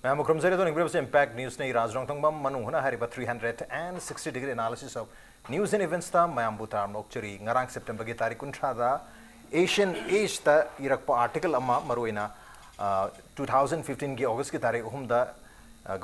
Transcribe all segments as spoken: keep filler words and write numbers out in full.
ꯃꯌꯥꯝꯕꯨ ꯈꯨꯔꯨꯝꯖꯔꯤ꯫ ꯑꯗꯣ ꯌꯦꯡꯕꯤꯔꯤꯕꯁꯤ Impact Newsꯅꯤ꯫ ꯔꯥꯖ ꯔꯣꯡꯊꯪꯕꯝ ꯃꯅꯨꯡ ꯍꯨꯠꯅ ꯍꯥꯏꯔꯤꯕ three hundred and sixty degree analysis of news and eventsꯇ ꯃꯌꯥꯝꯕꯨ ꯇꯔꯥꯝꯅ ꯑꯣꯛꯆꯔꯤ꯫ ꯉꯔꯥꯡ Septemberꯒꯤ ꯇꯥꯔꯤꯛ ꯀꯨꯟꯊ꯭ꯔꯥꯗ Asian Ageꯇ ꯏꯔꯛꯄ article ꯑꯃ, ꯃꯔꯨꯑꯣꯏꯅ two thousand fifteenꯒꯤ Augustꯀꯤ ꯇꯥꯔꯤꯛ ꯑꯍꯨꯝꯗ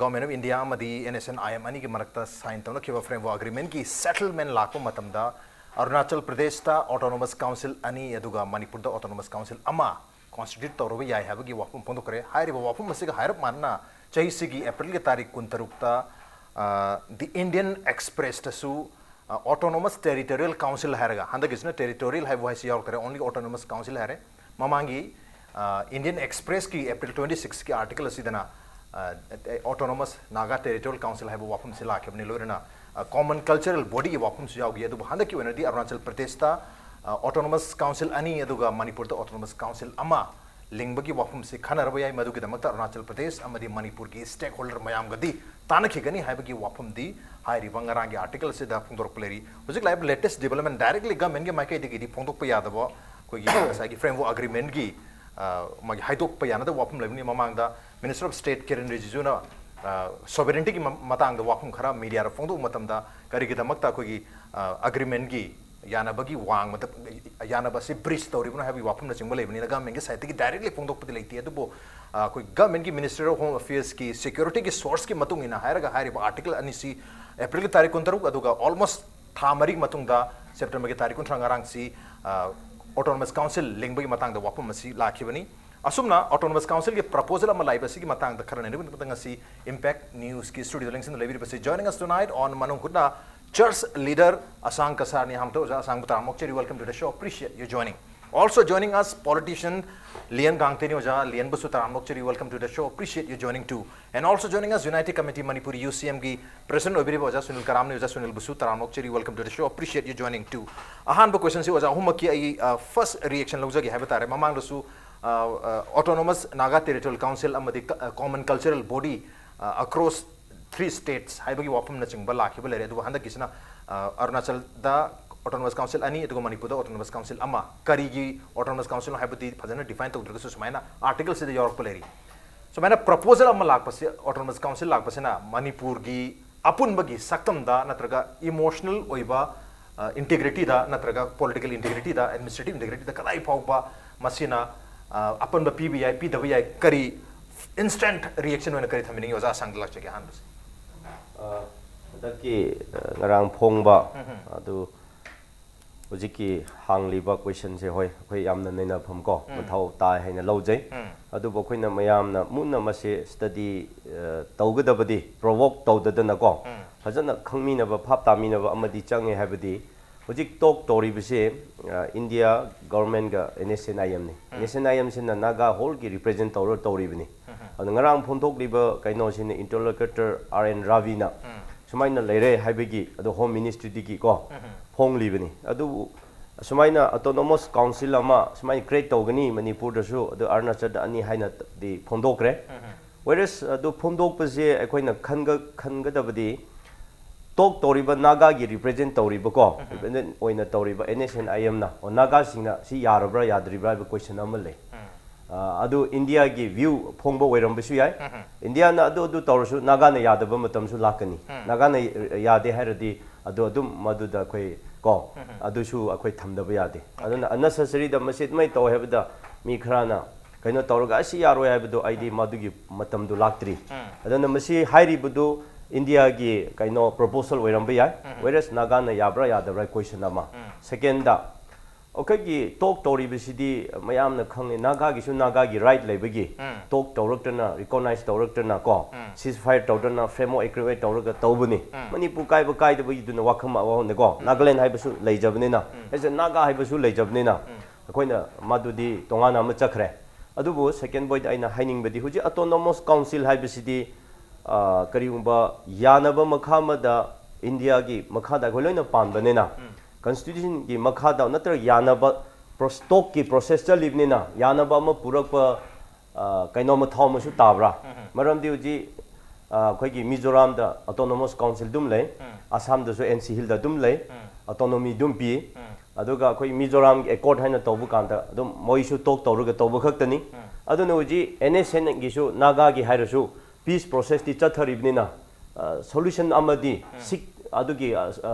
Government of India ꯑꯃꯗꯤ NSNIM ꯑꯅꯤꯒꯤ ꯃꯔꯛꯇ sign ꯇꯧꯅꯈꯤꯕ framework agreementꯀꯤ settlement ꯂꯥꯛꯄ ꯃꯇꯝꯗ ꯑꯔꯨꯅꯥꯆꯜ ꯄ꯭ꯔꯗꯦꯁꯇ autonomous council ꯑꯅꯤ ꯑꯗꯨꯒ ꯃꯅꯤꯄꯨꯔꯗ autonomous council ꯑꯃ constitute ꯇꯧꯔꯕ ꯌꯥꯏ ꯍꯥꯏꯕꯒꯤ ꯋꯥꯐꯝ ꯐꯣꯡꯗꯣꯛꯈ꯭ꯔꯦ꯫ ꯍꯥꯏꯔꯤꯕ ꯋꯥꯐꯝ ꯑꯁꯤꯒ ꯍꯥꯏꯔꯞ ꯃꯥꯟꯅꯅ ꯆꯍꯤꯁꯤꯒꯤ Aprilꯒꯤ ꯇꯥꯔꯤꯛ ꯀꯨꯟꯇꯔꯨꯛꯇ The Indian Expressꯇꯁꯨ autonomous territorial council ꯍꯥꯏꯔꯒ, ꯍꯟꯗꯛꯀꯤꯁꯤꯅ territorial ꯍꯥꯏꯕ ꯋꯥꯍꯩꯁꯤ ꯌꯥꯎꯔꯛꯇ꯭ꯔꯦ, only autonomous council ꯍꯥꯏꯔꯦ꯫ ꯃꯃꯥꯡꯒꯤ Indian Expressꯀꯤ April twenty sixꯀꯤ article ꯑꯁꯤꯗꯅ autonomous Naga Territorial Council ꯍꯥꯏꯕ ꯋꯥꯐꯝꯁꯤ ꯂꯥꯛꯈꯤꯕꯅꯤ꯫ ꯂꯣꯏꯅꯅ common cultural bodyꯒꯤ ꯋꯥꯐꯝꯁꯨ ꯌꯥꯎꯈꯤ꯫ ꯑꯗꯨꯕꯨ ꯍꯟꯗꯛꯀꯤ ꯑꯣꯏꯅꯗꯤ ꯑꯔꯨꯅꯥꯆꯜ ꯄ꯭ꯔꯗꯦꯁꯇ autonomous council ꯑꯅꯤ ꯑꯗꯨꯒ ꯃꯅꯤꯄꯨꯔꯗ autonomous council ꯑꯃ ꯂꯤꯡꯕꯒꯤ ꯋꯥꯐꯝꯁꯤ ꯈꯟꯅꯔꯕ ꯌꯥꯏ꯫ ꯃꯗꯨꯒꯤꯗꯃꯛꯇ ꯑꯔꯨꯅꯥꯆꯜ ꯄ꯭ꯔꯗꯦꯁ ꯑꯃꯗꯤ ꯃꯅꯤꯄꯨꯔꯒꯤ stakeholder ꯃꯌꯥꯝꯒꯗꯤ ꯇꯥꯟꯅꯈꯤꯒꯅꯤ ꯍꯥꯏꯕꯒꯤ ꯋꯥꯐꯝꯗꯤ ꯍꯥꯏꯔꯤꯕ ꯉꯔꯥꯡꯒꯤ article ꯑꯁꯤꯗ ꯐꯣꯡꯗꯣꯔꯛꯄ ꯂꯩꯔꯤ꯫ ꯍꯧꯖꯤꯛ ꯂꯥꯛꯏꯕ latest development directly governmentꯀꯤ ꯃꯥꯏꯀꯩꯗꯒꯤꯗꯤ ꯐꯣꯡꯗꯣꯛꯄ ꯌꯥꯗꯕ, ꯑꯩꯈꯣꯏꯒꯤ ꯉꯁꯥꯏꯒꯤ framework agreementꯀꯤ ꯃꯥꯒꯤ ꯍꯥꯏꯗꯣꯛꯄ ꯌꯥꯅꯗꯕ ꯋꯥꯐꯝ ꯂꯩꯕꯅꯤ꯫ ꯃꯃꯥꯡꯗ Minister of State Kiren Rijijuna sovereigntyꯒꯤ ꯃꯇꯥꯡꯗ ꯋꯥꯐꯝ ꯈꯔ mediaꯗ ꯐꯣꯡꯗꯣꯛꯄ ꯃꯇꯝꯗ ꯀꯔꯤꯒꯤꯗꯃꯛꯇ ꯑꯩꯈꯣꯏꯒꯤ agreementꯀꯤ ꯌꯥꯅꯕꯒꯤ ꯋꯥꯡꯃꯗ ꯌꯥꯅꯕ ꯑꯁꯤ breach ꯇꯧꯔꯤꯕꯅꯣ ꯍꯥꯏꯕꯒꯤ ꯋꯥꯐꯝꯅꯆꯤꯡꯕ ꯂꯩꯕꯅꯤꯅ governmentꯀꯤ sideꯇꯒꯤ directly ꯐꯣꯡꯗꯣꯛꯄꯗꯤ ꯂꯩꯇꯦ꯫ ꯑꯗꯨꯕꯨ ꯑꯩꯈꯣꯏ governmentꯀꯤ Ministry of Home Affairsꯀꯤ securityꯒꯤ sourceꯀꯤ ꯃꯇꯨꯡ ꯏꯟꯅ ꯍꯥꯏꯔꯒ ꯍꯥꯏꯔꯤꯕ article ꯑꯅꯤꯁꯤ Aprilꯒꯤ ꯇꯥꯔꯤꯛ ꯀꯨꯟꯇꯔꯨꯛ ꯑꯗꯨꯒ almost ꯊꯥ ꯃꯔꯤꯒꯤ ꯃꯇꯨꯡꯗ Septemberꯒꯤ ꯇꯥꯔꯤꯛ ꯀꯨꯟꯊ꯭ꯔꯥ ꯉꯔꯥꯡꯁꯤ autonomous council ꯂꯤꯡꯕꯒꯤ ꯃꯇꯥꯡꯗ ꯋꯥꯐꯝ ꯑꯁꯤ ꯂꯥꯛꯈꯤꯕꯅꯤ꯫ ꯑꯁꯨꯝꯅ autonomous councilꯒꯤ proposal ꯑꯃ ꯂꯥꯛꯏꯕ ꯑꯁꯤꯒꯤ ꯃꯇꯥꯡꯗ ꯈꯔ ꯅꯩꯅꯕꯒꯤꯗꯃꯛꯇ ꯉꯁꯤ Impact Newsꯀꯤ studioꯗ ꯂꯦꯡꯁꯤꯟꯗꯨꯅ ꯂꯩꯕꯤꯔꯤꯕꯁꯤ joining us tonight on ꯃꯅꯨꯡ ꯍꯨꯠꯅ church leader ꯑꯁꯥꯡ ꯀꯁꯥꯔꯅꯤ꯫ ꯑꯍꯥꯟꯕꯗ ꯑꯣꯖꯥ ꯑꯁꯥꯡꯕꯨ ꯇꯔꯥꯝꯅ ꯑꯣꯛꯆꯔꯤ, welcome to the show, appreciate you joining. Also joining us politician ꯂꯤꯌꯟ ꯒꯥꯡꯇꯦꯅꯤ꯫ ꯑꯣꯖꯥ ꯂꯤꯌꯟꯕꯨꯁꯨ ꯇꯔꯥꯝꯅ ꯑꯣꯛꯆꯔꯤ, welcome to the show, appreciate you joining too. And also joining us United Committee Manipur UCMꯒꯤ president ꯑꯣꯏꯕꯤꯔꯤꯕ ꯑꯣꯖꯥ ꯁꯨꯅꯤꯜ ꯀꯔꯥꯝꯅꯤ꯫ ꯑꯣꯖꯥ ꯁꯨꯅꯤꯜꯕꯨꯁꯨ ꯇꯔꯥꯝꯅ ꯑꯣꯛꯆꯔꯤ, welcome to the show, appreciate you joining too. ꯑꯍꯥꯟꯕ questionꯁꯤ ꯑꯣꯖꯥ ꯑꯍꯨꯝꯃꯛꯀꯤ ꯑꯩ first reaction ꯂꯧꯖꯒꯦ ꯍꯥꯏꯕ ꯇꯥꯔꯦ꯫ ꯃꯃꯥꯡꯗꯁꯨ autonomous Naga Territorial Council ꯑꯃꯗꯤ common cultural body across three states ꯍꯥꯏꯕꯒꯤ ꯋꯥꯐꯝꯅꯆꯤꯡꯕ ꯂꯥꯛꯈꯤꯕ ꯂꯩꯔꯦ꯫ ꯑꯗꯨꯕꯨ ꯍꯟꯗꯛꯀꯤꯁꯤꯅ ꯑꯔꯨꯅꯥꯆꯜꯗ autonomous council ꯑꯅꯤ ꯑꯗꯨꯒ ꯃꯅꯤꯄꯨꯔꯗ autonomous council ꯑꯃ꯫ ꯀꯔꯤꯒꯤ autonomous councilꯅꯣ ꯍꯥꯏꯕꯗꯤ ꯐꯖꯅ define ꯇꯧꯗ꯭ꯔꯒꯁꯨ ꯁꯨꯃꯥꯏꯅ articleꯁꯤꯗ ꯌꯥꯎꯔꯛꯄ ꯂꯩꯔꯤ꯫ ꯁꯨꯃꯥꯏꯅ ꯄ꯭ꯔꯄꯣꯖꯦꯜ ꯑꯃ ꯂꯥꯛꯄꯁꯤ, ꯑꯣꯇꯣꯅꯣꯃꯁ ꯀꯥꯎꯟꯁꯤꯜ ꯂꯥꯛꯄꯁꯤꯅ ꯃꯅꯤꯄꯨꯔꯒꯤ ꯑꯄꯨꯟꯕꯒꯤ ꯁꯛꯇꯝꯗ ꯅꯠꯇ꯭ꯔꯒ ꯏꯃꯣꯁꯅꯦꯜ ꯑꯣꯏꯕ ꯏꯟꯇꯤꯒ꯭ꯔꯤꯇꯤꯗ ꯅꯠꯇ꯭ꯔꯒ ꯄꯣꯂꯤꯇꯤꯀꯦꯜ ꯏꯟꯇꯤꯒ꯭ꯔꯤꯇꯤꯗ, ꯑꯦꯗꯃꯤꯅꯤꯁꯇ꯭ꯔꯦꯇꯤꯚ ꯏꯟꯇꯤꯒ꯭ꯔꯤꯇꯤꯗ ꯀꯗꯥꯏ ꯐꯥꯎꯕ ꯃꯁꯤꯅ ꯑ, ꯑꯄꯟꯕ ꯄꯤꯕ ꯌꯥꯏ, ꯄꯤꯗꯕ ꯌꯥꯏ? ꯀꯔꯤ ꯏꯟꯁꯇꯦꯟꯠ ꯔꯤꯌꯦꯛꯁꯟ ꯑꯣꯏꯅ ꯀꯔꯤ ꯊꯝꯕꯤꯅꯤꯡꯉꯤ? ꯑꯣꯖꯥ ꯑꯁꯥꯡꯗ ꯂꯥꯛꯆꯒꯦ ꯑꯍꯥꯟꯕꯁꯦ꯫ ꯑ, ꯍꯟꯗꯛꯀꯤ ꯑ, ꯉꯔꯥꯡ ꯐꯣꯡꯕ ꯑꯗꯨ ꯍꯧꯖꯤꯛꯀꯤ ꯍꯥꯡꯂꯤꯕ ꯀꯣꯏꯁꯟꯁꯦ, ꯍꯣꯏ, ꯑꯩꯈꯣꯏ ꯌꯥꯝꯅ ꯅꯩꯅꯐꯝ ꯀꯣ ꯃꯊꯧ ꯇꯥꯏ ꯍꯥꯏꯅ ꯂꯧꯖꯩ꯫ ꯑꯗꯨꯕꯨ ꯑꯩꯈꯣꯏꯅ ꯃꯌꯥꯝꯅ ꯃꯨꯟꯅ ꯃꯁꯤ ꯁ꯭ꯇꯗꯤ ꯇꯧꯒꯗꯕꯗꯤ, ꯄ꯭ꯔꯣꯚꯣꯛ ꯇꯧꯗꯗꯅꯀꯣ ꯐꯖꯅ ꯈꯪꯃꯤꯟꯅꯕ, ꯚꯥꯞ ꯇꯥꯃꯤꯟꯅꯕ ꯑꯃꯗꯤ ꯆꯪꯉꯦ꯫ ꯍꯥꯏꯕꯗꯤ ꯍꯧꯖꯤꯛ ꯇꯣꯛ ꯇꯧꯔꯤꯕꯁꯦ ꯑ, ꯏꯟꯗꯤꯌꯥ ꯒꯣꯔꯃꯦꯟꯒ NSCN-IM-ꯅꯤ꯫ NSCN-IM-ꯁꯤꯅ ꯅꯥꯒꯥ ꯍꯣꯜꯒꯤ ꯔꯤꯄ꯭ꯔꯦꯖꯦꯟ ꯇꯧꯔ ꯇꯧꯔꯤꯕꯅꯤ꯫ ꯑꯗꯣ ꯉꯔꯥꯡ ꯐꯣꯡꯗꯣꯛꯂꯤꯕ ꯀꯩꯅꯣꯁꯤꯅ, ꯏꯟꯇꯔꯂꯣꯀꯦꯇꯔ R N Ravi-ꯅ ꯁꯨꯃꯥꯏꯅ ꯂꯩꯔꯦ ꯍꯥꯏꯕꯒꯤ, ꯑꯗꯣ ꯍꯣꯝ ꯃꯤꯅꯤꯁꯇ꯭ꯔꯤꯗꯒꯤꯀꯣ ꯐꯣꯡꯂꯤꯕꯅꯤ꯫ ꯑꯗꯨꯕꯨ ꯑꯁꯨꯃꯥꯏꯅ ꯑꯣꯇꯣꯅꯣꯃꯁ ꯀꯥꯎꯟꯁꯤꯜ ꯑꯃ ꯁꯨꯃꯥꯏꯅ ꯀ꯭ꯔꯤꯌꯦꯠ ꯇꯧꯒꯅꯤ ꯃꯅꯤꯄꯨꯔꯗꯁꯨ, ꯑꯗꯨ ꯑꯔꯨꯅꯥꯆꯜꯗ ꯑꯅꯤ ꯍꯥꯏꯅꯗꯤ ꯐꯣꯡꯗꯣꯛꯈ꯭ꯔꯦ꯫ ꯋꯦꯔꯦꯁ ꯑꯗꯨ ꯐꯣꯡꯗꯣꯛꯄꯁꯦ ꯑꯩꯈꯣꯏꯅ ꯈꯟꯒ ꯈꯟꯒꯗꯕꯗꯤ, ꯇꯣꯛ ꯇꯧꯔꯤꯕ ꯅꯥꯒꯥꯒꯤ ꯔꯤꯄ꯭ꯔꯦꯖꯦꯟ ꯇꯧꯔꯤꯕꯀꯣ, ꯔꯤꯄ꯭ꯔꯦꯖꯦꯟ ꯑꯣꯏꯅ ꯇꯧꯔꯤꯕ NSCN-IM-ꯅ, ꯑꯣ, ꯅꯥꯒꯥꯁꯤꯡꯅ ꯁꯤ ꯌꯥꯔꯕ꯭ꯔꯥ ꯌꯥꯗ꯭ꯔꯤꯕ꯭ꯔꯥ ꯍꯥꯏꯕ ꯀꯣꯏꯁꯟ ꯑꯃ ꯂꯩ꯫ ꯑ, ꯑꯗꯨ ꯏꯟꯗꯤꯌꯥꯒꯤ ꯚ꯭ꯌꯨ ꯐꯣꯡꯕ ꯑꯣꯏꯔꯝꯕꯁꯨ ꯌꯥꯏ꯫ ꯏꯟꯗꯤꯌꯥꯅ ꯑꯗꯨ ꯑꯗꯨ ꯇꯧꯔꯁꯨ ꯅꯥꯒꯥꯅ ꯌꯥꯗꯕ ꯃꯇꯝꯁꯨ ꯂꯥꯛꯀꯅꯤ꯫ ꯅꯥꯒꯥꯅ ꯌꯥꯗꯦ ꯍꯥꯏꯔꯗꯤ ꯑꯗꯨ ꯑꯗꯨꯝ ꯃꯗꯨꯗ ꯑꯩꯈꯣꯏ ꯀꯣ, ꯑꯗꯨꯁꯨ ꯑꯩꯈꯣꯏ ꯊꯝꯗꯕ ꯌꯥꯗꯦ꯫ ꯑꯗꯨꯅ ꯑꯟꯅꯦꯁꯦꯁꯔꯤꯗ ꯃꯁꯤ ꯑꯗꯨꯃꯥꯏꯅ ꯇꯧ ꯍꯥꯏꯕꯗ ꯃꯤ ꯈꯔꯅ ꯀꯩꯅꯣ ꯇꯧꯔꯒ ꯑꯁꯤ ꯌꯥꯔꯣꯏ ꯍꯥꯏꯕꯗꯣ ꯑꯩꯗꯤ ꯃꯗꯨꯒꯤ ꯃꯇꯝꯗꯨ ꯂꯥꯛꯇ꯭ꯔꯤ꯫ ꯑꯗꯨꯅ ꯃꯁꯤ ꯍꯥꯏꯔꯤꯕꯗꯨ ꯏꯟꯗꯤꯌꯥꯒꯤ ꯀꯩꯅꯣ ꯄ꯭ꯔꯣꯄꯣꯁꯜ ꯑꯣꯏꯔꯝꯕ ꯌꯥꯏ꯫ ꯋꯦꯔꯦꯁ ꯅꯥꯒꯥꯅ ꯌꯥꯕ꯭ꯔꯥ ꯌꯥꯗꯕ꯭ꯔꯥ ꯀꯣꯏꯁꯟ ꯑꯃ꯫ ꯁꯦꯀꯦꯟꯗ, ꯑꯩꯈꯣꯏꯒꯤ ꯇꯣꯛ ꯇꯧꯔꯤꯕꯁꯤꯗꯤ ꯃꯌꯥꯝꯅ ꯈꯪꯉꯤ, ꯅꯥꯒꯥꯒꯤꯁꯨ ꯅꯥꯒꯥꯒꯤ ꯔꯥꯏꯠ ꯂꯩꯕꯒꯤ ꯇꯣꯛ ꯇꯧꯔꯛꯇꯅ, ꯔꯤꯀꯣꯛꯅꯥꯏꯁ ꯇꯧꯔꯛꯇꯅ ꯀꯣ, ꯁꯤꯁ ꯐꯥꯏꯌꯔ ꯇꯧꯗꯅ, ꯐ꯭ꯔꯦꯝꯋꯔꯛ ꯑꯦꯒ꯭ꯔꯤꯃꯦꯟ ꯇꯧꯔꯒ ꯇꯧꯕꯅꯤ꯫ ꯃꯅꯤꯄꯨꯔ ꯀꯥꯏꯕ ꯀꯥꯏꯗꯕꯒꯤꯗꯨꯅ ꯋꯥꯈꯜ ꯑꯃꯅꯤꯀꯣ, ꯅꯥꯒꯥꯂꯦꯟ ꯍꯥꯏꯕꯁꯨ ꯂꯩꯖꯕꯅꯤꯅ, ꯑꯦꯁ ꯑꯦ ꯅꯥꯒꯥ ꯍꯥꯏꯕꯁꯨ ꯂꯩꯖꯕꯅꯤꯅ, ꯑꯩꯈꯣꯏꯅ ꯃꯗꯨꯗꯤ ꯇꯣꯉꯥꯟꯅ ꯑꯃ ꯆꯠꯈ꯭ꯔꯦ꯫ ꯑꯗꯨꯕꯨ ꯁꯦꯀꯦꯟ ꯄꯣꯏꯟꯠ ꯑꯩꯅ ꯍꯥꯏꯅꯤꯡꯕꯗꯤ, ꯍꯧꯖꯤꯛ ꯑꯣꯇꯣꯅꯣꯃꯁ ꯀꯥꯎꯟꯁꯤꯜ ꯍꯥꯏꯕꯁꯤꯗꯤ, ꯑ, ꯀꯔꯤꯒꯨꯝꯕ ꯌꯥꯅꯕ ꯃꯈꯥ ꯑꯃꯗ ꯏꯟꯗꯤꯌꯥꯒꯤ ꯃꯈꯥꯗ ꯑꯩꯈꯣꯏ ꯂꯣꯏꯅ ꯄꯥꯟꯕꯅꯤꯅ, ꯀꯟꯁꯇꯤꯇ꯭ꯌꯨꯁꯟꯒꯤ ꯃꯈꯥꯗ ꯅꯠꯇ꯭ꯔꯒ ꯌꯥꯅꯕ ꯄ꯭ꯔꯣ-, ꯇꯣꯛꯀꯤ ꯄ꯭ꯔꯣꯁꯦꯁ ꯆꯠꯂꯤꯕꯅꯤꯅ, ꯌꯥꯅꯕ ꯑꯃ ꯄꯨꯔꯛꯄ, ꯑ, ꯀꯩꯅꯣ ꯃꯊꯧ ꯑꯃꯁꯨ ꯇꯥꯕ꯭ꯔꯥ? ꯃꯔꯝꯗꯤ ꯍꯧꯖꯤꯛ, ꯑ, ꯑꯩꯈꯣꯏꯒꯤ ꯃꯤꯖꯣꯔꯥꯝꯗ ꯑꯣꯇꯣꯅꯣꯃꯁ ꯀꯥꯎꯟꯁꯤꯜ ꯑꯗꯨꯝ ꯂꯩ, ꯑꯁꯥꯝꯗꯁꯨ NC Hill-ꯗ ꯑꯗꯨꯝ ꯂꯩ, ꯑꯣꯇꯣꯅꯣꯃꯤ ꯑꯗꯨꯝ ꯄꯤ꯫ ꯑꯗꯨꯒ ꯑꯩꯈꯣꯏ ꯃꯤꯖꯣꯔꯥꯝꯒꯤ ꯑꯦꯀꯣꯔꯗ ꯍꯥꯏꯅ ꯇꯧꯕ ꯀꯥꯟꯗ ꯑꯗꯨꯝ ꯃꯣꯏꯁꯨ ꯇꯣꯛ ꯇꯧꯔꯒ ꯇꯧꯕ ꯈꯛꯇꯅꯤ꯫ ꯑꯗꯨꯅ ꯍꯧꯖꯤꯛ ꯑꯦꯟ ꯑꯦꯁ ꯑꯦꯟꯒꯤꯁꯨ ꯅꯥꯒꯥꯒꯤ ꯍꯥꯏꯔꯁꯨ peace processꯇꯤ ꯆꯠꯊꯔꯤꯕꯅꯤꯅ, ꯁꯣꯂꯨꯁꯟ ꯑꯃꯗꯤ ꯁꯤꯛ ꯑꯗꯨꯒꯤ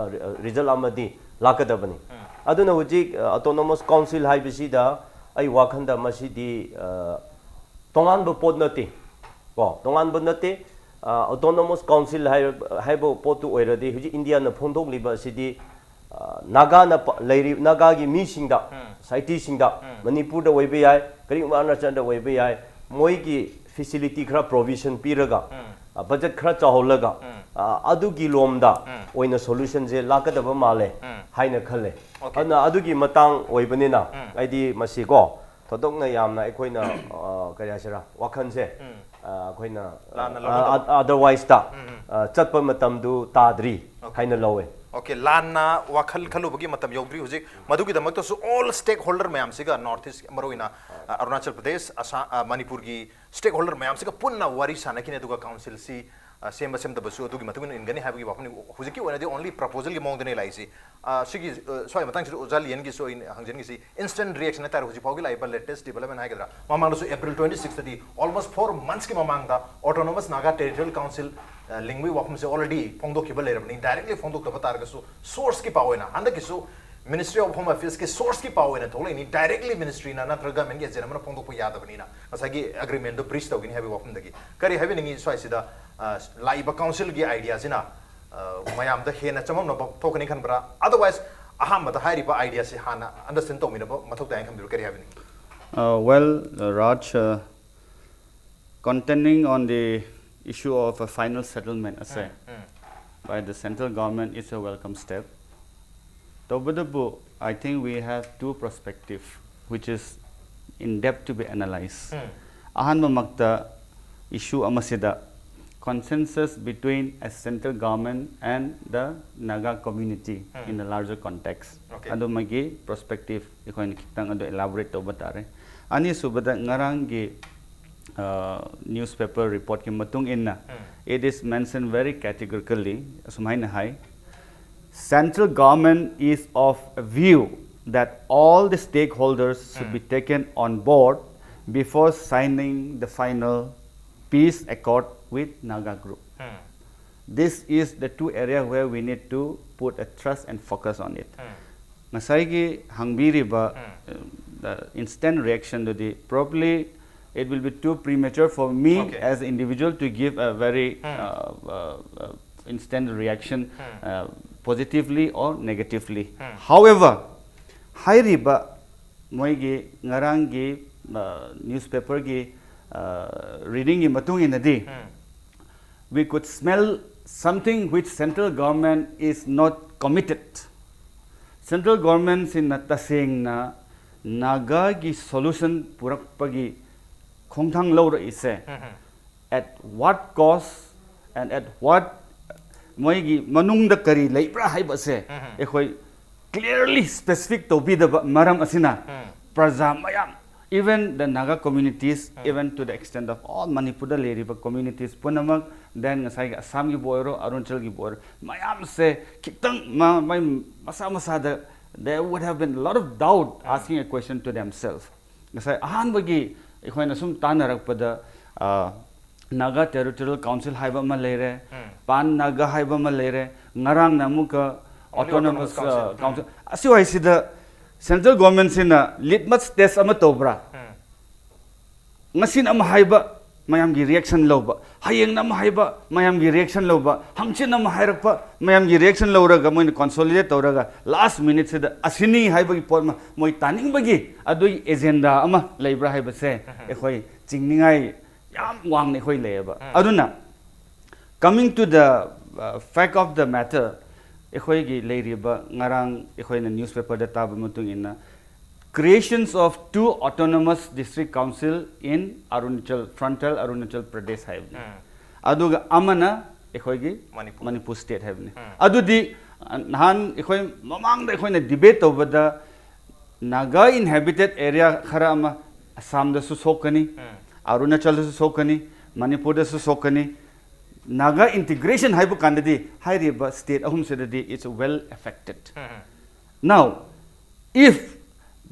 ꯔꯤꯖꯜ ꯑꯃꯗꯤ ꯂꯥꯛꯀꯗꯕꯅꯤ꯫ ꯑꯗꯨꯅ ꯍꯧꯖꯤꯛ ꯑꯣꯇꯣꯅꯣꯃꯁ ꯀꯥꯎꯟꯁꯤꯜ ꯍꯥꯏꯕꯁꯤꯗ ꯑꯩ ꯋꯥꯈꯜꯗ ꯃꯁꯤꯗꯤ ꯇꯣꯉꯥꯟꯕ ꯄꯣꯠ ꯅꯠꯇꯦ꯫ ꯀꯣ, ꯇꯣꯉꯥꯟꯕ ꯅꯠꯇꯦ꯫ ꯑꯣꯇꯣꯅꯣꯃꯁ ꯀꯥꯎꯟꯁꯤꯜ ꯍꯥꯏꯕ ꯄꯣꯠꯇꯨ ꯑꯣꯏꯔꯗꯤ ꯍꯧꯖꯤꯛ ꯏꯟꯗꯤꯌꯥꯅ ꯐꯣꯡꯗꯣꯛꯂꯤꯕ ꯑꯁꯤꯗꯤ ꯅꯥꯒꯥꯅ ꯂꯩꯔꯤ, ꯅꯥꯒꯥꯒꯤ ꯃꯤꯁꯤꯡꯗ, ꯁꯣꯁꯥꯏꯇꯤꯁꯤꯡꯗ, ꯃꯅꯤꯄꯨꯔꯗ ꯑꯣꯏꯕ ꯌꯥꯏ, ꯀꯔꯤꯒꯨꯝꯕ ꯑꯔꯨꯅꯥꯆꯜꯗ ꯑꯣꯏꯕ ꯌꯥꯏ, ꯃꯣꯏꯒꯤ ꯐꯦꯁꯤꯂꯤꯇꯤ ꯈꯔ ꯄ꯭ꯔꯣꯚꯤꯖꯟ ꯄꯤꯔꯒ, ꯕꯖꯦꯠ ꯈꯔ ꯆꯥꯎꯍꯜꯂꯒ, ꯑꯗꯨꯒꯤ ꯂꯣꯝꯗ ꯑꯣꯏꯅ ꯁꯣꯂꯨꯁꯟꯁꯦ ꯂꯥꯛꯀꯗꯕ ꯃꯥꯜꯂꯦ ꯍꯥꯏꯅ ꯈꯜꯂꯦ꯫ ꯑꯗꯨꯅ ꯑꯗꯨꯒꯤ ꯃꯇꯥꯡ ꯑꯣꯏꯕꯅꯤꯅ ꯑꯩꯗꯤ ꯃꯁꯤꯀꯣ ꯊꯣꯏꯗꯣꯛꯅ ꯌꯥꯝꯅ ꯑꯩꯈꯣꯏꯅ ꯀꯔꯤ ꯍꯥꯏꯁꯤꯔꯥ, ꯋꯥꯈꯜꯁꯦ ꯑꯩꯈꯣꯏꯅ ꯑꯗꯔꯋꯥꯏꯁꯇ ꯆꯠꯄ ꯃꯇꯝꯗꯨ ꯇꯥꯗ꯭ꯔꯤ ꯍꯥꯏꯅ ꯂꯧꯋꯦ꯫ ꯑꯣꯀꯦ, ꯂꯥꯟꯅ ꯋꯥꯈꯜ ꯈꯜꯂꯨꯕꯒꯤ ꯃꯇꯝ ꯌꯧꯗ꯭ꯔꯤ ꯍꯧꯖꯤꯛ꯫ ꯃꯗꯨꯒꯤꯗꯃꯛꯇꯁꯨ ꯑꯣꯜ ꯁ꯭ꯇꯦꯛ ꯍꯣꯜꯗꯔ ꯃꯌꯥꯝꯁꯤꯒ, ꯅꯣꯔꯠ ꯏꯁ, ꯃꯔꯨꯑꯣꯏꯅ ꯑꯔꯨꯅꯥꯆꯜ ꯄ꯭ꯔꯗꯦꯁ, ꯑꯁꯥ-, ꯃꯅꯤꯄꯨꯔꯒꯤ ꯁ꯭ꯇꯦꯛ ꯍꯣꯜꯗꯔ ꯃꯌꯥꯝꯁꯤꯒ ꯄꯨꯟꯅ ꯋꯥꯔꯤ ꯁꯥꯟꯅꯈꯤꯅꯤ꯫ ꯑꯗꯨꯒ ꯀꯥꯎꯟꯁꯤꯜꯁꯤ ꯁꯦꯝꯕ ꯁꯦꯝꯗꯕꯁꯨ ꯑꯗꯨꯒꯤ ꯃꯇꯨꯡ ꯏꯟꯅ ꯏꯟꯒꯅꯤ ꯍꯥꯏꯕꯒꯤ ꯋꯥꯐꯝꯅꯤ꯫ ꯍꯧꯖꯤꯛꯀꯤ ꯑꯣꯏꯅꯗꯤ ꯑꯣꯟꯂꯤ ꯄ꯭ꯔꯄꯣꯖꯦꯜꯒꯤ ꯃꯑꯣꯡꯗꯅꯦ ꯂꯥꯛꯏꯁꯤ꯫ ꯁꯤꯒꯤ ꯁ꯭ꯋꯥꯏ ꯃꯇꯥꯡꯁꯤꯗ ꯑꯣꯖꯥ ꯂꯤꯌꯟꯒꯤꯁꯨ ꯑꯩꯅ ꯍꯪꯖꯅꯤꯡꯉꯤꯁꯤ, ꯏꯟꯁꯇꯦꯟꯠ ꯔꯤꯌꯦꯛꯁꯟ ꯍꯥꯏꯇꯥꯔꯦ꯫ ꯍꯧꯖꯤꯛ ꯐꯥꯎꯒꯤ ꯂꯥꯛꯏꯕ ꯂꯦꯇꯦꯁ ꯗꯤꯕꯦꯂꯞꯃꯦꯟ ꯍꯥꯏꯒꯗ꯭ꯔꯥ, ꯃꯃꯥꯡꯗꯁꯨ ꯑꯦꯄ꯭ꯔꯤꯜ ꯇ꯭ꯋꯦꯟꯇꯤ ꯁꯤꯛꯁꯇꯗꯤ, ꯑꯣꯜꯃꯣꯁ ꯐꯣꯔ ꯃꯟꯊꯁꯀꯤ ꯃꯃꯥꯡꯗ, ꯑꯣꯇꯣꯅꯣꯃꯁ ꯅꯥꯒꯥ ꯇꯦꯔꯤꯇꯣꯔꯤꯌꯦꯜ ꯀꯥꯎꯟꯁꯤꯜ ꯂꯤꯡꯕꯒꯤ ꯋꯥꯐꯝꯁꯦ ꯑꯣꯜꯔꯦꯗꯤ ꯐꯣꯡꯗꯣꯛꯈꯤꯕ ꯂꯩꯔꯕꯅꯤ꯫ ꯗꯥꯏꯔꯦꯛꯂꯤ ꯐꯣꯡꯗꯣꯛꯇꯕ ꯇꯥꯔꯒꯁꯨ ꯁꯣꯔꯁꯀꯤ ꯄꯥꯎ ꯑꯣꯏꯅ, ꯍꯟꯗꯛꯀꯤꯁꯨ ꯃꯤꯅꯤꯁꯇ꯭ꯔꯤ ꯑꯣꯐ ꯍꯣꯝ ꯑꯦꯐꯤꯌꯔꯁꯀꯤ ꯁꯣꯔꯁꯀꯤ ꯄꯥꯎ ꯑꯣꯏꯅ ꯊꯣꯛꯂꯛꯏꯅꯤ꯫ ꯗꯥꯏꯔꯦꯛꯂꯤ ꯃꯤꯅꯤꯁꯇ꯭ꯔꯤꯅ ꯅꯠꯇ꯭ꯔꯒ ꯒꯃꯦꯟꯒꯤ ꯑꯦꯖꯦꯟ ꯑꯃꯅ ꯐꯣꯡꯗꯣꯛꯄ ꯌꯥꯗꯕꯅꯤꯅ ꯉꯁꯥꯏꯒꯤ ꯑꯦꯒ꯭ꯔꯤꯃꯦꯟꯗꯣ ꯕ꯭ꯔꯤꯆ ꯇꯧꯒꯅꯤ ꯍꯥꯏꯕꯒꯤ ꯋꯥꯐꯝꯗꯒꯤ ꯀꯔꯤ ꯍꯥꯏꯕꯤꯅꯤꯡꯉꯤ? ꯁ꯭ꯋꯥꯏꯁꯤꯗ ꯂꯥꯛꯏꯕ ꯀꯥꯎꯟꯁꯤꯜꯒꯤ ꯑꯥꯏꯗꯤꯌꯥꯁꯤꯅ ꯃꯌꯥꯝꯗ ꯍꯦꯟꯅ ꯆꯃꯝꯅꯕ ꯊꯣꯛꯀꯅꯤ ꯈꯟꯕ꯭ꯔꯥ? ꯑꯗꯔꯋꯥꯏꯁ, ꯑꯍꯥꯟꯕꯗ ꯍꯥꯏꯔꯤꯕ ꯑꯥꯏꯗꯤꯌꯥꯁꯤ ꯍꯥꯟꯅ ꯑꯟꯗꯔꯁꯇꯦꯟ ꯇꯧꯃꯤꯟꯅꯕ ꯃꯊꯧ ꯇꯥꯏꯅ ꯈꯟꯕꯤꯕ꯭ꯔꯥ? ꯀꯔꯤ ꯍꯥꯏꯕꯤꯅꯤꯡꯉꯤ? Uh, well, uh, Raj, uh, contending on the issue of a final settlement, as I, by the central government is a welcome step. ꯇꯧꯕꯇꯕꯨ, I think we have two perspective which is in depth to be analyzed. ꯑꯍꯥꯟꯕꯃꯛꯇ issue ꯑꯃꯁꯤꯗ consensus between a central government and the Naga community in the larger context Okay. ꯑꯗꯨꯃꯒꯤ perspective ꯑꯩꯈꯣꯏꯅ ꯈꯤꯇꯪ ꯑꯗꯨ elaborate ꯇꯧꯕ ꯇꯥꯔꯦ꯫ ꯑꯅꯤꯁꯨꯕꯗ ꯉꯔꯥꯡꯒꯤ newspaper reportꯀꯤ ꯃꯇꯨꯡ ꯏꯟꯅ it is mentioned very categorically ꯑꯁꯨꯃꯥꯏꯅ ꯍꯥꯏ, Central government is of a view that all the stakeholders should be taken on board before signing the final peace accord with Naga group. This is the two area where we need to put a trust and focus on it. ꯉꯁꯥꯏꯒꯤ ꯍꯪꯕꯤꯔꯤꯕ, uh, the instant reaction ꯗꯨꯗꯤ probably it will be too premature for me Okay. as an individual to give a very, Hmm. uh, uh, uh, instant reaction, Hmm. uh, positively or negatively. Hmm. However, ꯍꯥꯏꯔꯤꯕ ꯃꯣꯏꯒꯤ ꯉꯔꯥꯡꯒꯤ, uh, newspaper ꯒꯤ, uh, reading ꯒꯤ ꯃꯇꯨꯡ ꯏꯟꯅꯗꯤ, Hmm. we could smell something which central government is not committed. Central government ꯁꯤꯅ ꯇꯁꯦꯡꯅ ꯅꯥꯒꯥꯒꯤ solution ꯄꯨꯔꯛꯄꯒꯤ ꯈꯣꯡꯊꯥꯡ ꯂꯧꯔꯛꯏꯁꯦ, Mhm. at what cost and at what, ꯃꯣꯏꯒꯤ ꯃꯅꯨꯡꯗ ꯀꯔꯤ ꯂꯩꯕ꯭ꯔꯥ ꯍꯥꯏꯕꯁꯦ Mhm. ꯑꯩꯈꯣꯏ clearly specific ꯇꯧꯕꯤꯗꯕ ꯃꯔꯝ ꯑꯁꯤꯅ Hmm. ꯄ꯭ꯔꯖꯥ ꯃꯌꯥꯝ, even the Naga communities, Hmm. even to the extent of all ꯃꯅꯤꯄꯨꯔꯗ ꯂꯩꯔꯤꯕ communities ꯄꯨꯝꯅꯃꯛ, then ꯉꯁꯥꯏꯒꯤ ꯑꯁꯥꯝꯒꯤꯕꯨ ꯑꯣꯏꯔꯣ, ꯑꯔꯨꯅꯥꯆꯜꯒꯤꯕꯨ ꯑꯣꯏꯔꯣ, ꯃꯌꯥꯝꯁꯦ ꯈꯤꯇꯪ ꯃ-, ꯃꯩ ꯃꯁꯥ ꯃꯁꯥꯗ, there would have been a lot of doubt Hmm. asking a question to themselves. ꯉꯁꯥꯏ ꯑꯍꯥꯟꯕꯒꯤ ꯑꯩꯈꯣꯏꯅ ꯁꯨꯝ ꯇꯥꯟꯅꯔꯛꯄꯗ, ꯑ, Naga Territorial Council ꯍꯥꯏꯕ ꯑꯃ ꯂꯩꯔꯦ, Hmm. Pan Naga ꯍꯥꯏꯕ ꯑꯃ ꯂꯩꯔꯦ, ꯉꯔꯥꯡꯅ ꯑꯃꯨꯛꯀ Only Autonomous, Autonomous Council. ꯑ, Council꯫ ꯑꯁꯤ ꯋꯥꯏꯁꯤꯗ central government ꯁꯤꯅ litmus test ꯑꯃ ꯇꯧꯕ꯭ꯔꯥ? Hmm. ꯉꯁꯤꯅ ꯑꯃ ꯍꯥꯏꯕ, ꯃꯌꯥꯝꯒꯤ reaction ꯂꯧꯕ, ꯍꯌꯦꯡꯅ ꯑꯃ ꯍꯥꯏꯕ, ꯃꯌꯥꯝꯒꯤ reaction ꯂꯧꯕ, ꯍꯪꯆꯤꯠꯅ ꯑꯃ ꯍꯥꯏꯔꯛꯄ, ꯃꯌꯥꯝꯒꯤ reaction ꯂꯧꯔꯒ ꯃꯣꯏꯅ consolidate ꯇꯧꯔꯒ last minute ꯁꯤꯗ ꯑꯁꯤꯅꯤ ꯍꯥꯏꯕꯒꯤ ꯄꯣꯠ ꯑꯃ ꯃꯣꯏ ꯇꯥꯅꯤꯡꯕꯒꯤ ꯑꯗꯨꯒꯤ agenda ꯑꯃ ꯂꯩꯕ꯭ꯔꯥ ꯍꯥꯏꯕꯁꯦ Mhm. ꯑꯩꯈꯣꯏ ꯆꯤꯡꯅꯤꯡꯉꯥꯏ ꯌꯥꯝ ꯋꯥꯡꯅ ꯑꯩꯈꯣꯏ ꯂꯩꯌꯦꯕ꯫ Mhm. ꯑꯗꯨꯅ coming to the, uh, fact of the matter, ꯑꯩꯈꯣꯏꯒꯤ ꯂꯩꯔꯤꯕ ꯉꯔꯥꯡ ꯑꯩꯈꯣꯏꯅ newspaper ꯗ ꯇꯥꯕ ꯃꯇꯨꯡ ꯏꯟꯅ creations of two autonomous district council in Arunachal, frontal Arunachal Pradesh ꯍꯥꯏꯕꯅꯤ꯫ Hmm. ꯑꯗꯨꯒ ꯑꯃꯅ ꯑꯩꯈꯣꯏꯒꯤ ꯃꯅꯤꯄꯨꯔ꯫ ꯃꯅꯤꯄꯨꯔ state ꯍꯥꯏꯕꯅꯤ꯫ Hmm. ꯑꯗꯨꯗꯤ, ꯑ, ꯅꯍꯥꯟ ꯑꯩꯈꯣꯏ ꯃꯃꯥꯡꯗ ꯑꯩꯈꯣꯏꯅ debate ꯇꯧꯕꯗ Naga inhabited area ꯈꯔ ꯑꯃ ꯑꯁꯥꯝꯗꯁꯨ ꯁꯣꯛꯀꯅꯤ, Hmm. ꯑꯔꯨꯅꯥꯆꯜꯗꯁꯨ ꯁꯣꯛꯀꯅꯤ, ꯃꯅꯤꯄꯨꯔꯗꯁꯨ ꯁꯣꯛꯀꯅꯤ꯫ Naga integration ꯍꯥꯏꯕ ꯀꯥꯟꯗꯗꯤ ꯍꯥꯏꯔꯤꯕ state ꯑꯍꯨꯝꯁꯤꯗꯗꯤ it's well affected꯫ Hmm. Now, if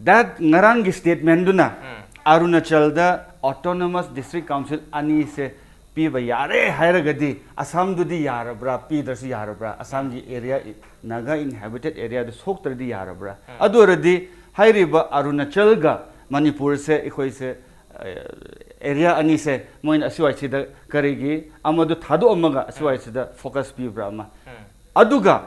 that ꯉꯔꯥꯡꯒꯤ statement ꯗꯨꯅ Hmm. ꯑꯔꯨꯅꯥꯆꯜꯗ autonomous district council ꯑꯅꯤꯁꯦ ꯄꯤꯕ ꯌꯥꯔꯦ ꯍꯥꯏꯔꯒꯗꯤ ꯑꯁꯥꯝꯗꯨꯗꯤ ꯌꯥꯔꯕ꯭ꯔꯥ, ꯄꯤꯗ꯭ꯔꯁꯨ ꯌꯥꯔꯕ꯭ꯔꯥ? ꯑꯁꯥꯝꯒꯤ area, Naga inhabited areaꯗꯨ ꯁꯣꯛꯇ꯭ꯔꯗꯤ ꯌꯥꯔꯕ꯭ꯔꯥ? ꯑꯗꯨ ꯑꯣꯏꯔꯗꯤ ꯍꯥꯏꯔꯤꯕ ꯑꯔꯨꯅꯥꯆꯜꯒ ꯃꯅꯤꯄꯨꯔꯁꯦ, ꯑꯩꯈꯣꯏꯁꯦ, ꯑ, area ꯑꯅꯤꯁꯦ ꯃꯣꯏꯅ ꯑꯁꯤꯋꯥꯏꯁꯤꯗ ꯀꯔꯤꯒꯤ ꯑꯃꯗꯨ ꯊꯥꯗꯣꯛꯑꯝꯃꯒ ꯑꯁꯤꯋꯥꯏꯁꯤꯗ focus ꯄꯤꯕ꯭ꯔꯥ ꯑꯃ? ꯑꯗꯨꯒ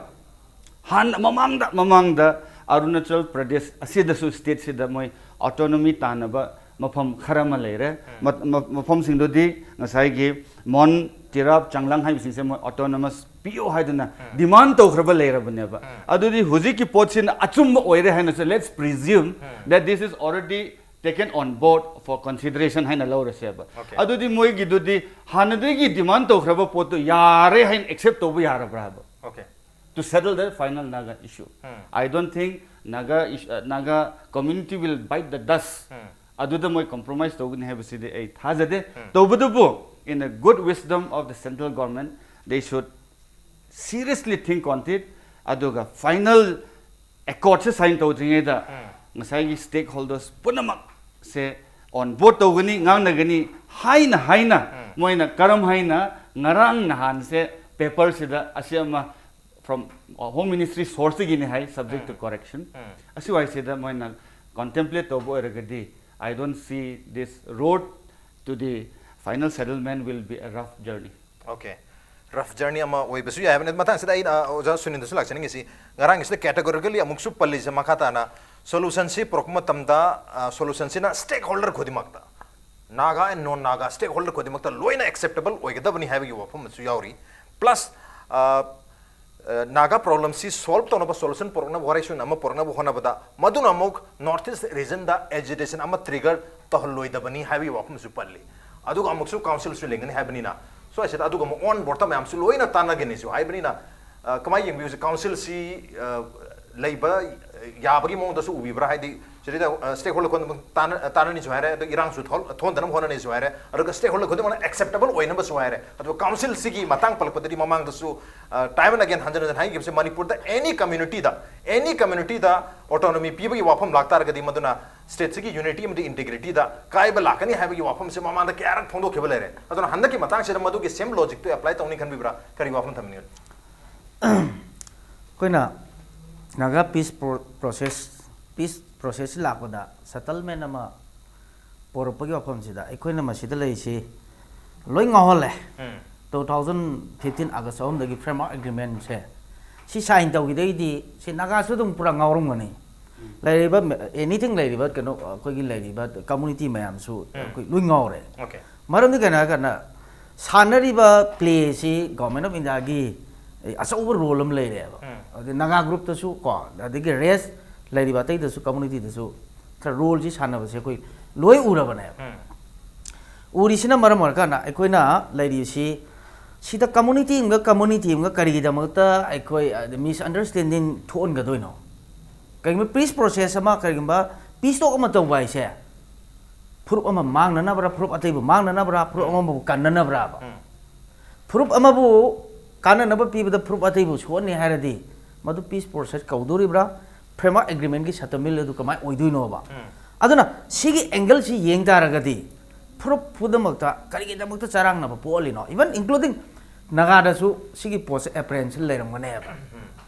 ꯍꯥꯟꯅ ꯃꯃꯥꯡꯗ, ꯃꯃꯥꯡꯗ ꯑꯔꯨꯅꯥꯆꯜ ꯄ꯭ꯔꯗꯦꯁ ꯑꯁꯤꯗꯁꯨ, stateꯁꯤꯗ ꯃꯣꯏ autonomy ꯇꯥꯟꯅꯕ ꯃꯐꯝ ꯈꯔ ꯑꯃ ꯂꯩꯔꯦ꯫ ꯃ-, ꯃ-, ꯃꯐꯝꯁꯤꯡꯗꯨꯗꯤ ꯉꯁꯥꯏꯒꯤ ꯃꯣꯟ, ꯇꯤꯔꯥꯞ, ꯆꯥꯡꯂꯥꯡ ꯍꯥꯏꯕꯁꯤꯡꯁꯦ ꯃꯣꯏ autonomous ꯄꯤꯌꯣ ꯍꯥꯏꯗꯨꯅ demand ꯇꯧꯈ꯭ꯔꯕ ꯂꯩꯔꯕꯅꯦꯕ꯫ ꯑꯗꯨꯗꯤ ꯍꯧꯖꯤꯛꯀꯤ ꯄꯣꯠꯁꯤꯅ ꯑꯆꯨꯝꯕ ꯑꯣꯏꯔꯦ ꯍꯥꯏꯅꯁꯨ, let's presume that this is already taken on board for consideration ꯍꯥꯏꯅ ꯂꯧꯔꯁꯦꯕ꯫ Okay. ꯑꯗꯨꯗꯤ ꯃꯣꯏꯒꯤꯗꯨꯗꯤ ꯍꯥꯟꯅꯗꯒꯤ demand ꯇꯧꯈ꯭ꯔꯕ ꯄꯣꯠꯇꯣ ꯌꯥꯔꯦ ꯍꯥꯏꯅ accept ꯇꯧꯕ ꯌꯥꯔꯕ꯭ꯔꯥ ꯍꯥꯏꯕ? Okay. To settle the final Naga issue. I don't think Naga, ish- uh, Naga community will bite the dust. ꯑꯗꯨꯗ ꯃꯣꯏ compromise ꯇꯧꯒꯅꯤ ꯍꯥꯏꯕꯁꯤꯗꯤ ꯑꯩ ꯊꯥꯖꯗꯦ꯫ ꯇꯧꯕꯗꯕꯨ, in a good wisdom of the central government, they should seriously think on it. ꯑꯗꯨꯒ final accordꯁꯦ sign ꯇꯧꯗ꯭ꯔꯤꯉꯩꯗ ꯉꯁꯥꯏꯒꯤ stakeholders ꯄꯨꯝꯅꯃꯛꯁꯦ on board ꯇꯧꯒꯅꯤ, ꯉꯥꯡꯅꯒꯅꯤ ꯍꯥꯏꯅ ꯍꯥꯏꯅ ꯃꯣꯏꯅ ꯀꯔꯝ ꯍꯥꯏꯅ ꯉꯔꯥꯡ ꯅꯍꯥꯟꯁꯦ paperꯁꯤꯗ ꯑꯁꯤ ꯑꯃ from, uh, Home Ministry sourceꯇꯒꯤꯅꯤ high, subject to correction. ꯑꯁꯤꯋꯥꯏꯁꯤꯗ ꯃꯣꯏꯅ contemplate ꯇꯧꯕ ꯑꯣꯏꯔꯒꯗꯤ, I don't see this road to the final settlement will be a rough journey. Okay. Rough journey ꯑꯃ ꯑꯣꯏꯕꯁꯨ ꯌꯥꯏ ꯍꯥꯏꯕꯅꯤ꯫ ꯃꯇꯥꯡꯁꯤꯗ ꯑꯩꯅ, ꯑ, ꯑꯣꯖꯥ ꯁꯨꯅꯤꯜꯗꯁꯨ ꯂꯥꯛꯆꯅꯤꯡꯉꯤꯁꯤ, ꯉꯔꯥꯡꯒꯤꯁꯤꯗ categorically ꯑꯃꯨꯛꯁꯨ ꯄꯜꯂꯤꯁꯦ ꯃꯈꯥ ꯇꯥꯅ solutionꯁꯤ ꯄꯨꯔꯛꯄ ꯃꯇꯝꯗ, ꯑ, solutionꯁꯤꯅ stakeholder ꯈꯨꯗꯤꯡꯃꯛꯇ, Naga and non Naga stakeholder ꯈꯨꯗꯤꯡꯃꯛꯇ ꯂꯣꯏꯅ acceptable ꯑꯣꯏꯒꯗꯕꯅꯤ ꯍꯥꯏꯕꯒꯤ ꯋꯥꯐꯝ ꯑꯃꯁꯨ ꯌꯥꯎꯔꯤ꯫ Plus, ꯑ, ꯑ, Naga problemꯁꯤ solve ꯇꯧꯅꯕ, solution ꯄꯨꯔꯛꯅꯕ, ꯋꯥꯔꯦꯞꯁꯤꯟ ꯑꯃ ꯄꯨꯔꯛꯅꯕ ꯍꯣꯠꯅꯕꯗ ꯃꯗꯨꯅ ꯑꯃꯨꯛ North East regionꯗ agitation ꯑꯃ trigger ꯇꯧꯍꯜꯂꯣꯏꯗꯕꯅꯤ ꯍꯥꯏꯕꯒꯤ ꯋꯥꯐꯝꯁꯨ ꯄꯜꯂꯤ꯫ ꯑꯗꯨꯒ ꯑꯃꯨꯛꯁꯨ councilꯁꯨ ꯂꯤꯡꯒꯅꯤ ꯍꯥꯏꯕꯅꯤꯅ, ꯁ꯭ꯋꯥꯏꯁꯤꯗ ꯑꯗꯨꯒ ꯑꯃꯨꯛ on boardꯇ ꯃꯌꯥꯝꯁꯨ ꯂꯣꯏꯅ ꯇꯥꯟꯅꯒꯅꯤꯁꯨ ꯍꯥꯏꯕꯅꯤꯅ, ꯑ, ꯀꯃꯥꯏꯅ ꯌꯦꯡꯕꯤꯌꯨꯁꯦ? Councilꯁꯤ, ꯑ, ꯂꯩꯕ ꯌꯥꯕꯒꯤ ꯃꯑꯣꯡꯗꯁꯨ ꯎꯕꯤꯕ꯭ꯔꯥ? ꯍꯥꯏꯗꯤ ꯁꯤꯗꯩꯗ stakeholder ꯈꯨꯗꯤꯡꯃꯛ ꯇꯥꯟꯅꯅꯤꯁꯨ ꯍꯥꯏꯔꯦ, ꯑꯗꯣ ꯏꯔꯥꯡꯁꯨ ꯊꯣꯟꯗꯅꯕ ꯍꯣꯠꯅꯅꯤꯁꯨ ꯍꯥꯏꯔꯦ, ꯑꯗꯨꯒ stakeholder ꯈꯨꯗꯤꯡꯃꯛꯅ acceptable ꯑꯣꯏꯅꯕꯁꯨ ꯍꯥꯏꯔꯦ, ꯑꯗꯨꯒ councilꯁꯤꯒꯤ ꯃꯇꯥꯡ ꯄꯜꯂꯛꯄꯗꯗꯤ ꯃꯃꯥꯡꯗꯁꯨ time and again ꯍꯟꯖꯤꯟ ꯍꯟꯖꯤꯟ ꯍꯥꯏꯈꯤꯕꯁꯦ, ꯃꯅꯤꯄꯨꯔꯗ any communityꯗ any communityꯗ autonomy ꯄꯤꯕꯒꯤ ꯋꯥꯐꯝ ꯂꯥꯛꯇꯥꯔꯒꯗꯤ ꯃꯗꯨꯅ stateꯁꯤꯒꯤ unityꯑꯃꯗꯤ integrityꯗ ꯀꯥꯏꯕ ꯂꯥꯛꯀꯅꯤ ꯍꯥꯏꯕꯒꯤ ꯋꯥꯐꯝꯁꯦ ꯃꯃꯥꯡꯗ ꯀꯌꯥꯔꯛ ꯐꯣꯡꯗꯣꯛꯈꯤꯕ ꯂꯩꯔꯦ꯫ ꯑꯗꯨꯅ ꯍꯟꯗꯛꯀꯤ ꯃꯇꯥꯡꯁꯤꯗ ꯃꯗꯨꯒꯤ same logicꯇꯨ apply ꯇꯧꯅꯤ ꯈꯟꯕꯤꯕ꯭ꯔꯥ? ꯀꯔꯤ ꯋꯥꯐꯝ ꯊꯝꯕꯤꯅꯤꯡꯒꯅꯤ? ꯑꯩꯈꯣꯏꯅ Naga peace process peace process ꯂꯥꯛꯄꯗ settlement ꯑꯃ ꯄꯣꯔꯛꯄꯒꯤ ꯋꯥꯐꯝꯁꯤꯗ ꯑꯩꯈꯣꯏꯅ ꯃꯁꯤꯗ ꯂꯩꯔꯤꯁꯤ ꯂꯣꯏ ꯉꯥꯎꯍꯜꯂꯦ꯫ Two thousand fifteen August ꯑꯍꯨꯝꯗꯒꯤ framework agreementꯁꯦ ꯁꯤ sign ꯇꯧꯈꯤꯗꯩꯗꯤ ꯁꯤ ꯅꯥꯒꯥꯁꯨ ꯑꯗꯨꯝ ꯄꯨꯔꯥ ꯉꯥꯎꯔꯝꯒꯅꯤ꯫ ꯂꯩꯔꯤꯕ anything ꯂꯩꯔꯤꯕ ꯀꯩꯅꯣ ꯑꯩꯈꯣꯏꯒꯤ ꯂꯩꯔꯤꯕ community ꯃꯌꯥꯝꯁꯨ ꯑꯩꯈꯣꯏ ꯂꯣꯏ ꯉꯥꯎꯔꯦ꯫ Okay. ꯃꯔꯝꯗꯤ ꯀꯩꯅꯣ ꯍꯥꯏꯔꯀꯥꯟꯗ ꯁꯥꯟꯅꯔꯤꯕ playꯁꯤ Government of Indiaꯒꯤ ꯑꯆꯧꯕ role ꯑꯃ ꯂꯩꯔꯦꯕ꯫ ꯑꯗꯩ Naga groupꯇꯁꯨ ꯀꯣ, ꯑꯗꯒꯤ rest ꯂꯩꯔꯤꯕ ꯑꯇꯩꯗꯁꯨ communityꯗꯁꯨ ꯈꯔ roleꯁꯤ ꯁꯥꯟꯅꯕꯁꯦ ꯑꯩꯈꯣꯏ ꯂꯣꯏ ꯎꯔꯕꯅꯦꯕ꯫ ꯎꯔꯤꯁꯤꯅ ꯃꯔꯝ ꯑꯣꯏꯔꯀꯥꯟꯗ ꯑꯩꯈꯣꯏꯅ ꯂꯩꯔꯤꯁꯤ ꯁꯤꯗ community ꯑꯃꯒ community ꯑꯃꯒ ꯀꯔꯤꯒꯤꯗꯃꯛꯇ ꯑꯩꯈꯣꯏ misunderstanding ꯊꯣꯛꯍꯟꯒꯗꯣꯏꯅꯣ? ꯀꯔꯤꯒꯨꯝꯕ peace process ꯑꯃ, ꯀꯔꯤꯒꯨꯝꯕ peace talk ꯑꯃ ꯇꯧꯕ ꯍꯥꯏꯁꯦ ꯐꯨꯔꯨꯞ ꯑꯃ ꯃꯥꯡꯅꯅꯕ꯭ꯔꯥ, ꯐꯨꯔꯨꯞ ꯑꯇꯩꯕꯨ ꯃꯥꯡꯅꯅꯕ꯭ꯔꯥ, ꯐꯨꯔꯨꯞ ꯑꯃꯕꯨ ꯀꯟꯅꯅꯕ꯭ꯔꯥꯕ? ꯐꯨꯔꯨꯞ ꯑꯃꯕꯨ ꯀꯥꯟꯅꯅꯕ ꯄꯤꯕꯗ ꯐꯨꯔꯨꯞ ꯑꯇꯩꯕꯨ ꯁꯣꯛꯍꯟꯅꯤ ꯍꯥꯏꯔꯗꯤ ꯃꯗꯨ peace process ꯀꯧꯗꯣꯔꯤꯕ꯭ꯔꯥ? Framework agreementꯀꯤ settlement ꯑꯗꯨ ꯀꯃꯥꯏꯅ ꯑꯣꯏꯗꯣꯏꯅꯣꯕ? ꯑꯗꯨꯅ ꯁꯤꯒꯤ angleꯁꯤ ꯌꯦꯡ ꯇꯥꯔꯒꯗꯤ ꯐꯨꯔꯨꯞ ꯄꯨꯝꯅꯃꯛꯇ ꯀꯔꯤꯒꯤꯗꯃꯛꯇ ꯆꯔꯥꯡꯅꯕ ꯄꯣꯛꯍꯜꯂꯤꯅꯣ? Even including ꯅꯥꯒꯥꯗꯁꯨ ꯁꯤꯒꯤ ꯄꯣꯠꯁꯦ apprehension ꯂꯩꯔꯝꯒꯅꯦꯕ꯫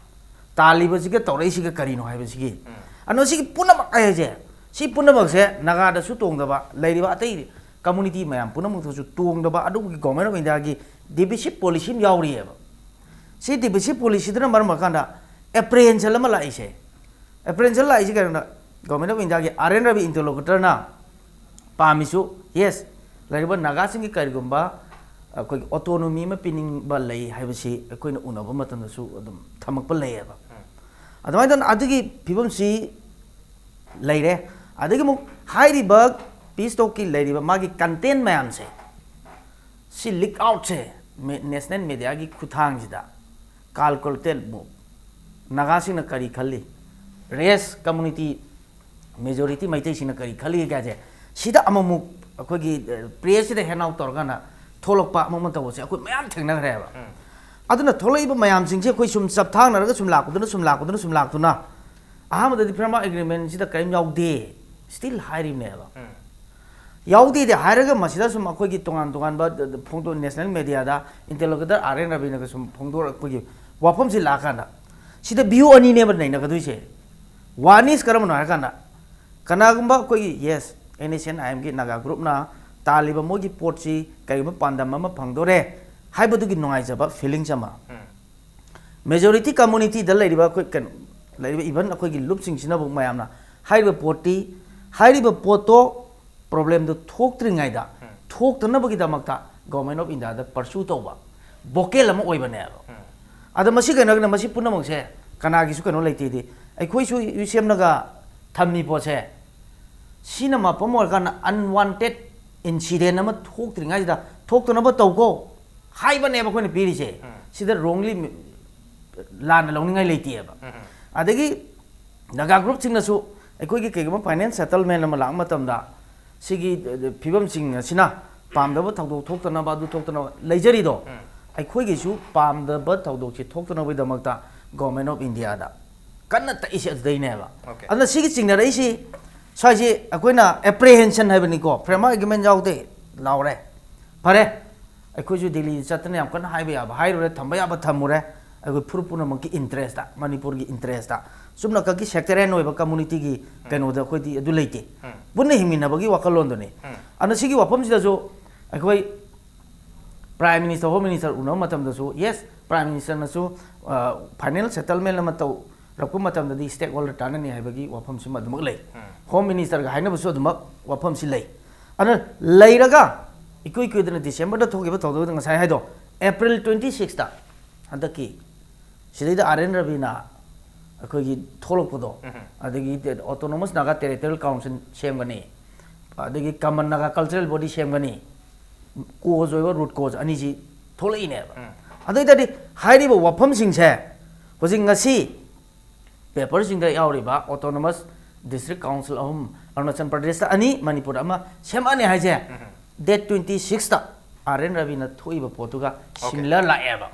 ꯇꯥꯜꯂꯤꯕꯁꯤꯒ ꯇꯧꯔꯛꯏꯁꯤꯒ ꯀꯔꯤꯅꯣ ꯍꯥꯏꯕꯁꯤꯒꯤ꯫ ꯑꯗꯣ ꯁꯤꯒꯤ ꯄꯨꯝꯅꯃꯛ ꯍꯥꯏꯁꯦ, ꯁꯤ ꯄꯨꯝꯅꯃꯛꯁꯦ ꯅꯥꯒꯥꯗꯁꯨ ꯇꯣꯡꯗꯕ, ꯂꯩꯔꯤꯕ ꯑꯇꯩ community ꯃꯌꯥꯝ ꯄꯨꯝꯅꯃꯛꯇꯁꯨ ꯇꯣꯡꯗꯕ ꯑꯗꯨꯒꯤ Government of Indiaꯒꯤ divisive policy ꯑꯃ ꯌꯥꯎꯔꯤꯑꯕ꯫ ꯁꯤ divisive policyꯗꯨꯅ ꯃꯔꯝ ꯑꯣꯏꯔꯀꯥꯟꯗ apprehension ꯑꯃ ꯂꯥꯛꯏꯁꯦ꯫ Apprehension ꯂꯥꯛꯏꯁꯦ ꯀꯩꯅꯣꯗ, Government of Indiaꯒꯤ R N Ravi interlocutorꯅ ꯄꯥꯝꯃꯤꯁꯨ, yes, ꯂꯩꯔꯤꯕ ꯅꯥꯒꯥꯁꯤꯡꯒꯤ ꯀꯔꯤꯒꯨꯝꯕ ꯑꯩꯈꯣꯏꯒꯤ autonomy ꯑꯃ ꯄꯤꯅꯤꯡꯕ ꯂꯩ ꯍꯥꯏꯕꯁꯤ ꯑꯩꯈꯣꯏꯅ ꯎꯅꯕ ꯃꯇꯝꯗꯁꯨ ꯑꯗꯨꯝ ꯊꯝꯃꯛꯄ ꯂꯩꯌꯦꯕ꯫ ꯑꯗꯨꯃꯥꯏꯅ ꯇꯧꯗꯅ ꯑꯗꯨꯒꯤ ꯐꯤꯕꯝꯁꯤ ꯂꯩꯔꯦ꯫ ꯑꯗꯒꯤ ꯑꯃꯨꯛ ꯍꯥꯏꯔꯤꯕ peace talkꯀꯤ ꯂꯩꯔꯤꯕ ꯃꯥꯒꯤ content ꯃꯌꯥꯝꯁꯦ, ꯁꯤ leak outꯁꯦ national mediaꯒꯤ ꯈꯨꯠꯊꯥꯡꯁꯤꯗ calculated move, ꯅꯥꯒꯥꯁꯤꯡꯅ ꯀꯔꯤ ꯈꯜꯂꯤ, ꯔꯦꯁ ꯀꯝꯃꯨꯅꯤꯇꯤ, ꯃꯦꯖꯣꯔꯤꯇꯤ ꯃꯩꯇꯩꯁꯤꯡꯅ ꯀꯔꯤ ꯈꯜꯂꯤ ꯀꯥꯏꯁꯦ, ꯁꯤꯗ ꯑꯃꯨꯛꯃꯨꯛ ꯑꯩꯈꯣꯏꯒꯤ ꯄ꯭ꯔꯦꯁꯁꯤꯗ ꯍꯦꯟ ꯑꯥꯎꯠ ꯇꯧꯔꯀꯥꯟꯗ ꯊꯣꯛꯂꯛꯄ ꯑꯃ ꯑꯃ ꯇꯧꯕꯁꯦ ꯑꯩꯈꯣꯏ ꯃꯌꯥꯝ ꯊꯦꯡꯅꯈ꯭ꯔꯦꯕ꯫ ꯑꯗꯨꯅ ꯊꯣꯛꯂꯛꯏꯕ ꯃꯌꯥꯝꯁꯤꯡꯁꯦ ꯑꯩꯈꯣꯏ ꯁꯨꯝ ꯆꯞꯊꯥꯡꯅꯔꯒ ꯁꯨꯝ ꯂꯥꯛꯄꯗꯨꯅ, ꯁꯨꯝ ꯂꯥꯛꯄꯗꯨꯅ, ꯁꯨꯝ ꯂꯥꯛꯇꯨꯅ, ꯑꯍꯥꯟꯕꯗꯗꯤ ꯐ꯭ꯔꯦꯝꯋꯥꯔꯛ ꯑꯦꯒ꯭ꯔꯤꯃꯦꯟꯁꯤꯗ ꯀꯔꯤꯝ ꯌꯥꯎꯗꯦ, ꯁ꯭ꯇꯤꯜ ꯍꯥꯏꯔꯤꯕꯅꯦꯕ꯫ ꯌꯥꯎꯗꯦꯗꯤ ꯍꯥꯏꯔꯒ ꯃꯁꯤꯗ ꯁꯨꯝ ꯑꯩꯈꯣꯏꯒꯤ ꯇꯣꯉꯥꯟ ꯇꯣꯉꯥꯟꯕ ꯐꯣꯡꯗꯣꯛ, ꯅꯦꯁꯅꯦꯜ ꯃꯦꯗꯤꯌꯥꯗ ꯏꯟꯇꯔꯂꯣꯀꯨꯇꯔ ꯑꯥꯔ ꯑꯦꯟ ꯔꯕꯤꯅꯒ ꯁꯨꯝ ꯐꯣꯡꯗꯣꯔꯛꯄꯒꯤ ꯋꯥꯐꯝꯁꯤ ꯂꯥꯛꯑꯀꯥꯟꯗ, ꯁꯤꯗ ꯚ꯭ꯌꯨ ꯑꯅꯤꯅꯦꯕ ꯅꯩꯅꯒꯗꯣꯏꯁꯦ꯫ One is ꯀꯔꯝꯕꯅꯣ ꯍꯥꯏꯔꯀꯥꯟꯗ, ꯀꯅꯥꯒꯨꯝꯕ ꯑꯩꯈꯣꯏꯒꯤ, ꯌꯦꯁ, ꯑꯦꯟ ꯑꯦꯁ ꯑꯦꯟ ꯑꯥꯏ ꯑꯦꯝꯒꯤ ꯅꯥꯒꯥ ꯒ꯭ꯔꯨꯞꯅ ꯇꯥꯜꯂꯤꯕ ꯃꯣꯏꯒꯤ ꯄꯣꯠꯁꯤ ꯀꯔꯤꯒꯨꯝꯕ ꯄꯥꯟꯗꯝ ꯑꯃ ꯐꯪꯗꯣꯔꯦ ꯍꯥꯏꯕꯗꯨꯒꯤ ꯅꯨꯡꯉꯥꯏꯖꯕ ꯐꯤꯂꯤꯡꯁ ꯑꯃ꯫ ꯃꯦꯖꯣꯔꯤꯇꯤ ꯀꯝꯃꯨꯅꯤꯇꯤꯗ ꯂꯩꯔꯤꯕ ꯑꯩꯈꯣꯏ ꯀꯩꯅꯣ, ꯂꯩꯔꯤꯕ ꯏꯚꯟ ꯑꯩꯈꯣꯏꯒꯤ ꯂꯨꯞꯁꯤꯡꯁꯤꯅꯕꯨ ꯃꯌꯥꯝꯅ ꯍꯥꯏꯔꯤꯕ ꯄꯣꯠꯇꯤ, ꯍꯥꯏꯔꯤꯕ ꯄꯣꯠꯇꯣ ꯄ꯭ꯔꯣꯕ꯭ꯂꯦꯝꯗꯣ ꯊꯣꯛꯇ꯭ꯔꯤꯉꯩꯗ ꯊꯣꯛꯇꯅꯕꯒꯤꯗꯃꯛꯇ ꯒꯣꯔꯃꯦꯟ ꯑꯣꯐ ꯏꯟꯗꯤꯌꯥꯗ ꯄꯔꯁꯨ ꯇꯧꯕ ꯚꯣꯀꯦꯜ ꯑꯃ ꯑꯣꯏꯕꯅꯦꯕ꯫ ꯑꯗꯣ ꯃꯁꯤ ꯀꯩꯅꯣꯒꯤꯅ ꯃꯁꯤ ꯄꯨꯝꯅꯃꯛꯁꯦ ꯀꯅꯥꯒꯤꯁꯨ ꯀꯩꯅꯣ ꯂꯩꯇꯦꯗꯤ, ꯑꯩꯈꯣꯏꯁꯨ ꯌꯨ ꯁꯤ ꯑꯦꯝꯅꯒ ꯊꯝꯃꯤ ꯄꯣꯠꯁꯦ, ꯁꯤꯅ ꯃꯐꯝ ꯑꯣꯏꯔꯀꯥꯟꯗ ꯑꯟꯋꯥꯟꯇꯦꯠ ꯏꯟꯁꯤꯗꯦꯟ ꯑꯃ ꯊꯣꯛꯇ꯭ꯔꯤꯉꯩꯁꯤꯗ ꯊꯣꯛꯇꯅꯕ ꯇꯧꯀꯣ ꯍꯥꯏꯕꯅꯦꯕ ꯑꯩꯈꯣꯏꯅ ꯄꯤꯔꯤꯁꯦ꯫ ꯁꯤꯗ ꯔꯣꯡꯂꯤ ꯂꯥꯟꯅ ꯂꯧꯅꯤꯡꯉꯥꯏ ꯂꯩꯇꯦꯕ꯫ ꯑꯗꯒꯤ ꯅꯥꯒꯥ ꯒ꯭ꯔꯨꯞꯁꯤꯡꯅꯁꯨ ꯑꯩꯈꯣꯏꯒꯤ ꯀꯩꯒꯨꯝꯕ ꯐꯥꯏꯅꯦꯜ ꯁꯦꯇꯜꯃꯦꯟ ꯑꯃ ꯂꯥꯛꯄ ꯃꯇꯝꯗ ꯁꯤꯒꯤ ꯐꯤꯕꯝꯁꯤꯡ ꯑꯁꯤꯅ ꯄꯥꯝꯗꯕ ꯊꯧꯗꯣꯛ ꯊꯣꯛꯇꯅꯕ, ꯑꯗꯨ ꯊꯣꯛꯇꯅꯕ ꯂꯩꯖꯔꯤꯗꯣ, ꯑꯩꯈꯣꯏꯒꯤꯁꯨ ꯄꯥꯝꯗꯕ ꯊꯧꯗꯣꯛꯁꯤ ꯊꯣꯛꯇꯅꯕꯒꯤꯗꯃꯛꯇ ꯒꯣꯔꯃꯦꯟ ꯑꯣꯐ ꯏꯟꯗꯤꯌꯥꯗ ꯀꯟꯅ ꯇꯛꯏꯁꯦ ꯑꯗꯨꯗꯩꯅꯦꯕ꯫ ꯑꯣꯀꯦ꯫ ꯑꯗꯨꯅ ꯁꯤꯒꯤ ꯆꯤꯡꯅꯔꯛꯏꯁꯤ, ꯁ꯭ꯋꯥꯏꯁꯤ ꯑꯩꯈꯣꯏꯅ ꯑꯦꯄ꯭ꯔꯤꯍꯦꯟꯁꯟ ꯍꯥꯏꯕꯅꯤꯀꯣ, ꯐ꯭ꯔꯦꯝꯋꯥꯔꯛ ꯑꯦꯒ꯭ꯔꯤꯃꯦꯟ ꯌꯥꯎꯗꯦ ꯂꯥꯎꯔꯦ, ꯐꯔꯦ, ꯑꯩꯈꯣꯏꯁꯨ ꯗꯤꯜꯂꯤꯗ ꯆꯠꯇꯅ ꯌꯥꯝ ꯀꯟꯅ ꯍꯥꯏꯕ ꯌꯥꯕ ꯍꯥꯏꯔꯨꯔꯦ, ꯊꯝꯕ ꯌꯥꯕ ꯊꯝꯃꯨꯔꯦ, ꯑꯩꯈꯣꯏ ꯐꯨꯔꯨꯞ ꯄꯨꯝꯅꯃꯛꯀꯤ ꯏꯟꯇꯔꯦꯁꯇ, ꯃꯅꯤꯄꯨꯔꯒꯤ ꯏꯟꯇꯔꯦꯁꯇ꯫ ꯆꯨꯝꯅꯈꯛꯀꯤ ꯁꯦꯛꯇꯔꯤꯌꯟ ꯑꯣꯏꯕ ꯀꯝꯃꯨꯅꯤꯇꯤꯒꯤ ꯀꯩꯅꯣꯗ ꯑꯩꯈꯣꯏꯗꯤ ꯑꯗꯨ ꯂꯩꯇꯦ꯫ ꯄꯨꯟꯅ ꯍꯤꯡꯃꯤꯟꯅꯕꯒꯤ ꯋꯥꯈꯜꯂꯣꯟꯗꯨꯅꯤ꯫ ꯑꯗꯨꯅ ꯁꯤꯒꯤ ꯋꯥꯐꯝꯁꯤꯗꯁꯨ ꯑꯩꯈꯣꯏ ꯄ꯭ꯔꯥꯏꯝ ꯃꯤꯅꯤꯁꯇꯔ, ꯍꯣꯝ ꯃꯤꯅꯤꯁꯇꯔ ꯎꯅꯕ ꯃꯇꯝꯗꯁꯨ, ꯌꯦꯁ, ꯄ꯭ꯔꯥꯏꯝ ꯃꯤꯅꯤꯁꯇꯔꯅꯁꯨ ꯐꯥꯏꯅꯦꯜ ꯁꯦꯇꯜꯃꯦꯟ ꯑꯃ ꯇꯧꯔꯛꯄ ꯃꯇꯝꯗꯗꯤ ꯁ꯭ꯇꯦꯛ ꯍꯣꯜꯗꯔ ꯇꯥꯟꯅꯅꯤ ꯍꯥꯏꯕꯒꯤ ꯋꯥꯐꯝꯁꯤꯃ ꯑꯗꯨꯃꯛ ꯂꯩ꯫ ꯍꯣꯝ ꯃꯤꯅꯤꯁꯇꯔꯒ ꯍꯥꯏꯅꯕꯁꯨ ꯑꯗꯨꯃꯛ ꯋꯥꯐꯝꯁꯤ ꯂꯩ꯫ ꯑꯗꯨꯅ ꯂꯩꯔꯒ ꯏꯀꯨꯏ ꯀꯨꯏꯗꯅ ꯗꯤꯁꯦꯝꯕꯔꯗ ꯊꯣꯛꯈꯤꯕ ꯊꯧꯗꯣꯛꯇ ꯉꯁꯥꯏ ꯍꯥꯏꯗꯣ, ꯑꯦꯄ꯭ꯔꯤꯜ ꯇ꯭ꯋꯦꯟꯇꯤ ꯁꯤꯛꯁꯇ ꯍꯟꯗꯛꯀꯤ ꯁꯤꯗꯩꯗ ꯑꯥꯔ ꯑꯦꯟ ꯔꯕꯤꯅ ꯑꯩꯈꯣꯏꯒꯤ ꯊꯣꯛꯂꯛꯄꯗꯣ, ꯑꯗꯒꯤ ꯑꯣꯇꯣꯅꯣꯃꯁ ꯅꯥꯒꯥ ꯇꯦꯔꯤꯇꯣꯔꯤꯌꯦꯜ ꯀꯥꯎꯟꯁꯤꯜ ꯁꯦꯝꯒꯅꯤ, ꯑꯗꯒꯤ ꯀꯃꯟ ꯅꯥꯒꯥ ꯀꯜꯆꯔꯦꯜ ꯕꯣꯗꯤ ꯁꯦꯝꯒꯅꯤ, ꯀꯣꯖ ꯑꯣꯏꯕ ꯔꯨꯠ ꯀꯣꯖ ꯑꯅꯤꯁꯤ ꯊꯣꯛꯂꯛꯏꯅꯦꯕ꯫ ꯑꯗꯨ ꯑꯣꯏ ꯇꯥꯔꯗꯤ ꯍꯥꯏꯔꯤꯕ ꯋꯥꯐꯝꯁꯤꯡꯁꯦ ꯍꯧꯖꯤꯛ ꯉꯁꯤ ꯄꯦꯄꯔꯁꯤꯡꯗ ꯌꯥꯎꯔꯤꯕ autonomous district council ꯑꯍꯨꯝ, ꯑꯔꯨꯅꯥꯆꯜ ꯄ꯭ꯔꯗꯦꯁꯇ ꯑꯅꯤ, ꯃꯅꯤꯄꯨꯔꯗ ꯑꯃ ꯁꯦꯝꯃꯛꯑꯅꯤ ꯍꯥꯏꯁꯦ, date twenty sixꯇ ꯑꯥꯔ ꯑꯦꯟ ꯔꯕꯤꯅ ꯊꯣꯛꯏꯕ ꯄꯣꯠꯇꯨꯒ similar ꯂꯥꯛꯑꯦꯕ꯫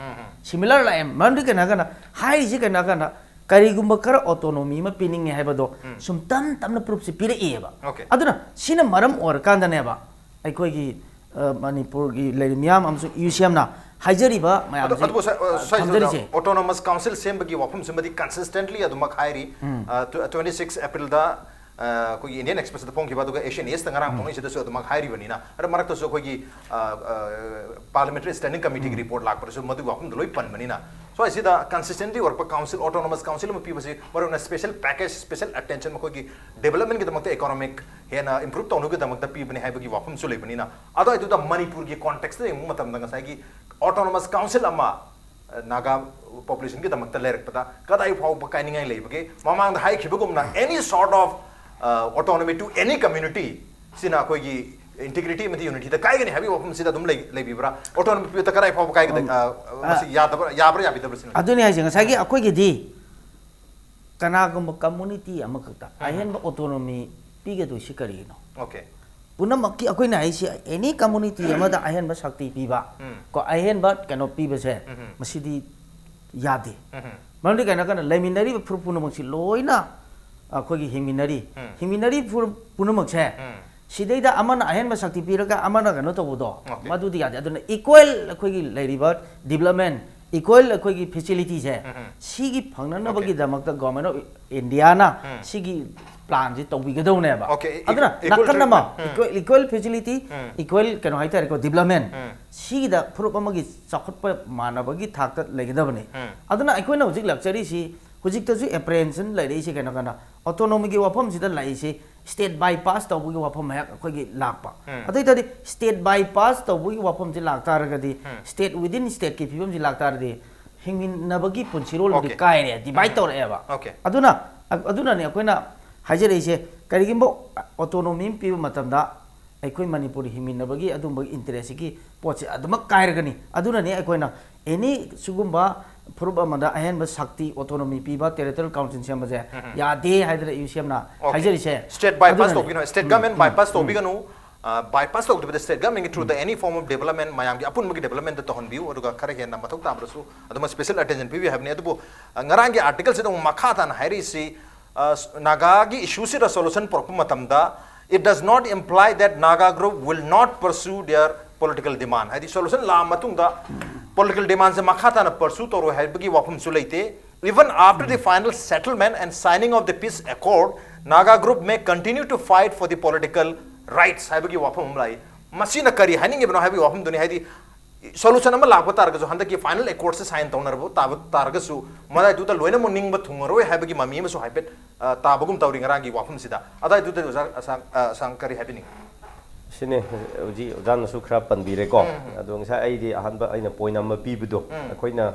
Similar ꯂꯥꯛꯑꯦ꯫ ꯃꯔꯝꯗꯤ ꯀꯩꯅꯣ ꯍꯥꯏꯔꯀꯥꯟꯗ, ꯍꯥꯏꯔꯤꯁꯤ ꯀꯩꯅꯣ ꯍꯥꯏꯔꯀꯥꯟꯗ, ꯀꯔꯤꯒꯨꯝꯕ ꯈꯔ autonomy ꯑꯃ ꯄꯤꯅꯤꯡꯉꯦ ꯍꯥꯏꯕꯗꯣ ꯁꯨꯝ ꯇꯝ ꯇꯝꯅ proofꯁꯦ ꯄꯤꯔꯛꯏꯑꯕ꯫ Okay. ꯑꯗꯨꯅ ꯁꯤꯅ ꯃꯔꯝ ꯑꯣꯏꯔꯀꯥꯟꯗꯅꯦꯕ ꯑꯩꯈꯣꯏꯒꯤ, ꯑ, ꯃꯅꯤꯄꯨꯔꯒꯤ ꯂꯩꯔꯤꯕ ꯃꯤꯌꯥꯝ ꯑꯃꯁꯨꯡ ꯌꯨ ꯁꯤ ꯑꯦꯝꯅ ꯍꯥꯏꯖꯔꯤꯕ ꯑꯗꯨ ꯃꯌꯥꯝꯁꯦ, ꯑꯗꯨꯕꯨ ꯁꯥꯏ- ꯑ, ꯑ, ꯁꯥꯏꯁꯤꯗ ꯊꯝꯖꯔꯤꯁꯦ꯫ Autonomous Council ꯁꯦꯝꯕꯒꯤ ꯋꯥꯐꯝꯁꯤꯃꯗꯤ consistently ꯑꯗꯨꯃꯛ ꯍꯥꯏꯔꯤ꯫ ꯑ, tw- twenty six Aprilꯗ, ꯑ, ꯑꯩꯈꯣꯏꯒꯤ Indian Expressꯇ ꯐꯣꯡꯈꯤꯕ, ꯑꯗꯨꯒ Asian Ageꯇ ꯉꯔꯥꯡ ꯐꯣꯡꯉꯤꯁꯤꯗꯁꯨ ꯑꯗꯨꯃꯛ ꯍꯥꯏꯔꯤꯕꯅꯤꯅ, ꯑꯗ ꯃꯔꯛꯇꯁꯨ ꯑꯩꯈꯣꯏꯒꯤ, ꯑ, ꯑ, Parliamentary Standing Committeeꯒꯤ report ꯂꯥꯛꯄꯗꯁꯨ ꯃꯗꯨꯒꯤ ꯋꯥꯐꯝꯗꯣ ꯂꯣꯏ ꯄꯟꯕꯅꯤꯅ, ꯁ꯭ꯋꯥꯏꯁꯤꯗ consistently ꯑꯣꯏꯔꯛꯄ council, autonomous council ꯑꯃ ꯄꯤꯕꯁꯤ ꯃꯔꯨ ꯑꯣꯏꯅ special package, special attention ꯃꯈꯣꯏꯒꯤ developmentꯒꯤꯗꯃꯛꯇ, economic ꯍꯦꯟꯅ improve ꯇꯧꯅꯕꯒꯤꯗꯃꯛꯇ ꯄꯤꯕꯅꯤ ꯍꯥꯏꯕꯒꯤ ꯋꯥꯐꯝꯁꯨ ꯂꯩꯕꯅꯤꯅ, ꯑꯗꯨꯋꯥꯏꯗꯨꯗ ꯃꯅꯤꯄꯨꯔꯒꯤ contextꯇ ꯌꯦꯡꯕ ꯃꯇꯝꯗ ꯉꯁꯥꯏꯒꯤ autonomous council ꯑꯃ, ꯑ, ꯅꯥꯒꯥ populationꯒꯤꯗꯃꯛꯇ ꯂꯩꯔꯛꯄꯗ ꯀꯗꯥꯏ ꯐꯥꯎꯕ ꯀꯥꯏꯅꯤꯡꯉꯥꯏ ꯂꯩꯕꯒꯦ? ꯃꯃꯥꯡꯗ ꯍꯥꯏꯈꯤꯕꯒꯨꯝꯅ any sort of, ꯑ, autonomy to any community ꯁꯤꯅ ꯑꯩꯈꯣꯏꯒꯤ integrity ꯑꯃꯗꯤ unityꯗ ꯀꯥꯏꯒꯅꯤ ꯍꯥꯏꯕꯒꯤ ꯋꯥꯐꯝꯁꯤꯗ ꯑꯗꯨꯝ ꯂꯩ-, ꯂꯩꯕꯤꯕ꯭ꯔꯥ? Autonomy ꯄꯤꯕꯗ ꯀꯗꯥꯏ ꯐꯥꯎꯕ ꯀꯥꯏꯒꯗ-, ꯑ, ꯃꯁꯤ ꯌꯥꯗꯕ꯭ꯔꯥ, ꯌꯥꯕ꯭ꯔꯥ ꯌꯥꯕꯤꯗꯕ꯭ꯔꯥ ꯁꯤꯅ? ꯑꯗꯨꯅꯤ ꯍꯥꯏꯁꯦ, ꯉꯁꯥꯏꯒꯤ ꯑꯩꯈꯣꯏꯒꯤꯗꯤ ꯀꯅꯥꯒꯨꯝꯕ community ꯑꯃꯈꯛꯇ ꯑꯍꯦꯟꯕ autonomy ꯄꯤꯒꯗꯣꯏꯁꯤ ꯀꯔꯤꯒꯤꯅꯣ? Okay. ꯄꯨꯝꯅꯃꯛꯀꯤ ꯑꯩꯈꯣꯏꯅ ꯍꯥꯏꯁꯤ any community ꯑꯃꯗ ꯑꯍꯦꯟꯕ ꯁꯛꯇꯤ ꯄꯤꯕ, ꯎꯝ. ꯀꯣ, ꯑꯍꯦꯟꯕ ꯀꯩꯅꯣ ꯄꯤꯕꯁꯦ, ꯎꯝ. ꯃꯁꯤꯗꯤ ꯌꯥꯗꯦ꯫ ꯎꯝ. ꯃꯔꯝꯗꯤ ꯀꯩꯅꯣ ꯍꯥꯏꯔꯀꯥꯟꯗ ꯂꯩꯃꯤꯟꯅꯔꯤꯕ ꯐꯨꯔꯨꯞ ꯄꯨꯝꯅꯃꯛꯁꯤ ꯂꯣꯏꯅ ꯑꯩꯈꯣꯏꯒꯤ ꯍꯤꯡꯃꯤꯟꯅꯔꯤ꯫ ꯎꯝ. ꯍꯤꯡꯃꯤꯟꯅꯔꯤ ꯐꯨꯔꯨꯞ ꯄꯨꯝꯅꯃꯛꯁꯦ, ꯎꯝ. ꯁꯤꯗꯩꯗ ꯑꯃꯅ ꯑꯍꯦꯟꯕ ꯁꯛꯇꯤ ꯄꯤꯔꯒ ꯑꯃꯅ ꯀꯩꯅꯣ ꯇꯧꯕꯗꯣ, Okay. ꯃꯗꯨꯗꯤ ꯌꯥꯗꯦ꯫ ꯑꯗꯨꯅ equal ꯑꯩꯈꯣꯏꯒꯤ ꯂꯩꯔꯤꯕ development, equal ꯑꯩꯈꯣꯏꯒꯤ facilityꯁꯦ, ꯎꯝ. ꯁꯤꯒꯤ ꯐꯪꯅꯅꯕꯒꯤꯗꯃꯛꯇ Government of Indiaꯅ ꯎꯝ. ꯁꯤꯒꯤ planꯁꯤ ꯇꯧꯕꯤꯒꯗꯧꯅꯦꯕ꯫ Okay, e-, ꯑꯗꯨꯅ equal ꯅꯥꯀꯟ ꯑꯃ, treatment. ꯎꯝ. equal, equal facility, ꯎꯝ. equal ꯀꯩꯅꯣ ꯍꯥꯏꯇꯥꯔꯦꯀꯣ, development, ꯎꯝ. ꯁꯤꯒꯤꯗ ꯐꯨꯔꯨꯞ ꯑꯃꯒꯤ ꯆꯥꯎꯈꯠꯄ ꯃꯥꯟꯅꯕꯒꯤ ꯊꯥꯛꯇ ꯂꯩꯒꯗꯕꯅꯤ꯫ ꯎꯝ. ꯑꯗꯨꯅ ꯑꯩꯈꯣꯏꯅ ꯍꯧꯖꯤꯛ ꯂꯥꯛꯆꯔꯤꯁꯤ, ꯍꯧꯖꯤꯛꯇꯁꯨ apprehension ꯂꯩꯔꯛꯏꯁꯤ ꯀꯩꯅꯣ ꯀꯥꯟꯗ, autonomyꯒꯤ ꯋꯥꯐꯝꯁꯤꯗ ꯂꯥꯛꯏꯁꯤ state bypass ꯇꯧꯕꯒꯤ ꯋꯥꯐꯝ ꯍꯦꯛ ꯑꯩꯈꯣꯏꯒꯤ ꯂꯥꯛꯄ꯫ ꯎꯝ. ꯑꯗꯨ ꯑꯣꯏ ꯇꯥꯔꯗꯤ state bypass ꯇꯧꯕꯒꯤ ꯋꯥꯐꯝꯁꯤ ꯂꯥꯛꯇꯥꯔꯒꯗꯤ, ꯎꯝ. state within stateꯀꯤ ꯐꯤꯕꯝꯁꯤ ꯂꯥꯛꯇꯥꯔꯗꯤ, ꯍꯤꯡꯃꯤꯟꯅꯕꯒꯤ ꯄꯨꯟꯁꯤꯔꯣꯜꯗꯨꯗꯤ Okay. ꯀꯥꯏꯔꯦ, divide ꯎꯝ. ꯇꯧꯔꯛꯑꯦꯕ꯫ Okay. ꯑꯗꯨꯅ, ꯑꯗꯨꯅꯅꯦ ꯑꯩꯈꯣꯏꯅ ꯍꯥꯏꯖꯔꯛꯏꯁꯦ, ꯀꯔꯤꯒꯨꯝꯕ autonomy ꯑꯃ ꯄꯤꯕ ꯃꯇꯝꯗ ꯑꯩꯈꯣꯏ ꯃꯅꯤꯄꯨꯔ ꯍꯤꯡꯃꯤꯟꯅꯕꯒꯤ ꯑꯗꯨꯝꯕꯒꯤ interestꯀꯤ ꯄꯣꯠꯁꯦ ꯑꯗꯨꯃꯛ ꯀꯥꯏꯔꯒꯅꯤ꯫ ꯑꯗꯨꯅꯅꯦ ꯑꯩꯈꯣꯏꯅ any ꯁꯤꯒꯨꯝꯕ ꯐꯨꯔꯨꯞ ꯑꯃꯗ ꯑꯍꯦꯟꯕ ꯁꯛꯇꯤ, autonomy ꯄꯤꯕ territorial council ꯁꯦꯝꯕꯁꯦ ꯌꯥꯗꯦ ꯍꯥꯏꯗꯅ ꯌꯨ ꯁꯤ ꯑꯦꯝꯅ Okay. ꯍꯥꯏꯖꯔꯤꯁꯦ꯫ State bypass ꯑꯗꯨꯅꯅꯦ꯫ ꯇꯧꯕꯤꯒꯅꯨ, state government bypass ꯇꯧꯕꯤꯒꯅꯨ, bypass ꯇꯧꯗꯕꯤꯗ state government ꯒꯤ through the any form of development, ꯃꯌꯥꯝꯒꯤ ꯑꯄꯨꯟꯕꯒꯤ development ꯇꯧꯍꯟꯕꯤꯌꯨ, ꯑꯗꯨꯒ ꯈꯔ ꯍꯦꯟꯅ ꯃꯊꯧ ꯇꯥꯕꯗꯁꯨ ꯑꯗꯨꯃꯛ special attention ꯄꯤꯕꯤꯌꯨ ꯍꯥꯏꯕꯅꯤ꯫ ꯑꯗꯨꯕꯨ ꯑ, ꯉꯔꯥꯡꯒꯤ article ꯁꯤꯗ ꯑꯃꯨꯛ ꯃꯈꯥ ꯇꯥꯅ ꯍꯥꯏꯔꯤꯁꯤ, ꯑ, ꯅꯥꯒꯥꯒꯤ issue ꯁꯤꯗ solution ꯄꯨꯔꯛꯄ ꯃꯇꯝꯗ, it does not imply that Naga group will not pursue their political demand. ꯍꯥꯏꯗꯤ solution ꯂꯥꯛꯑ ꯃꯇꯨꯡꯗ political demand ꯁꯦ ꯃꯈꯥ ꯇꯥꯅ pursue ꯇꯧꯔꯣꯏ ꯍꯥꯏꯕꯒꯤ ꯋꯥꯐꯝꯁꯨ ꯂꯩꯇꯦ꯫ Even after the final settlement and signing of the peace accord, Naga group may continue to fight for the political rights ꯍꯥꯏꯕꯒꯤ ꯋꯥꯐꯝ ꯑꯃ ꯂꯥꯛꯏ꯫ ꯃꯁꯤꯅ ꯀꯔꯤ ꯍꯥꯏꯅꯤꯡꯉꯤꯕꯅꯣ ꯍꯥꯏꯕꯒꯤ ꯋꯥꯐꯝꯗꯨꯅꯤ꯫ ꯍꯥꯏꯗꯤ solution ꯑꯃ ꯂꯥꯛꯄ ꯇꯥꯔꯒꯁꯨ, ꯍꯟꯗꯛꯀꯤ final accord ꯁꯦ sign ꯇꯧꯅꯔꯕ ꯇꯥꯕ ꯇꯥꯔꯒꯁꯨ, ꯃꯗꯥꯏꯗꯨꯗ ꯂꯣꯏꯅꯃꯛ ꯅꯤꯡꯕ ꯊꯨꯡꯉꯔꯣꯏ ꯍꯥꯏꯕꯒꯤ ꯃꯃꯤ ꯑꯃꯁꯨ ꯍꯥꯏꯐꯦꯠ ꯑ, ꯇꯥꯕꯒꯨꯝ ꯇꯧꯔꯤ ꯉꯔꯥꯡꯒꯤ ꯋꯥꯐꯝꯁꯤꯗ꯫ ꯑꯗꯥꯏꯗꯨꯗ ꯑꯣꯖꯥ ꯑꯁꯥꯡ, ꯑ, ꯑꯁꯥꯡ ꯀꯔꯤ ꯍꯥꯏꯕꯤꯅꯤꯡ? ꯁꯤꯅꯦ ꯍꯧꯖꯤꯛ ꯑꯣꯖꯥꯅꯁꯨ ꯈꯔ ꯄꯟꯕꯤꯔꯦꯀꯣ꯫ ꯑꯗꯣ ꯉꯁꯥꯏ ꯑꯩꯗꯤ ꯑꯍꯥꯟꯕ ꯑꯩꯅ point ꯑꯃ ꯄꯤꯕꯗꯣ, ꯑꯩꯈꯣꯏꯅ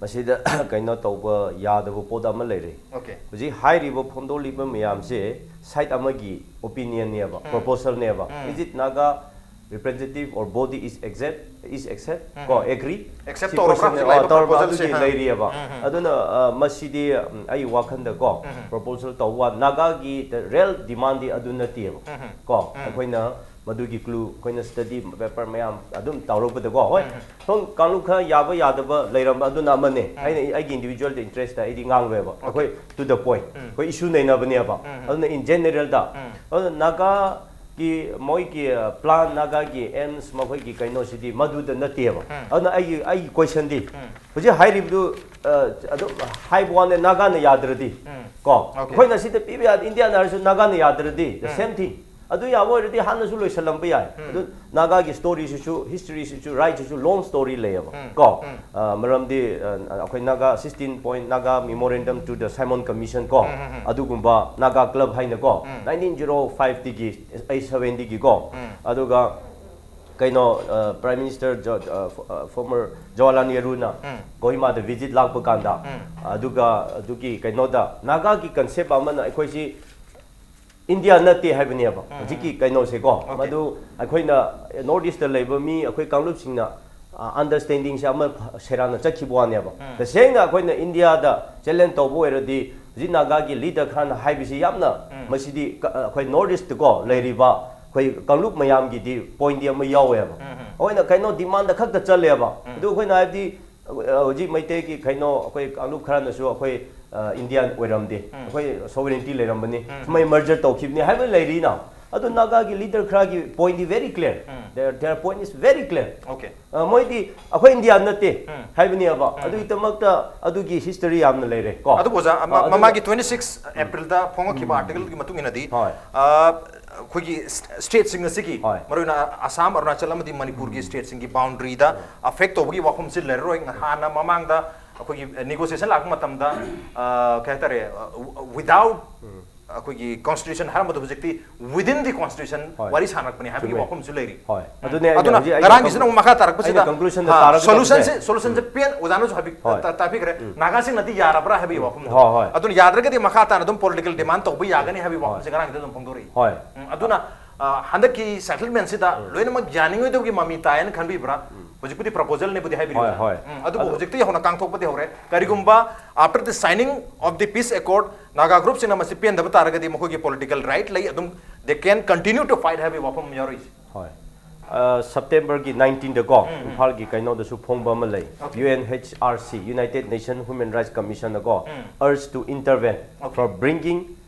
ꯃꯁꯤꯗ ꯀꯩꯅꯣ ꯇꯧꯕ ꯌꯥꯗꯕ ꯄꯣꯠ ꯑꯃ ꯂꯩꯔꯦ꯫ Okay. ꯍꯧꯖꯤꯛ ꯍꯥꯏꯔꯤꯕ ꯐꯣꯡꯗꯣꯛꯂꯤꯕ ꯃꯌꯥꯝꯁꯦ side ꯑꯃꯒꯤ opinion ꯅꯦꯕ, proposal ꯅꯦꯕ꯫ Is it Naga representative or body is accept, is accept, ꯀꯣ, agree? Accept ꯁꯤ ꯇꯧꯔꯕ꯭ꯔꯥ? question ꯅꯦ, ꯍꯧꯖꯤꯛ ꯑ, ꯂꯩꯔꯤꯕ ꯇꯧꯔꯕ꯭ꯔꯥ? proposal ꯁꯦ? ꯑꯗꯨꯒꯤ ꯑ. ꯂꯩꯔꯤꯑꯕ꯫ ꯑꯗꯨꯅ, ꯑ, ꯃꯁꯤꯗꯤ, ꯎꯝ, ꯑꯩ ꯋꯥꯈꯜꯗꯀꯣ, proposal ꯇꯧꯕ ꯅꯥꯒꯥꯒꯤ real demand ꯗꯤ ꯑꯗꯨ ꯅꯠꯇꯦꯕ꯫ ꯀꯣ, ꯑꯩꯈꯣꯏꯅ ꯃꯗꯨꯒꯤ clue, ꯑꯩꯈꯣꯏꯅ study paper ꯃꯌꯥꯝ ꯑꯗꯨꯝ ꯇꯧꯔꯛꯄꯗꯀꯣ, ꯍꯣꯏ, ꯁꯣꯝ ꯀꯥꯡꯂꯨꯞ ꯈꯔ ꯌꯥꯕ ꯌꯥꯗꯕ ꯂꯩꯔꯝꯕ ꯑꯗꯨꯅ ꯑꯃꯅꯦ꯫ ꯑꯩꯅ, ꯑꯩꯒꯤ individual interest ꯇ ꯑꯩꯗꯤ ꯉꯥꯡꯂꯣꯏꯕ꯫ ꯑꯩꯈꯣꯏ to the point, ꯑꯩꯈꯣꯏ issue ꯅꯩꯅꯕꯅꯦꯕ꯫ ꯑꯗꯨꯅ in general ꯗ, ꯑꯗꯨꯅ ꯅꯥꯒꯥꯒꯤ ꯃꯣꯏꯒꯤ, ꯑ, plan, ꯅꯥꯒꯥꯒꯤ aims, ꯃꯈꯣꯏꯒꯤ ꯀꯩꯅꯣꯁꯤꯗꯤ ꯃꯗꯨꯗ ꯅꯠꯇꯦꯕ꯫ ꯑꯗꯨꯅ ꯑꯩꯒꯤ, ꯑꯩꯒꯤ question ꯗꯤ, ꯍꯧꯖꯤꯛ ꯍꯥꯏꯔꯤꯕꯗꯨ, ꯑ, ꯑꯗꯨꯝ ꯍꯥꯏꯕ ꯋꯥꯅꯦ, ꯅꯥꯒꯥꯅ ꯌꯥꯗ꯭ꯔꯗꯤ, ꯀꯣ, Okay. ꯑꯩꯈꯣꯏꯅ ꯁꯤꯗ ꯄꯤꯕ ꯌꯥꯗꯦ, ꯏꯟꯗꯤꯌꯥꯅ ꯍꯥꯏꯔꯁꯨ ꯅꯥꯒꯥꯅ ꯌꯥꯗ꯭ꯔꯗꯤ, the same thing꯫ ꯑꯗꯨ ꯌꯥꯕ ꯑꯣꯏꯔꯗꯤ ꯍꯥꯟꯅꯁꯨ ꯂꯣꯏꯁꯤꯜꯂꯝꯕ ꯌꯥꯏ꯫ ꯑꯗꯨ ꯅꯥꯒꯥꯒꯤ story ꯁꯤꯁꯨ, history ꯁꯤꯁꯨ, right ꯁꯤꯁꯨ long story ꯂꯩꯌꯦꯕ, ꯀꯣ꯫ ꯑ, ꯃꯔꯝꯗꯤ, ꯑ, ꯑꯩꯈꯣꯏ Naga sixteen point Naga Memorandum to the Simon Commission ꯀꯣ, ꯑꯗꯨꯒꯨꯝꯕ ꯅꯥꯒꯥ club ꯍꯥꯏꯅꯀꯣ, nineteen zero five ꯗꯒꯤ, eight seven ꯗꯒꯤ ꯀꯣ, ꯑꯗꯨꯒ ꯀꯩꯅꯣ, ꯑ, Prime Minister ꯖ-, ꯑ, ꯐ-, ꯑ, former ꯖꯋꯥꯍꯔꯂꯥꯜ ꯅꯦꯍꯔꯨꯅ ꯀꯣꯍꯤꯃꯥꯗ visit ꯂꯥꯛꯄ ꯀꯥꯟꯗ, ꯑꯗꯨꯒ ꯑꯗꯨꯒꯤ ꯀꯩꯅꯣꯗ ꯅꯥꯒꯥꯒꯤ concept ꯑꯃꯅ ꯑꯩꯈꯣꯏꯁꯤ ꯏꯟꯗꯤꯌꯥ ꯅꯠꯇꯦ ꯍꯥꯏꯕꯅꯦꯕ꯫ ꯍꯧꯖꯤꯛꯀꯤ ꯀꯩꯅꯣꯁꯦꯀꯣ, ꯃꯗꯨ ꯑꯩꯈꯣꯏꯅ North East ꯇ ꯂꯩꯕ ꯃꯤ, ꯑꯩꯈꯣꯏ ꯀꯥꯡꯂꯨꯞꯁꯤꯡꯅ ꯑꯟꯗꯔꯁ꯭ꯇꯦꯟꯗꯤꯡꯁꯦ ꯑꯃ ꯁꯦꯔꯥꯟꯅ ꯆꯠꯈꯤꯕ ꯋꯥꯅꯦꯕ꯫ ꯇꯁꯦꯡꯅ ꯑꯩꯈꯣꯏꯅ ꯏꯟꯗꯤꯌꯥꯗ ꯆꯦꯂꯦꯟꯖ ꯇꯧꯕ ꯑꯣꯏꯔꯗꯤ ꯍꯧꯖꯤꯛ ꯅꯥꯒꯥꯒꯤ ꯂꯤꯗꯔ ꯈꯔꯅ ꯍꯥꯏꯕꯁꯤ ꯌꯥꯝꯅ ꯃꯁꯤꯗꯤ ꯀ- ꯑꯩꯈꯣꯏ ꯅꯣꯔꯠ ꯏꯁꯇꯀꯣ ꯂꯩꯔꯤꯕ ꯑꯩꯈꯣꯏ ꯀꯥꯡꯂꯨꯞ ꯃꯌꯥꯝꯒꯤꯗꯤ ꯄꯣꯏꯟꯗꯤ ꯑꯃ ꯌꯥꯎꯋꯦꯕ꯫ ꯑꯩꯈꯣꯏꯅ ꯀꯩꯅꯣ ꯗꯤꯃꯥꯟꯗ ꯈꯛꯇ ꯆꯠꯂꯦꯕ꯫ ꯑꯗꯨ ꯑꯩꯈꯣꯏꯅ ꯍꯥꯏꯕꯗꯤ ꯑ, ꯍꯧꯖꯤꯛ ꯃꯩꯇꯩꯒꯤ ꯀꯩꯅꯣ ꯑꯩꯈꯣꯏ ꯀꯥꯡꯂꯨꯞ ꯈꯔꯅꯁꯨ ꯑꯩꯈꯣꯏ ꯏꯟꯗꯤꯌꯥꯟ ꯑꯣꯏꯔꯝꯗꯦ, ꯑꯩꯈꯣꯏ ꯁꯣꯋꯔꯦꯟꯇꯤ ꯂꯩꯔꯝꯕꯅꯤ, ꯁꯨꯃꯥꯏ ꯃꯔꯖꯔ ꯇꯧꯈꯤꯕꯅꯤ ꯍꯥꯏꯕ ꯂꯩꯔꯤꯅ꯫ ꯑꯗꯨ ꯅꯥꯒꯥꯒꯤ ꯂꯤꯗꯔ ꯈꯔꯒꯤ ꯄꯣꯏꯟꯗꯤ very clear. Their their point is very clear. Okay. ꯑ, ꯃꯣꯏꯗꯤ ꯑꯩꯈꯣꯏ ꯏꯟꯗꯤꯌꯥ ꯅꯠꯇꯦ ꯍꯥꯏꯕꯅꯦꯕ꯫ ꯑꯗꯨꯒꯤꯗꯃꯛꯇ ꯑꯗꯨꯒꯤ ꯍꯤꯁꯇꯔꯤ ꯌꯥꯝꯅ ꯂꯩꯔꯦ ꯀꯣ꯫ ꯑꯗꯨꯕꯨ ꯑꯣꯖꯥ ꯑꯃ- ꯑꯗꯨꯅ- ꯃꯃꯥꯡꯒꯤ twenty six Aprilꯗ ꯐꯣꯡꯉꯛꯈꯤꯕ articleꯒꯤ ꯃꯇꯨꯡ ꯏꯟꯅꯗꯤ ꯍꯣꯏ꯫ ꯑ, ꯑꯩꯈꯣꯏꯒꯤ stateꯁꯤꯡ ꯑꯁꯤꯒꯤ ꯍꯣꯏ꯫ ꯃꯔꯨꯑꯣꯏꯅ ꯑꯁꯥꯝ, ꯑꯔꯨꯅꯥꯆꯜ ꯑꯃꯗꯤ ꯃꯅꯤꯄꯨꯔꯒꯤ stateꯁꯤꯡꯒꯤ boundaryꯗ affect ꯇꯧꯕꯒꯤ ꯋꯥꯐꯝꯁꯤ ꯂꯩꯔꯔꯣꯏ꯫ ꯍꯥꯟꯅ ꯃꯃꯥꯡꯗ ꯑꯩꯈꯣꯏꯒꯤ negotiation ꯂꯥꯛꯄ ꯃꯇꯝꯗ ꯑ, ꯀꯩ ꯍꯥꯏꯇꯥꯔꯦ, without ꯑꯩꯈꯣꯏꯒꯤ constitution ꯍꯥꯏꯔꯝꯕꯗꯣ ꯍꯧꯖꯤꯛꯇꯤ within the constitution ꯍꯣꯏ꯫ ꯋꯥꯔꯤ ꯁꯥꯟꯅꯔꯛꯄꯅꯤ ꯍꯥꯏꯕꯒꯤ ꯆꯨꯝꯃꯦ꯫ ꯋꯥꯐꯝꯁꯨ ꯂꯩꯔꯤ꯫ ꯍꯣꯏ꯫ ꯑꯗꯨꯅꯦ ꯑꯩꯅ ꯑꯗꯨꯅ ꯍꯧꯖꯤꯛ ꯑꯩꯅ ꯉꯔꯥꯡꯒꯤꯁꯤꯅ conclu- ꯑꯃꯨꯛ ꯃꯈꯥ ꯇꯥꯔꯛꯄꯁꯤꯗ ꯑꯩꯅ conclusionꯗ ꯇꯥꯔꯛꯀꯗꯕꯁꯦ- solutionꯁꯦ solutionꯁꯦ ꯄꯦꯟ ꯑꯣꯖꯥꯅꯁꯨ ꯍꯥꯏꯕꯤ ꯍꯣꯏ꯫ ꯇꯥ- ꯇꯥꯛꯄꯤꯈ꯭ꯔꯦ꯫ ꯅꯥꯒꯥꯁꯤꯡꯅꯗꯤ ꯌꯥꯔꯕ꯭ꯔꯥ ꯍꯥꯏꯕꯒꯤ ꯋꯥꯐꯝꯗꯣ꯫ ꯍꯣꯏ, ꯍꯣꯏ꯫ ꯑꯗꯨꯅ ꯌꯥꯗ꯭ꯔꯒꯗꯤ ꯃꯈꯥ ꯇꯥꯅ ꯑꯗꯨꯝ political demand ꯇꯧꯕ ꯌꯥꯒꯅꯤ ꯍꯥꯏꯕꯒꯤ ꯋꯥꯐꯝꯁꯦ ꯉꯔꯥꯡꯒꯤꯗ ꯑꯗꯨꯝ ꯐꯣꯡꯗꯣꯔꯛꯏ꯫ ꯍꯣꯏ꯫ ꯎꯝ, ꯑꯗꯨꯅ ꯑ, ꯍꯟꯗꯛꯀꯤ settlementꯁꯤꯗ ꯂꯣꯏꯅꯃꯛ ꯌꯥꯅꯤꯡꯉꯣꯏꯗꯧꯒꯤ ꯃꯃꯤ ꯇꯥꯏꯌꯦꯅ ꯈꯟꯕꯤꯕ꯭ꯔꯥ? ꯍꯧꯖꯤꯛꯄꯨꯗꯤ proposalꯅꯦꯕꯨꯗꯤ ꯍꯥꯏꯕꯤꯔꯤ ꯍꯣꯏ, ꯑꯣꯖꯥ꯫ ꯍꯣꯏ꯫ ꯎꯝ, ꯑꯗꯨꯕꯨ ꯑꯗꯨ- ꯍꯧꯖꯤꯛꯇꯤ ꯍꯧꯅ ꯀꯥꯡꯊꯣꯛꯄꯗꯤ ꯍꯧꯔꯦ꯫ ꯀꯔꯤꯒꯨꯝꯕ after the signing of the peace accord Naga groupꯁꯤꯡꯅ ꯃꯁꯤ ꯄꯦꯟꯗꯕ ꯇꯥꯔꯒꯗꯤ ꯃꯈꯣꯏꯒꯤ political right ꯂꯩ, ꯑꯗꯨꯝ they can continue to fight ꯍꯥꯏꯕꯒꯤ ꯋꯥꯐꯝ ꯑꯃ ꯌꯥꯎꯔꯛꯏꯁꯦ꯫ ꯍꯣꯏ꯫ ꯑ, Septemberꯒꯤ nineteenꯗꯀꯣ ꯏꯝꯐꯥꯜꯒꯤ ꯀꯩꯅꯣꯗꯁꯨ ꯐꯣꯡꯕ ꯑꯃ ꯂꯩ꯫ Okay. UNHRC, United Nation Human Rights Commissionꯗꯀꯣ um. urge to intervene Okay. for bringing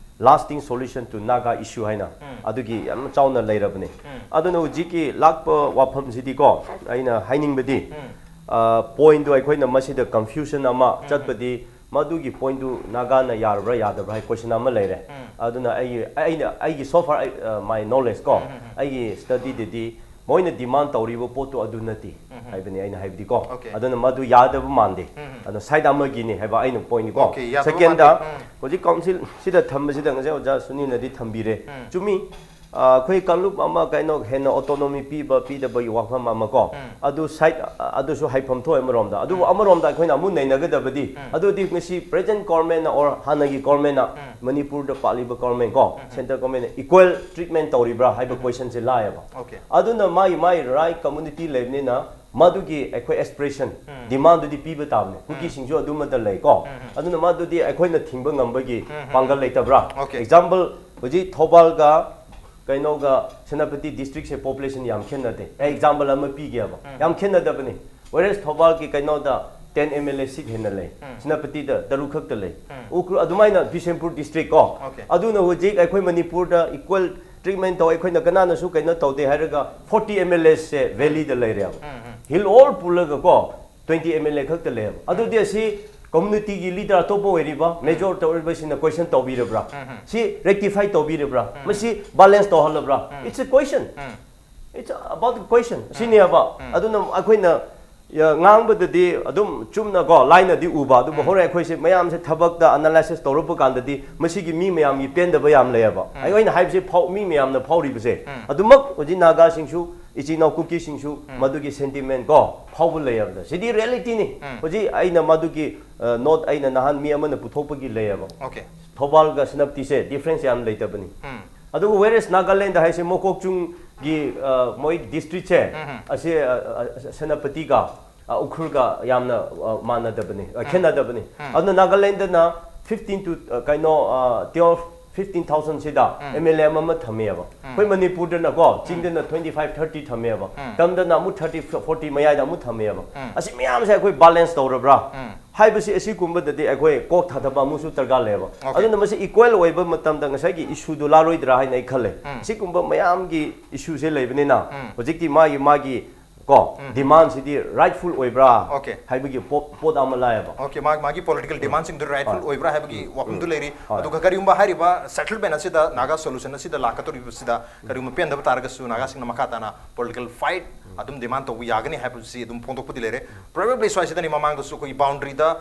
lasting solution to Naga issue ꯍꯥꯏꯅ ꯎꯝ꯫ ꯑꯗꯨꯒꯤ ꯌꯥꯝ ꯆꯥꯎꯅ ꯂꯩꯔꯕꯅꯤ꯫ ꯎꯝ꯫ ꯑꯗꯨꯅ ꯍꯧꯖꯤꯛꯀꯤ ꯂꯥꯛꯄ ꯋꯥꯐꯝꯁꯤꯗꯤꯀꯣ ꯑꯩꯅ ꯍꯥꯏꯅꯤꯡꯕꯗꯤ ꯎꯝ꯫ ꯑ, pointꯗꯣ ꯑꯩꯈꯣꯏꯅ ꯃꯁꯤꯗ confusion ꯑꯃ ꯎꯝ꯫ ꯆꯠꯄꯗꯤ ꯃꯗꯨꯒꯤ pointꯗꯨ ꯅꯥꯒꯥꯅ ꯌꯥꯔꯕ꯭ꯔꯥ ꯌꯥꯗꯕ꯭ꯔꯥ ꯍꯥꯏ question ꯑꯃ ꯂꯩꯔꯦ꯫ ꯎꯝ꯫ ꯑꯗꯨꯅ ꯑꯩꯒꯤ ꯑꯩꯅ ꯑꯩꯒꯤ so far ꯑꯩ, ꯑ, my knowledge ꯀꯣ ꯎꯝ, ꯎꯝ, ꯎꯝ꯫ ꯑꯩꯒꯤ studyꯗꯗꯤ ꯃꯣꯏꯅ demand ꯇꯧꯔꯤꯕ ꯄꯣꯠꯇꯨ ꯑꯗꯨ ꯅꯠꯇꯦ ꯎꯝ, ꯎꯝ꯫ ꯍꯥꯏꯕꯅꯤ ꯑꯩꯅ ꯍꯥꯏꯕꯗꯤꯀꯣ꯫ Okay. ꯑꯗꯨꯅ ꯃꯗꯨ ꯌꯥꯗꯕ ꯃꯥꯟꯗꯦ꯫ ꯎꯝ, ꯎꯝ꯫ ꯑꯗꯨꯅ side ꯑꯃꯒꯤꯅꯤ ꯍꯥꯏꯕ ꯑꯩꯅ pointꯅꯤꯀꯣ꯫ Okay, ꯌꯥꯗꯕ Secondꯗ ꯃꯥꯟꯗꯦ꯫ ꯎꯝ꯫ ꯍꯧꯖꯤꯛ council ꯁꯤꯗ ꯊꯝꯕꯁꯤꯗ ꯉꯁꯥꯏ ꯑꯣꯖꯥ ꯁꯨꯅꯤꯜꯅꯗꯤ ꯊꯝꯕꯤꯔꯦ꯫ ꯎꯝ꯫ ꯆꯨꯝꯃꯤ꯫ ꯑ, ꯑꯩꯈꯣꯏ ꯀꯥꯡꯂꯨꯞ ꯑꯃ ꯀꯩꯅꯣ ꯍꯦꯟꯅ autonomy ꯄꯤꯕ ꯄꯤꯗꯕꯒꯤ ꯋꯥꯐꯝ ꯑꯃ ꯀꯣ꯫ ꯎꯝ꯫ ꯑꯗꯨ side ꯑ, ꯑꯗꯨꯁꯨ ꯍꯥꯏꯐꯝ ꯊꯣꯛꯑꯦ ꯑꯃꯔꯣꯝꯗ꯫ ꯑꯗꯨꯕꯨ ꯎꯝ꯫ ꯑꯃꯔꯣꯝꯗ ꯑꯩꯈꯣꯏꯅ ꯑꯃꯨꯛ ꯅꯩꯅꯒꯗꯕꯗꯤ ꯎꯝ꯫ ꯑꯗꯨꯗꯤ ꯉꯁꯤ present governmentꯅ or ꯍꯥꯟꯅꯒꯤ governmentꯅ ꯎꯝ꯫ ꯃꯅꯤꯄꯨꯔꯗ ꯄꯥꯜꯂꯤꯕ government ꯀꯣ ꯎꯝ꯫ Central governmentꯅ equal treatment ꯇꯧꯔꯤꯕ꯭ꯔꯥ ꯍꯥꯏꯕ ꯎꯝ꯫ questionꯁꯦ ꯂꯥꯛꯑꯦꯕ꯫ Okay. ꯑꯗꯨꯅ ꯃꯥꯒꯤ ꯃꯥꯒꯤ right community ꯂꯩꯕꯅꯤꯅ ꯃꯗꯨꯒꯤ ꯑꯩꯈꯣꯏ ꯑꯦꯁꯄꯤꯔꯦꯁꯟ, ꯗꯤꯃꯥꯟꯗꯨꯗꯤ ꯄꯤꯕ ꯇꯥꯕꯅꯦ꯫ ꯀꯨꯀꯤꯁꯤꯡꯁꯨ ꯑꯗꯨꯃꯠꯇ ꯂꯩꯀꯣ꯫ ꯑꯗꯨꯅ ꯃꯗꯨꯗꯤ ꯑꯩꯈꯣꯏꯅ ꯊꯤꯡꯕ ꯉꯝꯕꯒꯤ ꯄꯥꯡꯒꯜ ꯂꯩꯇꯕ꯭ꯔꯥ? ꯑꯦꯛꯖꯥꯝꯄꯜ, ꯍꯧꯖꯤꯛ ꯊꯧꯕꯥꯜꯒ ꯀꯩꯅꯣꯒ ꯁꯦꯅꯥꯄꯇꯤ ꯗꯤꯁꯇ꯭ꯔꯤꯛꯁꯦ ꯄꯣꯄꯨꯂꯦꯁꯟ ꯌꯥꯝ ꯈꯦꯠꯅꯗꯦ꯫ ꯑꯩ ꯑꯦꯛꯖꯥꯝꯄꯜ ꯑꯃ ꯄꯤꯒꯦꯕ꯫ ꯌꯥꯝ ꯈꯦꯠꯅꯗꯕꯅꯤ꯫ ꯋꯦꯔꯦꯁ ꯊꯧꯕꯥꯜꯒꯤ ꯀꯩꯅꯣꯗ ꯇꯦꯟ ꯑꯦꯝ ꯑꯦꯜ ꯑꯦ ꯁꯤꯠ ꯍꯦꯟꯅ ꯂꯩ꯫ ꯁꯦꯅꯥꯄꯇꯤꯗ ꯇꯔꯨꯛ ꯈꯛꯇ ꯂꯩ꯫ ꯎꯈ꯭ꯔꯨꯜ ꯑꯗꯨꯃꯥꯏꯅ ꯕꯤꯁꯦꯝꯄꯨꯔ ꯗꯤꯁꯇ꯭ꯔꯤꯛ ꯀꯣ꯫ ꯑꯗꯨꯅ ꯍꯧꯖꯤꯛ ꯑꯩꯈꯣꯏ ꯃꯅꯤꯄꯨꯔꯗ ꯏꯀ꯭ꯋꯦꯜ ꯇ꯭ꯔꯤꯠꯃꯦꯟ ꯇꯧ, ꯑꯩꯈꯣꯏꯅ ꯀꯅꯥꯅꯁꯨ ꯀꯩꯅꯣ ꯇꯧꯗꯦ ꯍꯥꯏꯔꯒ ꯐꯣꯔꯇꯤ ꯑꯦꯝ ꯑꯦꯜ ꯑꯦꯁꯦ ꯚꯦꯂꯤꯗ ꯂꯩꯔꯦꯕ꯫ ꯍꯤꯜ ꯑꯣꯜ ꯄꯨꯜꯂꯒ ꯀꯣ, ꯇ꯭ꯋꯦꯟꯇꯤ ꯑꯦꯝ ꯑꯦꯜ ꯑꯦ ꯈꯛꯇ ꯂꯩꯌꯦꯕ꯫ ꯑꯗꯨꯗꯤ ꯑꯁꯤ ꯀꯝꯃꯨꯅꯤꯇꯤꯒꯤ ꯂꯤꯗꯔ ꯑꯇꯣꯞꯄ ꯑꯣꯏꯔꯤꯕ, ꯃꯦꯖꯣꯔ ꯇꯧꯔꯤꯕꯁꯤꯡꯅ ꯀꯣꯏꯁꯟ ꯇꯧꯕꯤꯔꯕ꯭ꯔꯥ? ꯁꯤ ꯔꯦꯛꯇꯤꯐꯥꯏ ꯇꯧꯕꯤꯔꯕ꯭ꯔꯥ? ꯃꯁꯤ balance ꯇꯧꯍꯜꯂꯕ꯭ꯔꯥ? It's a question. It's about the question. ꯁꯤꯅꯦꯕ꯫ ꯑꯗꯨꯅ ꯑꯩꯈꯣꯏꯅ ꯌꯥ, ꯉꯥꯡꯕꯗꯗꯤ ꯑꯗꯨꯝ ꯆꯨꯝꯅ ꯀꯣ, ꯂꯥꯏꯅꯗꯤ ꯎꯕ, ꯑꯗꯨꯕꯨ ꯍꯣꯔꯦꯟ ꯑꯩꯈꯣꯏꯁꯦ ꯃꯌꯥꯝꯁꯦ ꯊꯕꯛꯇ ꯑꯦꯅꯥꯂꯥꯏꯁꯤꯁ ꯇꯧꯔꯛꯄ ꯀꯥꯟꯗꯗꯤ ꯃꯁꯤꯒꯤ ꯃꯤ ꯃꯌꯥꯝꯒꯤ ꯄꯦꯟꯗꯕ ꯌꯥꯝ ꯂꯩꯌꯦꯕ꯫ ꯑꯩ ꯑꯣꯏꯅ ꯍꯥꯏꯕꯁꯦ ꯐꯥꯎ-, ꯃꯤ ꯃꯌꯥꯝꯅ ꯐꯥꯎꯔꯤꯕꯁꯦ ꯑꯗꯨꯃꯛ ꯍꯧꯖꯤꯛ ꯅꯥꯒꯥꯁꯤꯡꯁꯨ, ꯏꯆꯤꯟ ꯏꯅꯥꯎ ꯀꯨꯀꯤꯁꯤꯡꯁꯨ ꯃꯗꯨꯒꯤ ꯁꯦꯟꯇꯤꯃꯦꯟ ꯀꯣ ꯐꯥꯎꯕ ꯂꯩꯌꯦꯕ꯫ ꯁꯤꯗꯤ ꯔꯤꯌꯦꯂꯤꯇꯤꯅꯤ꯫ ꯍꯧꯖꯤꯛ ꯑꯩꯅ ꯃꯗꯨꯒꯤ, ꯑ, ꯅꯣꯠ ꯑꯩꯅ ꯅꯍꯥꯟ ꯃꯤ ꯑꯃꯅ ꯄꯨꯊꯣꯛꯄꯒꯤ ꯂꯩꯌꯦꯕ꯫ Okay. ꯊꯧꯕꯥꯜꯒ ꯁꯦꯅꯥꯄꯇꯤꯁꯦ ꯗꯤꯐ꯭ꯔꯦꯟꯁ ꯌꯥꯝ ꯂꯩꯇꯕꯅꯤ꯫ ꯑꯗꯨꯒ ꯋꯦꯔꯦꯁ ꯅꯥꯒꯥꯂꯦꯟꯗ ꯍꯥꯏꯁꯦ ꯃꯣꯀꯣꯛꯆꯨꯡꯒꯤ, ꯑ, ꯃꯣꯏ ꯗꯤꯁꯇ꯭ꯔꯤꯛꯁꯦ ꯑꯁꯤ, ꯑ, ꯑ, ꯁꯦꯅꯥꯄꯇꯤꯒ, ꯑ, ꯎꯈ꯭ꯔꯨꯜꯒ ꯌꯥꯝꯅ, ꯑ, ꯃꯥꯟꯅꯗꯕꯅꯤ, ꯑ, ꯈꯦꯠꯅꯗꯕꯅꯤ꯫ ꯑꯗꯨꯅ ꯅꯥꯒꯥꯂꯦꯟꯗꯅ ꯐꯤꯐꯇꯤꯟ ꯇꯨ, ꯑ, ꯀꯩꯅꯣ, ꯑ, ꯇ꯭ꯋꯦꯜꯐ, ꯐꯤꯐꯇꯤꯟ ꯊꯥꯎꯖꯟꯁꯤꯗ ꯑꯦꯝ ꯑꯦꯜ ꯑꯦ ꯑꯃ ꯊꯝꯃꯦꯕ꯫ ꯑꯩꯈꯣꯏ ꯃꯅꯤꯄꯨꯔꯗꯅꯀꯣ, ꯆꯤꯡꯗꯅ ꯇ꯭ꯋꯦꯟꯇꯤ ꯐꯥꯏꯚ, ꯊꯥꯔꯇꯤ ꯊꯝꯃꯦꯕ꯫ ꯇꯝꯗꯅ ꯑꯃꯨꯛ ꯊꯥꯔꯇꯤ, ꯐꯣꯔꯇꯤ ꯃꯌꯥꯏꯗ ꯑꯃꯨꯛ ꯊꯝꯃꯦꯕ꯫ ꯑꯁꯤ ꯃꯌꯥꯝꯁꯦ ꯑꯩꯈꯣꯏ ꯕꯦꯂꯦꯟꯁ ꯇꯧꯔꯕ꯭ꯔꯥ ꯍꯥꯏꯕꯁꯤ, ꯑꯁꯤꯒꯨꯝꯕꯗꯗꯤ ꯑꯩꯈꯣꯏ ꯀꯣꯛ ꯊꯥꯗꯕ ꯑꯃꯁꯨ ꯗꯔꯀꯥꯔ ꯂꯩꯌꯦꯕ꯫ Okay. ꯑꯗꯨꯅ ꯃꯁꯤ ꯏꯀ꯭ꯋꯦꯜ ꯑꯣꯏꯕ ꯃꯇꯝꯗ ꯉꯁꯥꯏꯒꯤ ꯏꯁꯨꯗꯨ ꯂꯥꯛꯂꯣꯏꯗ꯭ꯔꯥ ꯍꯥꯏꯅ ꯑꯩ ꯈꯜꯂꯦ꯫ ꯑꯁꯤꯒꯨꯝꯕ ꯃꯌꯥꯝꯒꯤ ꯏꯁꯨꯁꯦ ꯂꯩꯕꯅꯤꯅ ꯍꯧꯖꯤꯛꯇꯤ ꯃꯥꯒꯤ, ꯃꯥꯒꯤ ꯀꯣ, ꯗꯤꯃꯥꯟꯁꯤꯗꯤ ꯔꯥꯏꯠꯐꯨꯜ ꯑꯣꯏꯕ꯭ꯔꯥ Okay. ꯍꯥꯏꯕꯒꯤ ꯄꯣꯠ, ꯄꯣꯠ ꯑꯃ ꯂꯥꯛꯑꯦꯕ꯫ Okay, ꯃꯥꯒꯤ, ꯃꯥꯒꯤ ꯄꯣꯂꯤꯇꯤꯀꯦꯜ ꯗꯤꯃꯥꯟꯁꯤꯡꯗꯨ ꯔꯥꯏꯠꯐꯨꯜ ꯑꯣꯏꯕ꯭ꯔꯥ ꯍꯥꯏꯕꯒꯤ ꯋꯥꯐꯝꯗꯨ ꯂꯩꯔꯤ꯫ ꯍꯣꯏ. ꯑꯗꯨꯒ ꯀꯔꯤꯒꯨꯝꯕ ꯍꯥꯏꯔꯤꯕ ꯁꯦꯇꯜꯃꯦꯟ ꯑꯁꯤꯗ, ꯅꯥꯒꯥ ꯁꯣꯂꯨꯁꯟ ꯑꯁꯤꯗ ꯂꯥꯛꯀꯗꯧꯔꯤꯕꯁꯤꯗ ꯀꯔꯤꯒꯨꯝꯕ ꯄꯦꯟꯗꯕ ꯇꯥꯔꯒꯁꯨ ꯅꯥꯒꯥꯁꯤꯡꯅ ꯃꯈꯥ ꯇꯥꯅ ꯄꯣꯂꯤꯇꯤꯀꯦꯜ ꯐꯥꯏꯠ ꯑꯗꯨꯝ ꯗꯤꯃꯥꯟ ꯇꯧꯕ ꯌꯥꯒꯅꯤ ꯍꯥꯏꯕꯁꯤ ꯑꯗꯨꯝ ꯐꯣꯡꯗꯣꯛꯄꯗꯤ ꯂꯩꯔꯦ꯫ Probably ꯁ꯭ꯋꯥꯏꯁꯤꯗꯅꯤ ꯃꯃꯥꯡꯗꯁꯨ ꯑꯩꯈꯣꯏꯒꯤ ꯕꯥꯎꯟꯗꯔꯤꯗ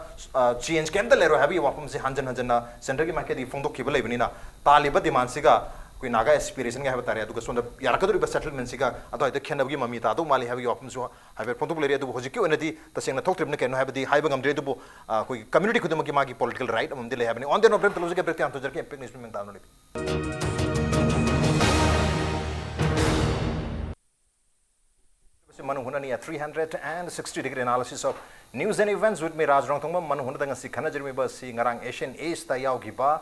ꯆꯦꯟꯖ ꯀꯩꯝꯇ ꯂꯩꯔꯣꯏ ꯍꯥꯏꯕꯒꯤ ꯋꯥꯐꯝꯁꯤ ꯍꯟꯖꯤꯟ ꯍꯟꯖꯤꯟꯅ ꯁꯦꯟꯇꯔꯒꯤ ꯃꯥꯏꯀꯩꯗꯒꯤ ꯐꯣꯡꯗꯣꯛꯈꯤꯕ ꯂꯩꯕꯅꯤꯅ, ꯇꯥꯜꯂꯤꯕ ꯗꯤꯃꯥꯟꯁꯤꯒ ꯑꯩꯈꯣꯏ ꯅꯥꯒꯥ ꯑꯦꯁꯄꯤꯔꯦꯁꯟꯒ ꯍꯥꯏꯕ ꯇꯥꯔꯦ, ꯑꯗꯨꯒ ꯁꯣꯝꯗ ꯌꯥꯔꯛꯀꯗꯧꯔꯤꯕ ꯁꯦꯇꯜꯃꯦꯟꯁꯤꯒ ꯑꯗꯨꯋꯥꯏꯗ ꯈꯦꯠꯅꯕꯒꯤ ꯃꯃꯤ ꯇꯥꯗꯧ ꯃꯥꯜꯂꯤ ꯍꯥꯏꯕꯒꯤ ꯋꯥꯐꯝꯁꯨ ꯍꯥꯏꯐꯦꯠ ꯐꯣꯡꯗꯣꯛꯄ ꯂꯩꯔꯦ꯫ ꯑꯗꯨꯕꯨ ꯍꯧꯖꯤꯛꯀꯤ ꯑꯣꯏꯅꯗꯤ ꯇꯁꯦꯡꯅ ꯊꯣꯛꯇ꯭ꯔꯤꯕꯅ ꯀꯩꯅꯣ ꯍꯥꯏꯕꯗꯤ ꯍꯥꯏꯕ ꯉꯝꯗ꯭ꯔꯦ꯫ ꯑꯗꯨꯕꯨ, ꯑ, ꯑꯩꯈꯣꯏꯒꯤ ꯀꯝꯃ꯭ꯌꯨꯅꯤꯇꯤ ꯈꯨꯗꯤꯡꯃꯛꯀꯤ ꯃꯥꯒꯤ ꯄꯣꯂꯤꯇꯤꯀꯦꯜ ꯔꯥꯏꯠ ꯑꯃꯗꯤ ꯂꯩ ꯍꯥꯏꯕꯅꯤ꯫ On that note, ꯕ꯭ꯔꯦꯛ ꯇꯧꯖꯒꯦ, ꯕ꯭ꯔꯦꯛ ꯇꯧꯔꯒ ꯏꯝꯄꯦꯛ ꯅ꯭ꯌꯨꯁ ꯃꯤꯠ ꯃꯌꯥꯝꯗ ꯂꯩꯕꯤꯌꯨ꯫ ꯃꯅꯨꯡ ꯍꯨꯠꯅꯅꯤ꯫ A three hundred and sixty degree analysis of news and events with me, ꯔꯥꯖ ꯔꯣꯡꯊꯣꯡꯕꯝ꯫ ꯃꯅꯨꯡ ꯍꯨꯠꯅꯗ ꯉꯁꯤ ꯈꯟꯅꯖꯔꯝꯃꯤꯕ ꯑꯁꯤ ꯉꯔꯥꯡ Asian Age ꯇ ꯌꯥꯎꯈꯤꯕ,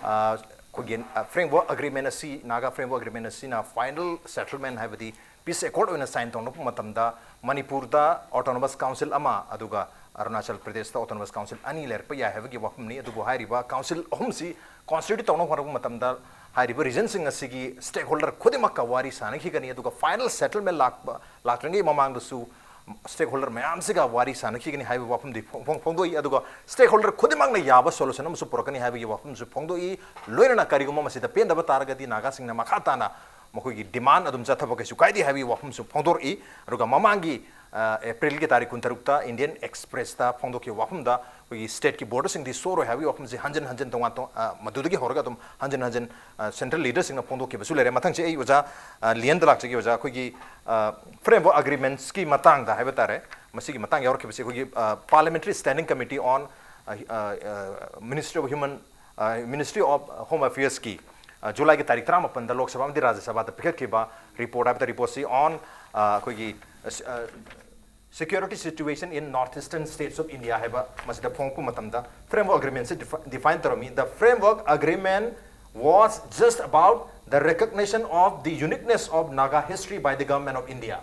ꯑ, ꯑꯩꯈꯣꯏꯒꯤ, ꯑ, framework agreement ꯑꯁꯤ, Naga framework agreement ꯑꯁꯤꯅ final settlement, ꯍꯥꯏꯕꯗꯤ peace accord ꯑꯣꯏꯅ sign ꯇꯧꯅꯔꯛꯄ ꯃꯇꯝꯗ ꯃꯅꯤꯄꯨꯔꯗ autonomous council ꯑꯃ, ꯑꯗꯨꯒ ꯑꯔꯨꯅꯥꯆꯜ ꯄ꯭ꯔꯗꯦꯁꯇ autonomous council ꯑꯅꯤ ꯂꯩꯔꯛꯄ ꯌꯥꯏ ꯍꯥꯏꯕꯒꯤ ꯋꯥꯐꯝꯅꯤ꯫ ꯑꯗꯨꯕꯨ ꯍꯥꯏꯔꯤꯕ council ꯑꯍꯨꯝꯁꯤ constitute ꯇꯧꯅꯕ ꯍꯣꯠꯅꯔꯛꯄ ꯃꯇꯝꯗ ꯍꯥꯏꯔꯤꯕ regionꯁꯤꯡ ꯑꯁꯤꯒꯤ stakeholder ꯈꯨꯗꯤꯡꯃꯛꯀ ꯋꯥꯔꯤ ꯁꯥꯟꯅꯈꯤꯒꯅꯤ꯫ ꯑꯗꯨꯒ final settlement ꯂꯥꯛꯄ, ꯂꯥꯛꯇ꯭ꯔꯤꯉꯩ ꯃꯃꯥꯡꯗꯁꯨ stakeholder ꯃꯌꯥꯝꯁꯤꯒ ꯋꯥꯔꯤ ꯁꯥꯟꯅꯈꯤꯒꯅꯤ ꯍꯥꯏꯕ ꯋꯥꯐꯝꯗꯤ ꯐꯣꯡ-, ꯐꯣꯡ-, ꯐꯣꯡꯗꯣꯛꯏ꯫ ꯑꯗꯨꯒ stakeholder ꯈꯨꯗꯤꯡꯃꯛꯅ ꯌꯥꯕ solution ꯑꯃꯁꯨ ꯄꯨꯔꯛꯀꯅꯤ ꯍꯥꯏꯕꯒꯤ ꯋꯥꯐꯝꯁꯨ ꯐꯣꯡꯗꯣꯛꯏ꯫ ꯂꯣꯏꯅꯅ ꯀꯔꯤꯒꯨꯝꯕ ꯃꯁꯤꯗ ꯄꯦꯟꯗꯕ ꯇꯥꯔꯒꯗꯤ ꯅꯥꯒꯥꯁꯤꯡꯅ ꯃꯈꯥ ꯇꯥꯅ ꯃꯈꯣꯏꯒꯤ demand ꯑꯗꯨꯝ ꯆꯠꯊꯕ ꯀꯩꯁꯨ ꯀꯥꯏꯗꯦ ꯍꯥꯏꯕꯒꯤ ꯋꯥꯐꯝꯁꯨ ꯐꯣꯡꯗꯣꯔꯛꯏ꯫ ꯑꯗꯨꯒ ꯃꯃꯥꯡꯒꯤ, ꯑ, ꯑꯦꯄ꯭ꯔꯤꯜꯒꯤ ꯇꯥꯔꯤꯛ ꯀꯨꯟꯇꯔꯨꯛꯇ Indian Expressꯇ ꯐꯣꯡꯗꯣꯛꯈꯤꯕ ꯋꯥꯐꯝꯗ ꯑꯩꯈꯣꯏꯒꯤ stateꯀꯤ borderꯁꯤꯡꯗꯤ ꯁꯣꯛꯑꯔꯣꯏ ꯍꯥꯏꯕꯒꯤ ꯋꯥꯐꯝꯁꯤ ꯍꯟꯖꯤꯟ ꯍꯟꯖꯤꯟ ꯇꯣꯉꯥꯟ ꯇꯣ-, ꯑ, ꯃꯗꯨꯗꯒꯤ ꯍꯧꯔꯒ ꯑꯗꯨꯝ ꯍꯟꯖꯤꯟ ꯍꯟꯖꯤꯟ, ꯑ, central leaderꯁꯤꯡꯅ ꯐꯣꯡꯗꯣꯛꯈꯤꯕꯁꯨ ꯂꯩꯔꯦ꯫ ꯃꯊꯪꯁꯦ ꯑꯩ ꯑꯣꯖꯥ, ꯑ, ꯂꯤꯌꯟꯗ ꯂꯥꯛꯆꯒꯦ꯫ ꯑꯣꯖꯥ, ꯑꯩꯈꯣꯏꯒꯤ, ꯑ, framework agreementsꯀꯤ ꯃꯇꯥꯡꯗ ꯍꯥꯏꯕ ꯇꯥꯔꯦ, ꯃꯁꯤꯒꯤ ꯃꯇꯥꯡ ꯌꯥꯎꯔꯛꯈꯤꯕꯁꯤ ꯑꯩꯈꯣꯏꯒꯤ, ꯑ, Parliamentary Standing Committee on, ꯑ, ꯑ, ꯑ, Ministry of Human, ꯑ, Ministry of Home Affairsꯀꯤ, ꯑ, ꯖꯨꯂꯥꯏꯒꯤ ꯇꯥꯔꯤꯛ ꯇꯔꯥꯃꯥꯄꯟꯗ ꯂꯣꯛ ꯁꯚꯥ ꯑꯃꯗꯤ ꯔꯥꯖ꯭ꯌ ꯁꯚꯥꯗ ꯄꯤꯈꯠꯈꯤꯕ report ꯍꯥꯏꯕ ꯇꯥꯔꯦ꯫ Reportꯁꯤ on, ꯑ, ꯑꯩꯈꯣꯏꯒꯤ, ꯑ, security situation in North Eastern states of India ꯍꯥꯏꯕ ꯃꯁꯤꯗ ꯐꯣꯡꯉꯛꯄ ꯃꯇꯝꯗ framework agreementꯁꯤ defi-, define ꯇꯧꯔꯝꯃꯤ꯫ The framework agreement was just about the recognition of the uniqueness of Naga history by the Government of India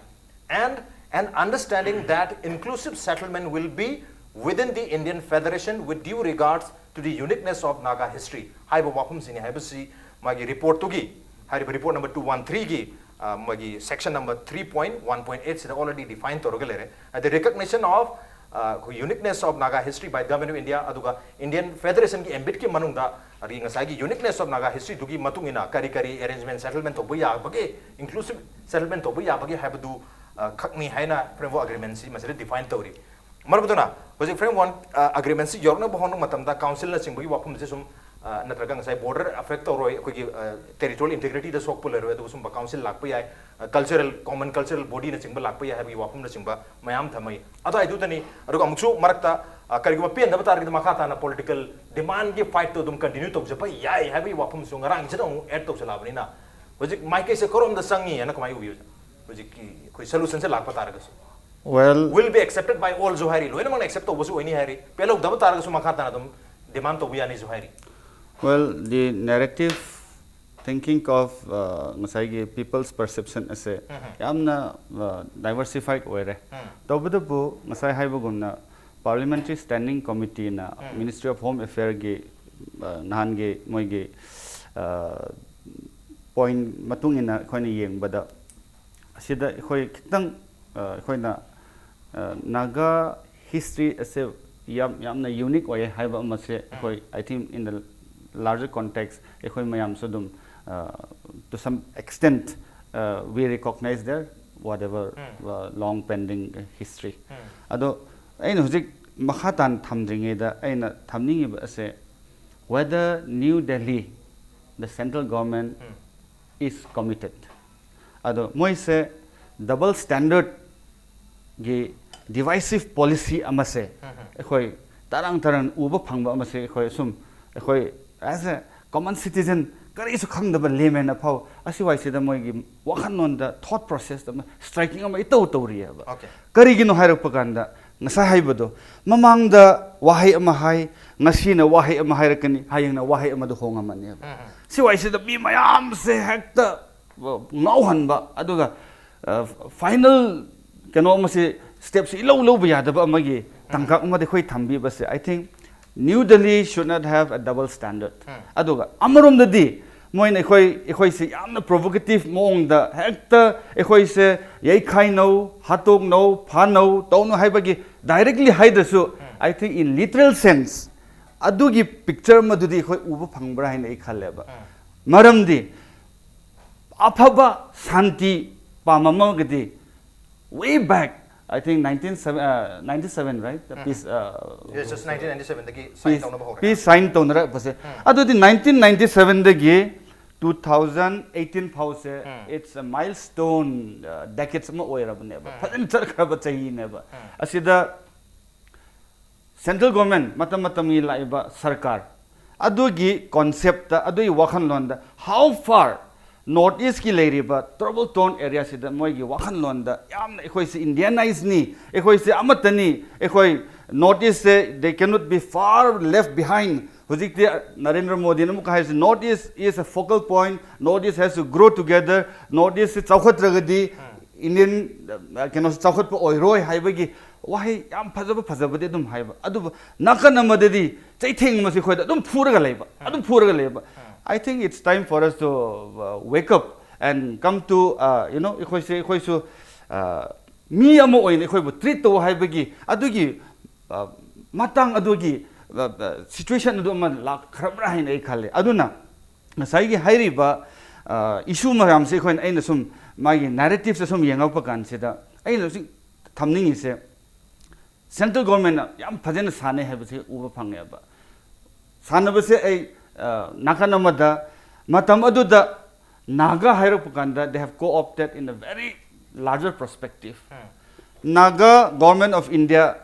and an understanding that inclusive settlement will be within the Indian Federation with due regards to the uniqueness of Naga history ꯍꯥꯏꯕ ꯋꯥꯐꯝꯁꯤꯅꯤ ꯍꯥꯏꯕꯁꯤ ꯃꯥꯒꯤ reportꯇꯨꯒꯤ, ꯍꯥꯏꯔꯤꯕ report number two one threeꯒꯤ, ꯑ, ꯃꯥꯒꯤ section number three point one point eightꯁꯤꯗ already define ꯇꯧꯔꯒ ꯂꯩꯔꯦ꯫ ꯍꯥꯏꯗꯤ recognition of, ꯑ, ꯑꯩꯈꯣꯏ uniqueness of Naga history by Government of India, ꯑꯗꯨꯒ Indian Federationꯒꯤ ambitꯀꯤ ꯃꯅꯨꯡꯗ ꯑꯗꯒꯤ ꯉꯁꯥꯏꯒꯤ uniqueness of Naga historyꯗꯨꯒꯤ ꯃꯇꯨꯡ ꯏꯟꯅ ꯀꯔꯤ ꯀꯔꯤ arrangement settlement ꯇꯧꯕ ꯌꯥꯕꯒꯦ, inclusive settlement ꯇꯧꯕ ꯌꯥꯕꯒꯦ ꯍꯥꯏꯕꯗꯨ, ꯑ, ꯈꯛꯅꯤ ꯍꯥꯏꯅ framework agreementꯁꯤ ꯃꯁꯤꯗ define ꯇꯧꯔꯤ꯫ ꯃꯔꯝ ꯑꯗꯨꯅ ꯍꯧꯖꯤꯛ framework, ꯑ, agreementꯁꯤ ꯌꯧꯔꯛꯅꯕ ꯍꯣꯠꯅꯕ ꯃꯇꯝꯗ councilꯅꯆꯤꯡꯕꯒꯤ ꯋꯥꯐꯝꯁꯦ ꯁꯨꯝ, ꯑ, ꯅꯠꯇ꯭ꯔꯒ ꯉꯁꯥꯏ border affect ꯇꯧꯔꯣꯏ, ꯑꯩꯈꯣꯏꯒꯤ, ꯑ, territorial integrityꯗ ꯁꯣꯛꯄ ꯂꯩꯔꯣꯏ, ꯑꯗꯨꯒ ꯁꯨꯝꯕ council ꯂꯥꯛꯄ ꯌꯥꯏ, ꯑ, cultural, common cultural bodyꯅꯆꯤꯡꯕ ꯂꯥꯛꯄ ꯌꯥꯏ ꯍꯥꯏꯕꯒꯤ ꯋꯥꯐꯝꯅꯆꯤꯡꯕ ꯃꯌꯥꯝ ꯊꯝꯃꯛꯏ꯫ ꯑꯗꯨꯋꯥꯏꯗꯨꯗꯅꯤ, ꯑꯗꯨꯒ ꯑꯃꯨꯛꯁꯨ ꯃꯔꯛꯇ, ꯑ, ꯀꯔꯤꯒꯨꯝꯕ ꯄꯦꯟꯗꯕ ꯇꯥꯔꯒꯗꯤ ꯃꯈꯥ ꯇꯥꯅ political demandꯀꯤ fightꯇꯣ ꯑꯗꯨꯝ continue ꯇꯧꯖꯕ ꯌꯥꯏ ꯍꯥꯏꯕꯒꯤ ꯋꯥꯐꯝꯁꯨ ꯉꯔꯥꯡꯁꯤꯗ ꯑꯃꯨꯛ add ꯇꯧꯁꯜꯂꯛꯑꯕꯅꯤꯅ ꯍꯧꯖꯤꯛ ꯃꯥꯏꯀꯩꯁꯦ ꯀꯔꯣꯝꯗ ꯆꯪꯉꯤ ꯍꯥꯏꯅ ꯀꯃꯥꯏꯅ ꯎꯕꯤ ꯑꯣꯖꯥ? ꯍꯧꯖꯤꯛꯀꯤ ꯑꯩꯈꯣꯏ ꯁꯣꯂꯨꯁꯟꯁꯦ ꯂꯥꯛꯄ ꯇꯥꯔꯒꯁꯨ? Well, Will be accepted by all ꯁꯨ ꯍꯥꯏꯔꯤ, ꯂꯣꯏꯅꯃꯛꯅ ꯑꯦꯛꯁꯦꯞ ꯇꯧꯕꯁꯨ ꯑꯣꯏꯅꯤ ꯍꯥꯏꯔꯤ, ꯄꯦꯜꯍꯧꯗꯕ ꯇꯥꯔꯒꯁꯨ ꯃꯈꯥ ꯇꯥꯅ ꯑꯗꯨꯝ ꯗꯤꯃꯥꯟ ꯇꯧꯕ ꯌꯥꯅꯤꯁꯨ ꯍꯥꯏꯔꯤ. Well, the narrative thinking of uh, ꯉꯁꯥꯏꯒꯤ people's perception ꯑꯁꯦ ꯌꯥꯝꯅ ꯗꯥꯏꯕꯔꯁꯤꯐꯥꯏꯠ ꯑꯣꯏꯔꯦ. ꯇꯧꯕꯇꯕꯨ ꯉꯁꯥꯏ ꯍꯥꯏꯕꯒꯨꯝꯅ Parliamentary Standing Committeeꯅ Ministry of Home Affairꯒꯤ ꯅꯍꯥꯟꯒꯤ ꯃꯣꯏꯒꯤ ꯄꯣꯏꯟ ꯃꯇꯨꯡ ꯏꯟꯅ ꯑꯩꯈꯣꯏꯅ ꯌꯦꯡꯕꯗ ꯑꯁꯤꯗ ꯑꯩꯈꯣꯏ ꯈꯤꯇꯪ ꯑꯩꯈꯣꯏꯅ ꯅꯥꯒꯥ ꯍꯤꯁꯇ꯭ꯔꯤ ꯑꯁꯦ ꯌꯥꯝ ꯌꯥꯝꯅ ꯌꯨꯅꯤꯛ ꯑꯣꯏꯌꯦ ꯍꯥꯏꯕ ꯑꯃꯁꯦ ꯑꯩꯈꯣꯏ, I think, in the larger context ꯑꯩꯈꯣꯏ ꯃꯌꯥꯝꯁꯨ ꯑꯗꯨꯝ, to some extent, we recognize their whatever long pending history. ꯑꯗꯣ ꯑꯩꯅ ꯍꯧꯖꯤꯛ ꯃꯈꯥ ꯇꯥꯅ ꯊꯝꯗ꯭ꯔꯤꯉꯩꯗ ꯑꯩꯅ ꯊꯝꯅꯤꯡꯉꯤꯕ ꯑꯁꯦ, whether New Delhi, the central government is committed. ꯑꯗꯣ ꯃꯣꯏꯁꯦ ꯗꯕꯜ ꯁ꯭ꯇꯦꯟꯗꯔꯠꯒꯤ ꯗꯤꯚꯥꯏꯁꯤꯞ ꯄꯣꯂꯤꯁꯤ ꯑꯃꯁꯦ ꯑꯩꯈꯣꯏ ꯇꯔꯥꯡ ꯇꯔꯥꯡ ꯎꯕ ꯐꯪꯕ ꯑꯃꯁꯦ ꯑꯩꯈꯣꯏ ꯑꯁꯨꯝ, ꯑꯩꯈꯣꯏ as a common citizen, ꯀꯔꯤꯁꯨ ꯈꯪꯗꯕ layman ꯐꯥꯎ ꯑꯁꯤꯋꯥꯏꯁꯤꯗ ꯃꯣꯏꯒꯤ ꯋꯥꯈꯜꯂꯣꯟꯗ, ꯊꯣꯠ ꯄ꯭ꯔꯣꯁꯦꯁꯇ ꯑꯃ ꯁ꯭ꯇ꯭ꯔꯥꯏꯀꯤꯡ ꯑꯃ ꯏꯇꯧ ꯇꯧꯔꯤꯑꯕ. Okay. ꯀꯔꯤꯒꯤꯅꯣ ꯍꯥꯏꯔꯛꯄ ꯀꯥꯟꯗ ꯉꯁꯥꯏ ꯍꯥꯏꯕꯗꯣ, ꯃꯃꯥꯡꯗ ꯋꯥꯍꯩ ꯑꯃ ꯍꯥꯏ, ꯉꯁꯤꯅ ꯋꯥꯍꯩ ꯑꯃ ꯍꯥꯏꯔꯛꯀꯅꯤ, ꯍꯌꯦꯡꯅ ꯋꯥꯍꯩ ꯑꯃꯗ ꯍꯣꯡꯉꯝꯃꯅꯦꯕ. ꯁꯤꯋꯥꯏꯁꯤꯗ ꯃꯤ ꯃꯌꯥꯝꯁꯦ ꯍꯦꯛꯇ ꯉꯥꯎꯍꯟꯕ, ꯑꯗꯨꯒ ꯐꯥꯏꯅꯦꯜ ꯀꯩꯅꯣ ꯑꯃꯁꯦ, ꯁ꯭ꯇꯦꯞꯁꯦ ꯏꯂꯧ ꯂꯧꯕ ꯌꯥꯗꯕ ꯑꯃꯒꯤ ꯇꯥꯡꯀꯛ ꯑꯃꯗ ꯑꯩꯈꯣꯏ ꯊꯝꯕꯤꯕꯁꯦ, I think New Delhi should not have a double standard. ꯑꯗꯨꯒ ꯑꯃꯔꯣꯝꯗꯗꯤ ꯃꯣꯏꯅ ꯑꯩꯈꯣꯏ, ꯑꯩꯈꯣꯏꯁꯦ ꯌꯥꯝꯅ ꯄ꯭ꯔꯣꯚꯣꯀꯦꯇꯤꯞ ꯃꯑꯣꯡꯗ ꯍꯦꯛꯇ ꯑꯩꯈꯣꯏꯁꯦ ꯌꯩꯈꯥꯏꯅꯧ, ꯍꯥꯠꯇꯣꯛꯅꯧ, ꯐꯥꯅꯧ, ꯇꯧꯅꯧ ꯍꯥꯏꯕꯒꯤ ꯗꯥꯏꯔꯦꯛꯂꯤ ꯍꯥꯏꯗ꯭ꯔꯁꯨ, I think in literal sense ꯑꯗꯨꯒꯤ ꯄꯤꯛꯆꯔ ꯑꯃꯗꯨꯗꯤ ꯑꯩꯈꯣꯏ ꯎꯕ ꯐꯪꯕ꯭ꯔꯥ ꯍꯥꯏꯅ ꯑꯩ ꯈꯜꯂꯦꯕ. ꯃꯔꯝꯗꯤ ꯑꯐꯕ ꯁꯥꯟꯇꯤ ꯄꯥꯝꯃꯝꯃꯒꯗꯤ, way back, I think nineteen seven, uh, ninety-seven, right? The peace, uh, Yes, just nineteen ninety-seven ꯗꯒꯤ sign peace, ꯇꯧꯅꯕ ꯍꯧꯔꯦ. Peace sign ꯇꯧꯅꯔꯛꯄꯁꯦ. ꯑꯗꯨꯗꯤ nineteen ninety-seven ꯗꯒꯤ two thousand eighteen ꯐꯥꯎꯁꯦ, it's a milestone, uh, decades ꯑꯃ ꯑꯣꯏꯔꯕꯅꯦꯕ. ꯐꯖꯅ ꯆꯠꯈ꯭ꯔꯕ ꯆꯍꯤꯅꯦꯕ. ꯑꯁꯤꯗ central government, ꯃꯇꯝ ꯃꯇꯝꯒꯤ ꯂꯥꯛꯏꯕ ꯁꯔꯀꯥꯔ ꯑꯗꯨꯒꯤ ꯀꯣꯟꯁꯦꯞꯇ, ꯑꯗꯨꯒꯤ ꯋꯥꯈꯜꯂꯣꯟꯗ how far North East ꯀꯤ ꯂꯩꯔꯤꯕ trouble zone area ꯁꯤꯗ ꯃꯣꯏꯒꯤ ꯋꯥꯈꯜꯂꯣꯟꯗ ꯌꯥꯝꯅ ꯑꯩꯈꯣꯏꯁꯦ Indianized ꯅꯤ, ꯑꯩꯈꯣꯏꯁꯦ ꯑꯃꯠꯇꯅꯤ, ꯑꯩꯈꯣꯏ North East say they cannot be far left behind. ꯍꯧꯖꯤꯛꯇꯤ ꯅꯔꯦꯟꯗ꯭ꯔ ꯃꯣꯗꯤꯅ ꯑꯃꯨꯛꯀ ꯍꯥꯏꯔꯤꯁꯦ, "North East is a focal point, North East has to grow together, North East ꯁꯤ ꯆꯥꯎꯈꯠꯇ꯭ꯔꯒꯗꯤ Indian, ꯑ, ꯀꯩꯅꯣꯁꯦ ꯆꯥꯎꯈꯠꯄ ꯑꯣꯏꯔꯣꯏ" ꯍꯥꯏꯕꯒꯤ ꯋꯥꯍꯩ ꯌꯥꯝ ꯐꯖꯕ ꯐꯖꯕꯗꯤ ꯑꯗꯨꯝ ꯍꯥꯏꯕ꯫ ꯑꯗꯨꯕꯨ ꯅꯥꯀꯟ ꯑꯃꯗꯗꯤ ꯆꯩꯊꯦꯡ ꯑꯃꯁꯤ ꯑꯩꯈꯣꯏꯗ ꯑꯗꯨꯝ ꯐꯨꯔꯒ ꯂꯩꯕ, ꯑꯗꯨꯝ ꯐꯨꯔꯒ ꯂꯩꯕ꯫ I think it's time for us to, uh, wake up and come to, uh, you know, ꯑꯩꯈꯣꯏꯁꯦ, ꯑꯩꯈꯣꯏꯁꯨ, uh, ꯃꯤ ꯑꯃ ꯑꯣꯏꯅ ꯑꯩꯈꯣꯏꯕꯨ treat ꯇꯧ ꯍꯥꯏꯕꯒꯤ ꯑꯗꯨꯒꯤ, uh, ꯃꯇꯥꯡ ꯑꯗꯨꯒꯤ, uh, uh, situation ꯑꯗꯨ ꯑꯃ ꯂꯥꯛꯈ꯭ꯔꯕ꯭ꯔꯥ ꯍꯥꯏꯅ ꯑꯩ ꯈꯜꯂꯦ꯫ ꯑꯗꯨꯅ ꯉꯁꯥꯏꯒꯤ ꯍꯥꯏꯔꯤꯕ, uh, issue ꯃꯌꯥꯝꯁꯦ ꯑꯩꯈꯣꯏꯅ, ꯑꯩꯅ ꯁꯨꯝ ꯃꯥꯒꯤ narrative ꯁꯦ ꯁꯨꯝ ꯌꯦꯡꯉꯛꯄ ꯀꯥꯟꯁꯤꯗ ꯑꯩꯅ ꯍꯧꯖꯤꯛ ꯊꯝꯅꯤꯡꯉꯤꯁꯦ, central government ꯅ ꯌꯥꯝ ꯐꯖꯅ ꯁꯥꯟꯅꯩ ꯍꯥꯏꯕꯁꯤ ꯎꯕ ꯐꯪꯉꯦꯕ꯫ ꯁꯥꯟꯅꯕꯁꯦ ꯑꯩ, ꯑ, ꯅꯥꯀꯟ ꯑꯃꯗ, ꯃꯇꯝ ꯑꯗꯨꯗ ꯅꯥꯒꯥ ꯍꯥꯏꯔꯛꯄ ꯀꯥꯟꯗ they have co-opted in a very larger perspective. Naga Government of India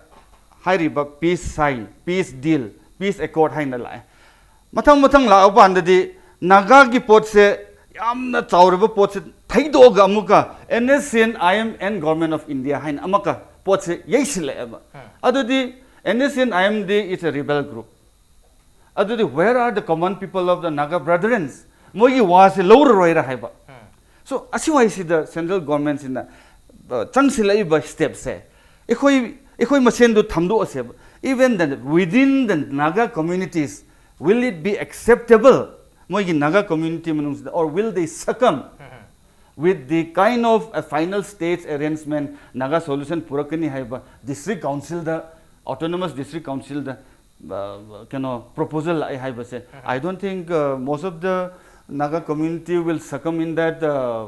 ꯍꯥꯏꯔꯤꯕ peace sign, peace deal, peace accord ꯍꯥꯏꯅ ꯂꯥꯛꯑꯦ꯫ ꯃꯊꯪ ꯃꯊꯪ ꯂꯥꯛꯄ ꯀꯥꯟꯗꯗꯤ ꯅꯥꯒꯥꯒꯤ ꯄꯣꯠꯁꯦ, ꯌꯥꯝꯅ ꯆꯥꯎꯔꯕ ꯄꯣꯠꯁꯦ ꯊꯩꯗꯣꯛꯑꯒ ꯑꯃꯨꯛꯀ NSCN IM and Government of India ꯍꯥꯏꯅ ꯑꯃꯨꯛꯀ ꯄꯣꯠꯁꯦ ꯌꯩꯁꯤꯜꯂꯛꯑꯦꯕ꯫ ꯑꯗꯨꯗꯤ NSCN IM D is a rebel group. ꯑꯗꯨꯗꯤ where are the common people of the Naga brethren? ꯃꯣꯏꯒꯤ ꯋꯥꯁꯦ ꯂꯧꯔꯔꯣꯏꯔ ꯍꯥꯏꯕ꯫ So ꯑꯁꯤꯋꯥꯏꯁꯤꯗ central government ꯁꯤꯅ, ꯑ, ꯆꯪꯁꯤꯜꯂꯛꯏꯕ step ꯁꯦ, ꯑꯩꯈꯣꯏ, ꯑꯩꯈꯣꯏ ꯃꯁꯦꯟꯗꯨ ꯊꯝꯗꯣꯛꯑꯁꯦꯕ꯫ Even the, within the Naga communities, will it be acceptable? ꯃꯣꯏꯒꯤ Naga community ꯃꯅꯨꯡꯁꯤꯗ, or will they succumb with the kind of a final states arrangement, Naga solution ꯄꯨꯔꯛꯀꯅꯤ ꯍꯥꯏꯕ district council ꯗ, autonomous district council ꯗ, ꯑ, ꯀꯩꯅꯣ, proposal ꯂꯥꯛꯑꯦ ꯍꯥꯏꯕꯁꯦ, I don't think, uh, most of the Naga community will succumb in that, uh,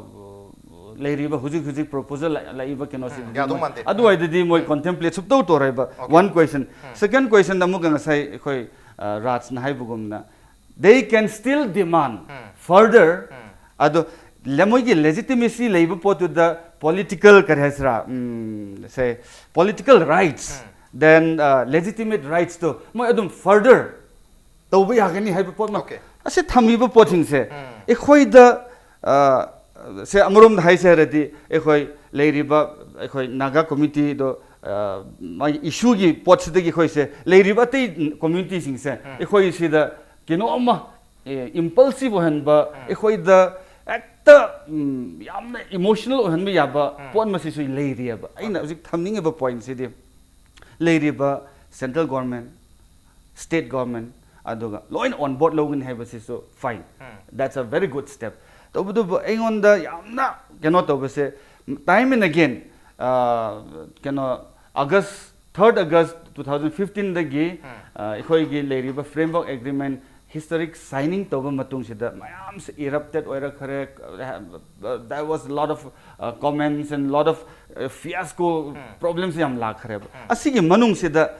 ꯂꯩꯔꯤꯕ ꯍꯧꯖꯤꯛ ꯍꯧꯖꯤꯛ proposal ꯂꯥꯛ-, ꯂꯥꯛꯏꯕ ꯀꯩꯅꯣꯁꯤꯗꯤ ꯌꯥꯗꯧ ꯃꯥꯟꯗꯦ꯫ ꯑꯗꯨꯋꯥꯏꯗꯗꯤ ꯃꯣꯏ contemplate ꯁꯨꯛꯇꯧ ꯇꯧꯔꯣꯏꯕ꯫ One question. Second question ꯗ ꯑꯃꯨꯛꯀ ꯉꯁꯥꯏ ꯑꯩꯈꯣꯏ, ꯑ, ꯔꯥꯖꯅ ꯍꯥꯏꯕꯒꯨꯝꯅ, they can still demand further. ꯑꯗꯣ ꯂ-, ꯃꯣꯏꯒꯤ legitimacy ꯂꯩꯕ ꯄꯣꯠꯇꯨꯗ political, ꯀꯔꯤ ꯍꯥꯏꯁꯤꯔꯥ, ꯎꯝ, say, political rights, then, uh, legitimate rights ꯇꯣ ꯃꯣꯏ ꯑꯗꯨꯝ further ꯇꯧꯕ ꯌꯥꯒꯅꯤ ꯍꯥꯏꯕ ꯄꯣꯠ ꯑꯃ꯫ Okay. ꯑꯁꯤ ꯊꯝꯃꯤꯕ ꯄꯣꯠꯁꯤꯡꯁꯦ ꯑꯩꯈꯣꯏꯗ, ꯑ, ꯁꯦ ꯑꯃꯔꯣꯝꯗ ꯍꯥꯏꯁꯦ ꯍꯥꯏꯔꯗꯤ, ꯑꯩꯈꯣꯏ ꯂꯩꯔꯤꯕ ꯑꯩꯈꯣꯏ ꯅꯥꯒꯥ ꯀꯝꯃ꯭ꯌꯨꯅꯤꯇꯤꯗꯣ, ꯑ, ꯃꯥꯒꯤ ꯏꯁꯨꯒꯤ ꯄꯣꯠꯁꯤꯗꯒꯤ ꯑꯩꯈꯣꯏꯁꯦ ꯂꯩꯔꯤꯕ ꯑꯇꯩ ꯀꯝꯃ꯭ꯌꯨꯅꯤꯇꯤꯁꯤꯡꯁꯦ ꯑꯩꯈꯣꯏ ꯁꯤꯗ ꯀꯩꯅꯣ ꯑꯃ, ꯏꯝꯄꯜꯁꯤꯚ ꯑꯣꯏꯍꯟꯕ, ꯑꯩꯈꯣꯏꯗ ꯍꯦꯛꯇ, ꯎꯝ, ꯌꯥꯝꯅ ꯏꯃꯣꯁꯅꯦꯜ ꯑꯣꯏꯍꯟꯕ ꯌꯥꯕ ꯄꯣꯠ ꯃꯁꯤꯁꯨ ꯂꯩꯔꯤꯑꯕ꯫ ꯑꯩꯅ ꯍꯧꯖꯤꯛ ꯊꯝꯅꯤꯡꯉꯤꯕ ꯄꯣꯏꯟꯁꯤꯗꯤ, ꯂꯩꯔꯤꯕ ꯁꯦꯟꯇ꯭ꯔꯦꯜ ꯒꯣꯔꯃꯦꯟ, ꯁ꯭ꯇꯦꯠ ꯒꯣꯔꯃꯦꯟ, ꯑꯗꯨꯒ ꯂꯣꯏꯅ ꯑꯣꯟ ꯕꯣꯔꯗ ꯂꯧꯒꯅꯤ ꯍꯥꯏꯕꯁꯤꯁꯨ ꯐꯥꯏꯟ, that's a very good step꯫ ꯇꯧꯕꯇꯕꯨ ꯑꯩꯉꯣꯟꯗ ꯌꯥꯝꯅ ꯀꯩꯅꯣ ꯇꯧꯕꯁꯦ, time and again, ꯑ, ꯀꯩꯅꯣ, ꯑꯥꯒꯁ, ꯊꯥꯔꯠ ꯑꯥꯒꯁ ꯇꯨ ꯊꯥꯎꯖꯟ ꯐꯤꯐꯇꯤꯟꯗꯒꯤ, ꯑ, ꯑꯩꯈꯣꯏꯒꯤ ꯂꯩꯔꯤꯕ ꯐ꯭ꯔꯦꯝꯋꯔꯛ ꯑꯦꯒ꯭ꯔꯤꯃꯦꯟ ꯍꯤꯁꯇꯣꯔꯤꯛ ꯁꯥꯏꯅꯤꯡ ꯇꯧꯕ ꯃꯇꯨꯡꯁꯤꯗ ꯃꯌꯥꯝꯁꯦ ꯏꯔꯞꯇꯦꯠ ꯑꯣꯏꯔꯛꯈ꯭ꯔꯦ꯫ There was lot of, uh, comments and lot of, uh, fiasco, problems ꯌꯥꯝ ꯂꯥꯛꯈ꯭ꯔꯦꯕ꯫ ꯑꯁꯤꯒꯤ ꯃꯅꯨꯡꯁꯤꯗ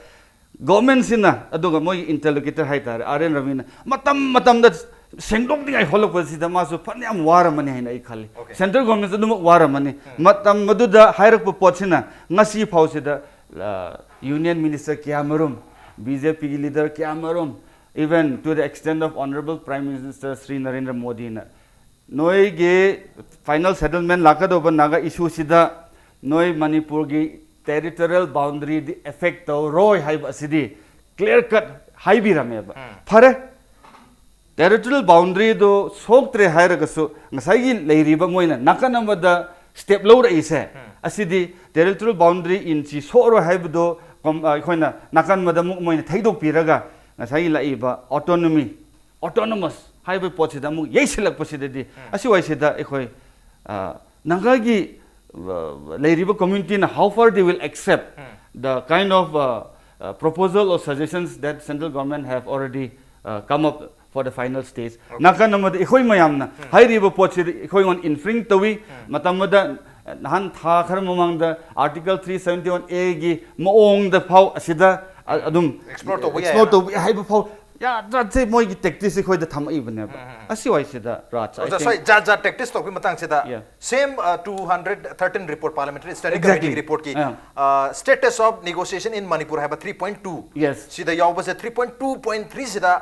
ꯒꯣꯔꯃꯦꯟꯁꯤꯅ, ꯑꯗꯨꯒ ꯃꯣꯏꯒꯤ ꯏꯟꯇꯔꯂꯣꯀ꯭ꯌꯨꯇꯔ ꯍꯥꯏꯇꯥꯔꯦ, ꯑꯥꯔ ꯑꯦꯟ ꯔꯕꯤꯅ ꯃꯇꯝ ꯃꯇꯝꯗ ꯁꯦꯡꯗꯣꯛꯅꯤꯡꯉꯥꯏ ꯍꯣꯠꯂꯛꯄꯁꯤꯗ ꯃꯥꯁꯨ ꯐꯅꯌꯥꯝ ꯋꯥꯔꯝꯃꯅꯤ ꯍꯥꯏꯅ ꯑꯩ ꯈꯜꯂꯤ꯫ ꯁꯦꯟꯇ꯭ꯔꯦꯜ ꯒꯣꯔꯃꯦꯟꯁꯨ ꯑꯗꯨꯃꯛ ꯋꯥꯔꯝꯃꯅꯤ꯫ ꯃꯇꯝ ꯑꯗꯨꯗ ꯍꯥꯏꯔꯛꯄ ꯄꯣꯠꯁꯤꯅ ꯉꯁꯤ ꯐꯥꯎꯁꯤꯗ, ꯑ, ꯌꯨꯅꯤꯌꯟ ꯃꯤꯅꯤꯁꯇꯔ ꯀꯌꯥꯃꯔꯨꯝ, ꯕꯤ ꯖꯦ ꯄꯤꯒꯤ ꯂꯤꯗꯔ ꯀꯌꯥꯃꯔꯨꯝ, even to the extent of Honorable Prime Minister Shri Narendra ꯃꯣꯗꯤꯅ ꯅꯣꯏꯒꯤ ꯐꯥꯏꯅꯦꯜ ꯁꯦꯇꯜꯃꯦꯟ ꯂꯥꯛꯀꯗꯧꯕ ꯅꯥꯒꯥ ꯏꯁꯨꯁꯤꯗ ꯅꯣꯏ ꯃꯅꯤꯄꯨꯔꯒꯤ ꯇꯦꯔꯤꯇꯣꯔꯤꯌꯦꯜ ꯕꯥꯎꯟꯗꯔꯤꯗꯤ ꯑꯦꯐꯦꯛ ꯇꯧꯔꯣꯏ ꯍꯥꯏꯕ ꯑꯁꯤꯗꯤ ꯀ꯭ꯂꯤꯌꯥꯔ ꯀꯠ ꯍꯥꯏꯕꯤꯔꯝꯃꯦꯕ꯫ ꯐꯔꯦ, ꯇꯦꯔꯤꯇꯣꯔꯤꯌꯦꯜ ꯕꯥꯎꯟꯗꯔꯤꯗꯣ ꯁꯣꯛꯇ꯭ꯔꯦ ꯍꯥꯏꯔꯒꯁꯨ ꯉꯁꯥꯏꯒꯤ ꯂꯩꯔꯤꯕ ꯃꯣꯏꯅ ꯅꯥꯀꯟ ꯑꯃꯗ ꯁ꯭ꯇꯦꯞ ꯂꯧꯔꯛꯏꯁꯦ, ꯑꯁꯤꯗꯤ ꯇꯦꯔꯤꯇꯣꯔꯤꯌꯦꯜ ꯕꯥꯎꯟꯗꯔꯤ ꯏꯟꯆꯤ ꯁꯣꯛꯑꯔꯣꯏ ꯍꯥꯏꯕꯗꯣ ꯀꯝ-, ꯑꯩꯈꯣꯏꯅ ꯅꯥꯀꯟ ꯑꯃꯗ ꯑꯃꯨꯛ ꯃꯣꯏꯅ ꯊꯩꯗꯣꯛꯄꯤꯔꯒ ꯉꯁꯥꯏꯒꯤ ꯂꯥꯛꯏꯕ ꯑꯣꯇꯣꯅꯣꯃꯤ, ꯑꯣꯇꯣꯅꯣꯃꯁ ꯍꯥꯏꯕ ꯄꯣꯠꯁꯤꯗ ꯑꯃꯨꯛ ꯌꯩꯁꯤꯜꯂꯛꯄꯁꯤꯗꯗꯤ, ꯑꯁꯤꯋꯥꯏꯁꯤꯗ ꯑꯩꯈꯣꯏ, ꯑ, ꯅꯥꯒꯥꯒꯤ, ꯑ, ꯂꯩꯔꯤꯕ ꯀꯝꯃ꯭ꯌꯨꯅꯤꯇꯤꯅ how far they will accept the kind of, uh, uh, proposal or suggestions that central government have already, uh, come up for the final stage. ꯅꯥꯀꯟ ꯑꯃꯗ ꯑꯩꯈꯣꯏ ꯃꯌꯥꯝꯅ ꯍꯥꯏꯔꯤꯕ ꯄꯣꯠꯁꯤꯗ ꯑꯩꯈꯣꯏꯉꯣꯟꯗ ꯏꯟꯐ꯭ꯔꯤꯡ ꯇꯧꯏ꯫ ꯃꯇꯝ ꯑꯃꯗ, ꯑ, ꯅꯍꯥꯟ ꯊꯥ ꯈꯔ ꯃꯃꯥꯡꯗ Article three seventy one A ꯒꯤ ꯃꯑꯣꯡꯗ ꯐꯥꯎ ꯑꯁꯤꯗ, ꯑ, ꯑꯗꯨꯝ explore ꯇꯧꯕ ꯌꯥꯏ explore ꯍꯥꯏꯕ꯫ ꯇꯧꯕ ꯌꯥꯏ ꯍꯥꯏꯕ ꯐꯥꯎ, ꯌꯥ, ꯖꯥꯠꯁꯦ ꯃꯣꯏꯒꯤ ꯇꯦꯛꯇꯤꯁ ꯑꯩꯈꯣꯏꯗ ꯊꯝꯃꯛꯏꯕꯅꯦꯕ꯫ ꯑꯁꯤꯋꯥꯏꯁꯤꯗ ꯔꯥꯖ, I ꯑꯣꯖꯥ, think sorry, ꯖꯥꯠ ꯖꯥꯠ ꯇꯦꯛꯇꯤꯁ ꯇꯧꯕꯒꯤ ꯃꯇꯥꯡꯁꯤꯗ, Yeah. same, uh, two hundred thirteen report, Parliamentary Standing Exactly. Committee report ꯀꯤ, Yeah. uh, Status of Negotiation in Manipur ꯍꯥꯏꯕ three point two Yes. ꯁꯤꯗ ꯌꯥꯎꯕꯁꯦ, three point two point three ꯁꯤꯗ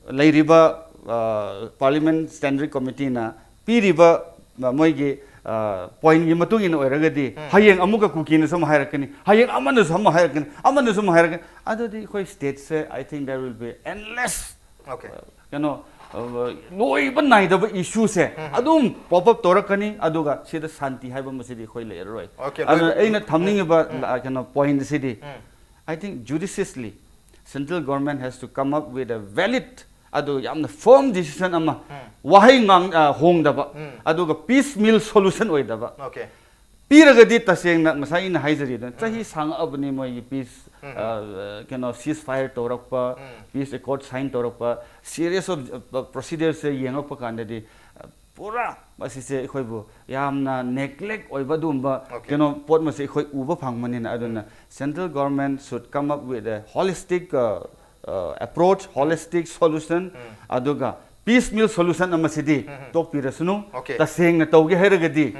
ꯂꯩꯔꯤꯕ parliament standing ꯀꯃꯤꯇꯤꯅ ꯄꯤꯔꯤꯕ ꯃꯣꯏꯒꯤ ꯄꯣꯏꯟꯒꯤ ꯃꯇꯨꯡ ꯏꯟꯅ ꯑꯣꯏꯔꯒꯗꯤ ꯍꯌꯦꯡ ꯑꯃꯨꯛꯀ ꯀꯨꯀꯤꯅꯁꯨ ꯑꯃ ꯍꯥꯏꯔꯛꯀꯅꯤ, ꯍꯌꯦꯡ ꯑꯃꯅꯁꯨ ꯑꯃ ꯍꯥꯏꯔꯛꯀꯅꯤ, ꯑꯃꯅꯁꯨ ꯑꯃ ꯍꯥꯏꯔꯛꯀꯅꯤ꯫ ꯑꯗꯨꯗꯤ ꯑꯩꯈꯣꯏ ꯁ꯭ꯇꯦꯠꯁꯦ, I think there will be endless Okay. ꯀꯩꯅꯣ ꯂꯣꯏꯕ ꯅꯥꯏꯗꯕ ꯏꯁꯨꯁꯦ ꯑꯗꯨꯝ ꯄꯣꯞ ꯑꯞ ꯇꯧꯔꯛꯀꯅꯤ, ꯑꯗꯨꯒ ꯁꯤꯗ ꯁꯥꯟꯇꯤ ꯍꯥꯏꯕ ꯑꯃꯁꯤꯗꯤ ꯑꯩꯈꯣꯏ ꯂꯩꯔꯔꯣꯏ꯫ Okay, ꯑꯗꯨꯅ ꯂꯣꯏꯕ- ꯑꯩꯅ ꯊꯝꯅꯤꯡꯉꯤꯕ ꯀꯩꯅꯣ ꯄꯣꯏꯟꯁꯤꯗꯤ, I think judiciously central government has to come up with a valid, ꯑꯗꯨ ꯌꯥꯝꯅ firm decision ꯑꯃ, ꯋꯥꯍꯩ ꯉꯥꯡ ꯑ, ꯍꯣꯡꯗꯕ, ꯑꯗꯨꯒ piecemeal solution ꯑꯣꯏꯗꯕ꯫ Okay. ꯄꯤꯔꯒꯗꯤ ꯇꯁꯦꯡꯅ ꯉꯁꯥꯏ ꯑꯩꯅ ꯍꯥꯏꯖꯔꯤꯗꯨꯅ ꯆꯍꯤ ꯁꯥꯡꯉꯛꯑꯕꯅꯤ ꯃꯣꯏꯒꯤ ꯄꯤꯁ ꯀꯩꯅꯣ ceasefire ꯇꯧꯔꯛꯄ, peace accord sign ꯇꯧꯔꯛꯄ, series of procedures ꯁꯦ ꯌꯦꯡꯉꯛꯄ ꯀꯥꯟꯗꯗꯤ ꯄꯨꯔꯥ ꯃꯁꯤꯁꯦ ꯑꯩꯈꯣꯏꯕꯨ ꯌꯥꯝꯅ neglect ꯑꯣꯏꯕ ꯑꯗꯨꯒꯨꯝꯕ Okay. ꯀꯩꯅꯣ ꯄꯣꯠ ꯃꯁꯤ ꯑꯩꯈꯣꯏ ꯎꯕ ꯐꯪꯕꯅꯤꯅ꯫ ꯑꯗꯨꯅ central government should come up with a holistic approach, holistic solution, ꯑꯗꯨꯒ piecemeal solution ꯑꯃꯁꯤꯗꯤ ꯇꯣꯛꯄꯤꯔꯁꯅꯨ꯫ Okay. ꯇꯁꯦꯡꯅ ꯇꯧꯒꯦ ꯍꯥꯏꯔꯒꯗꯤ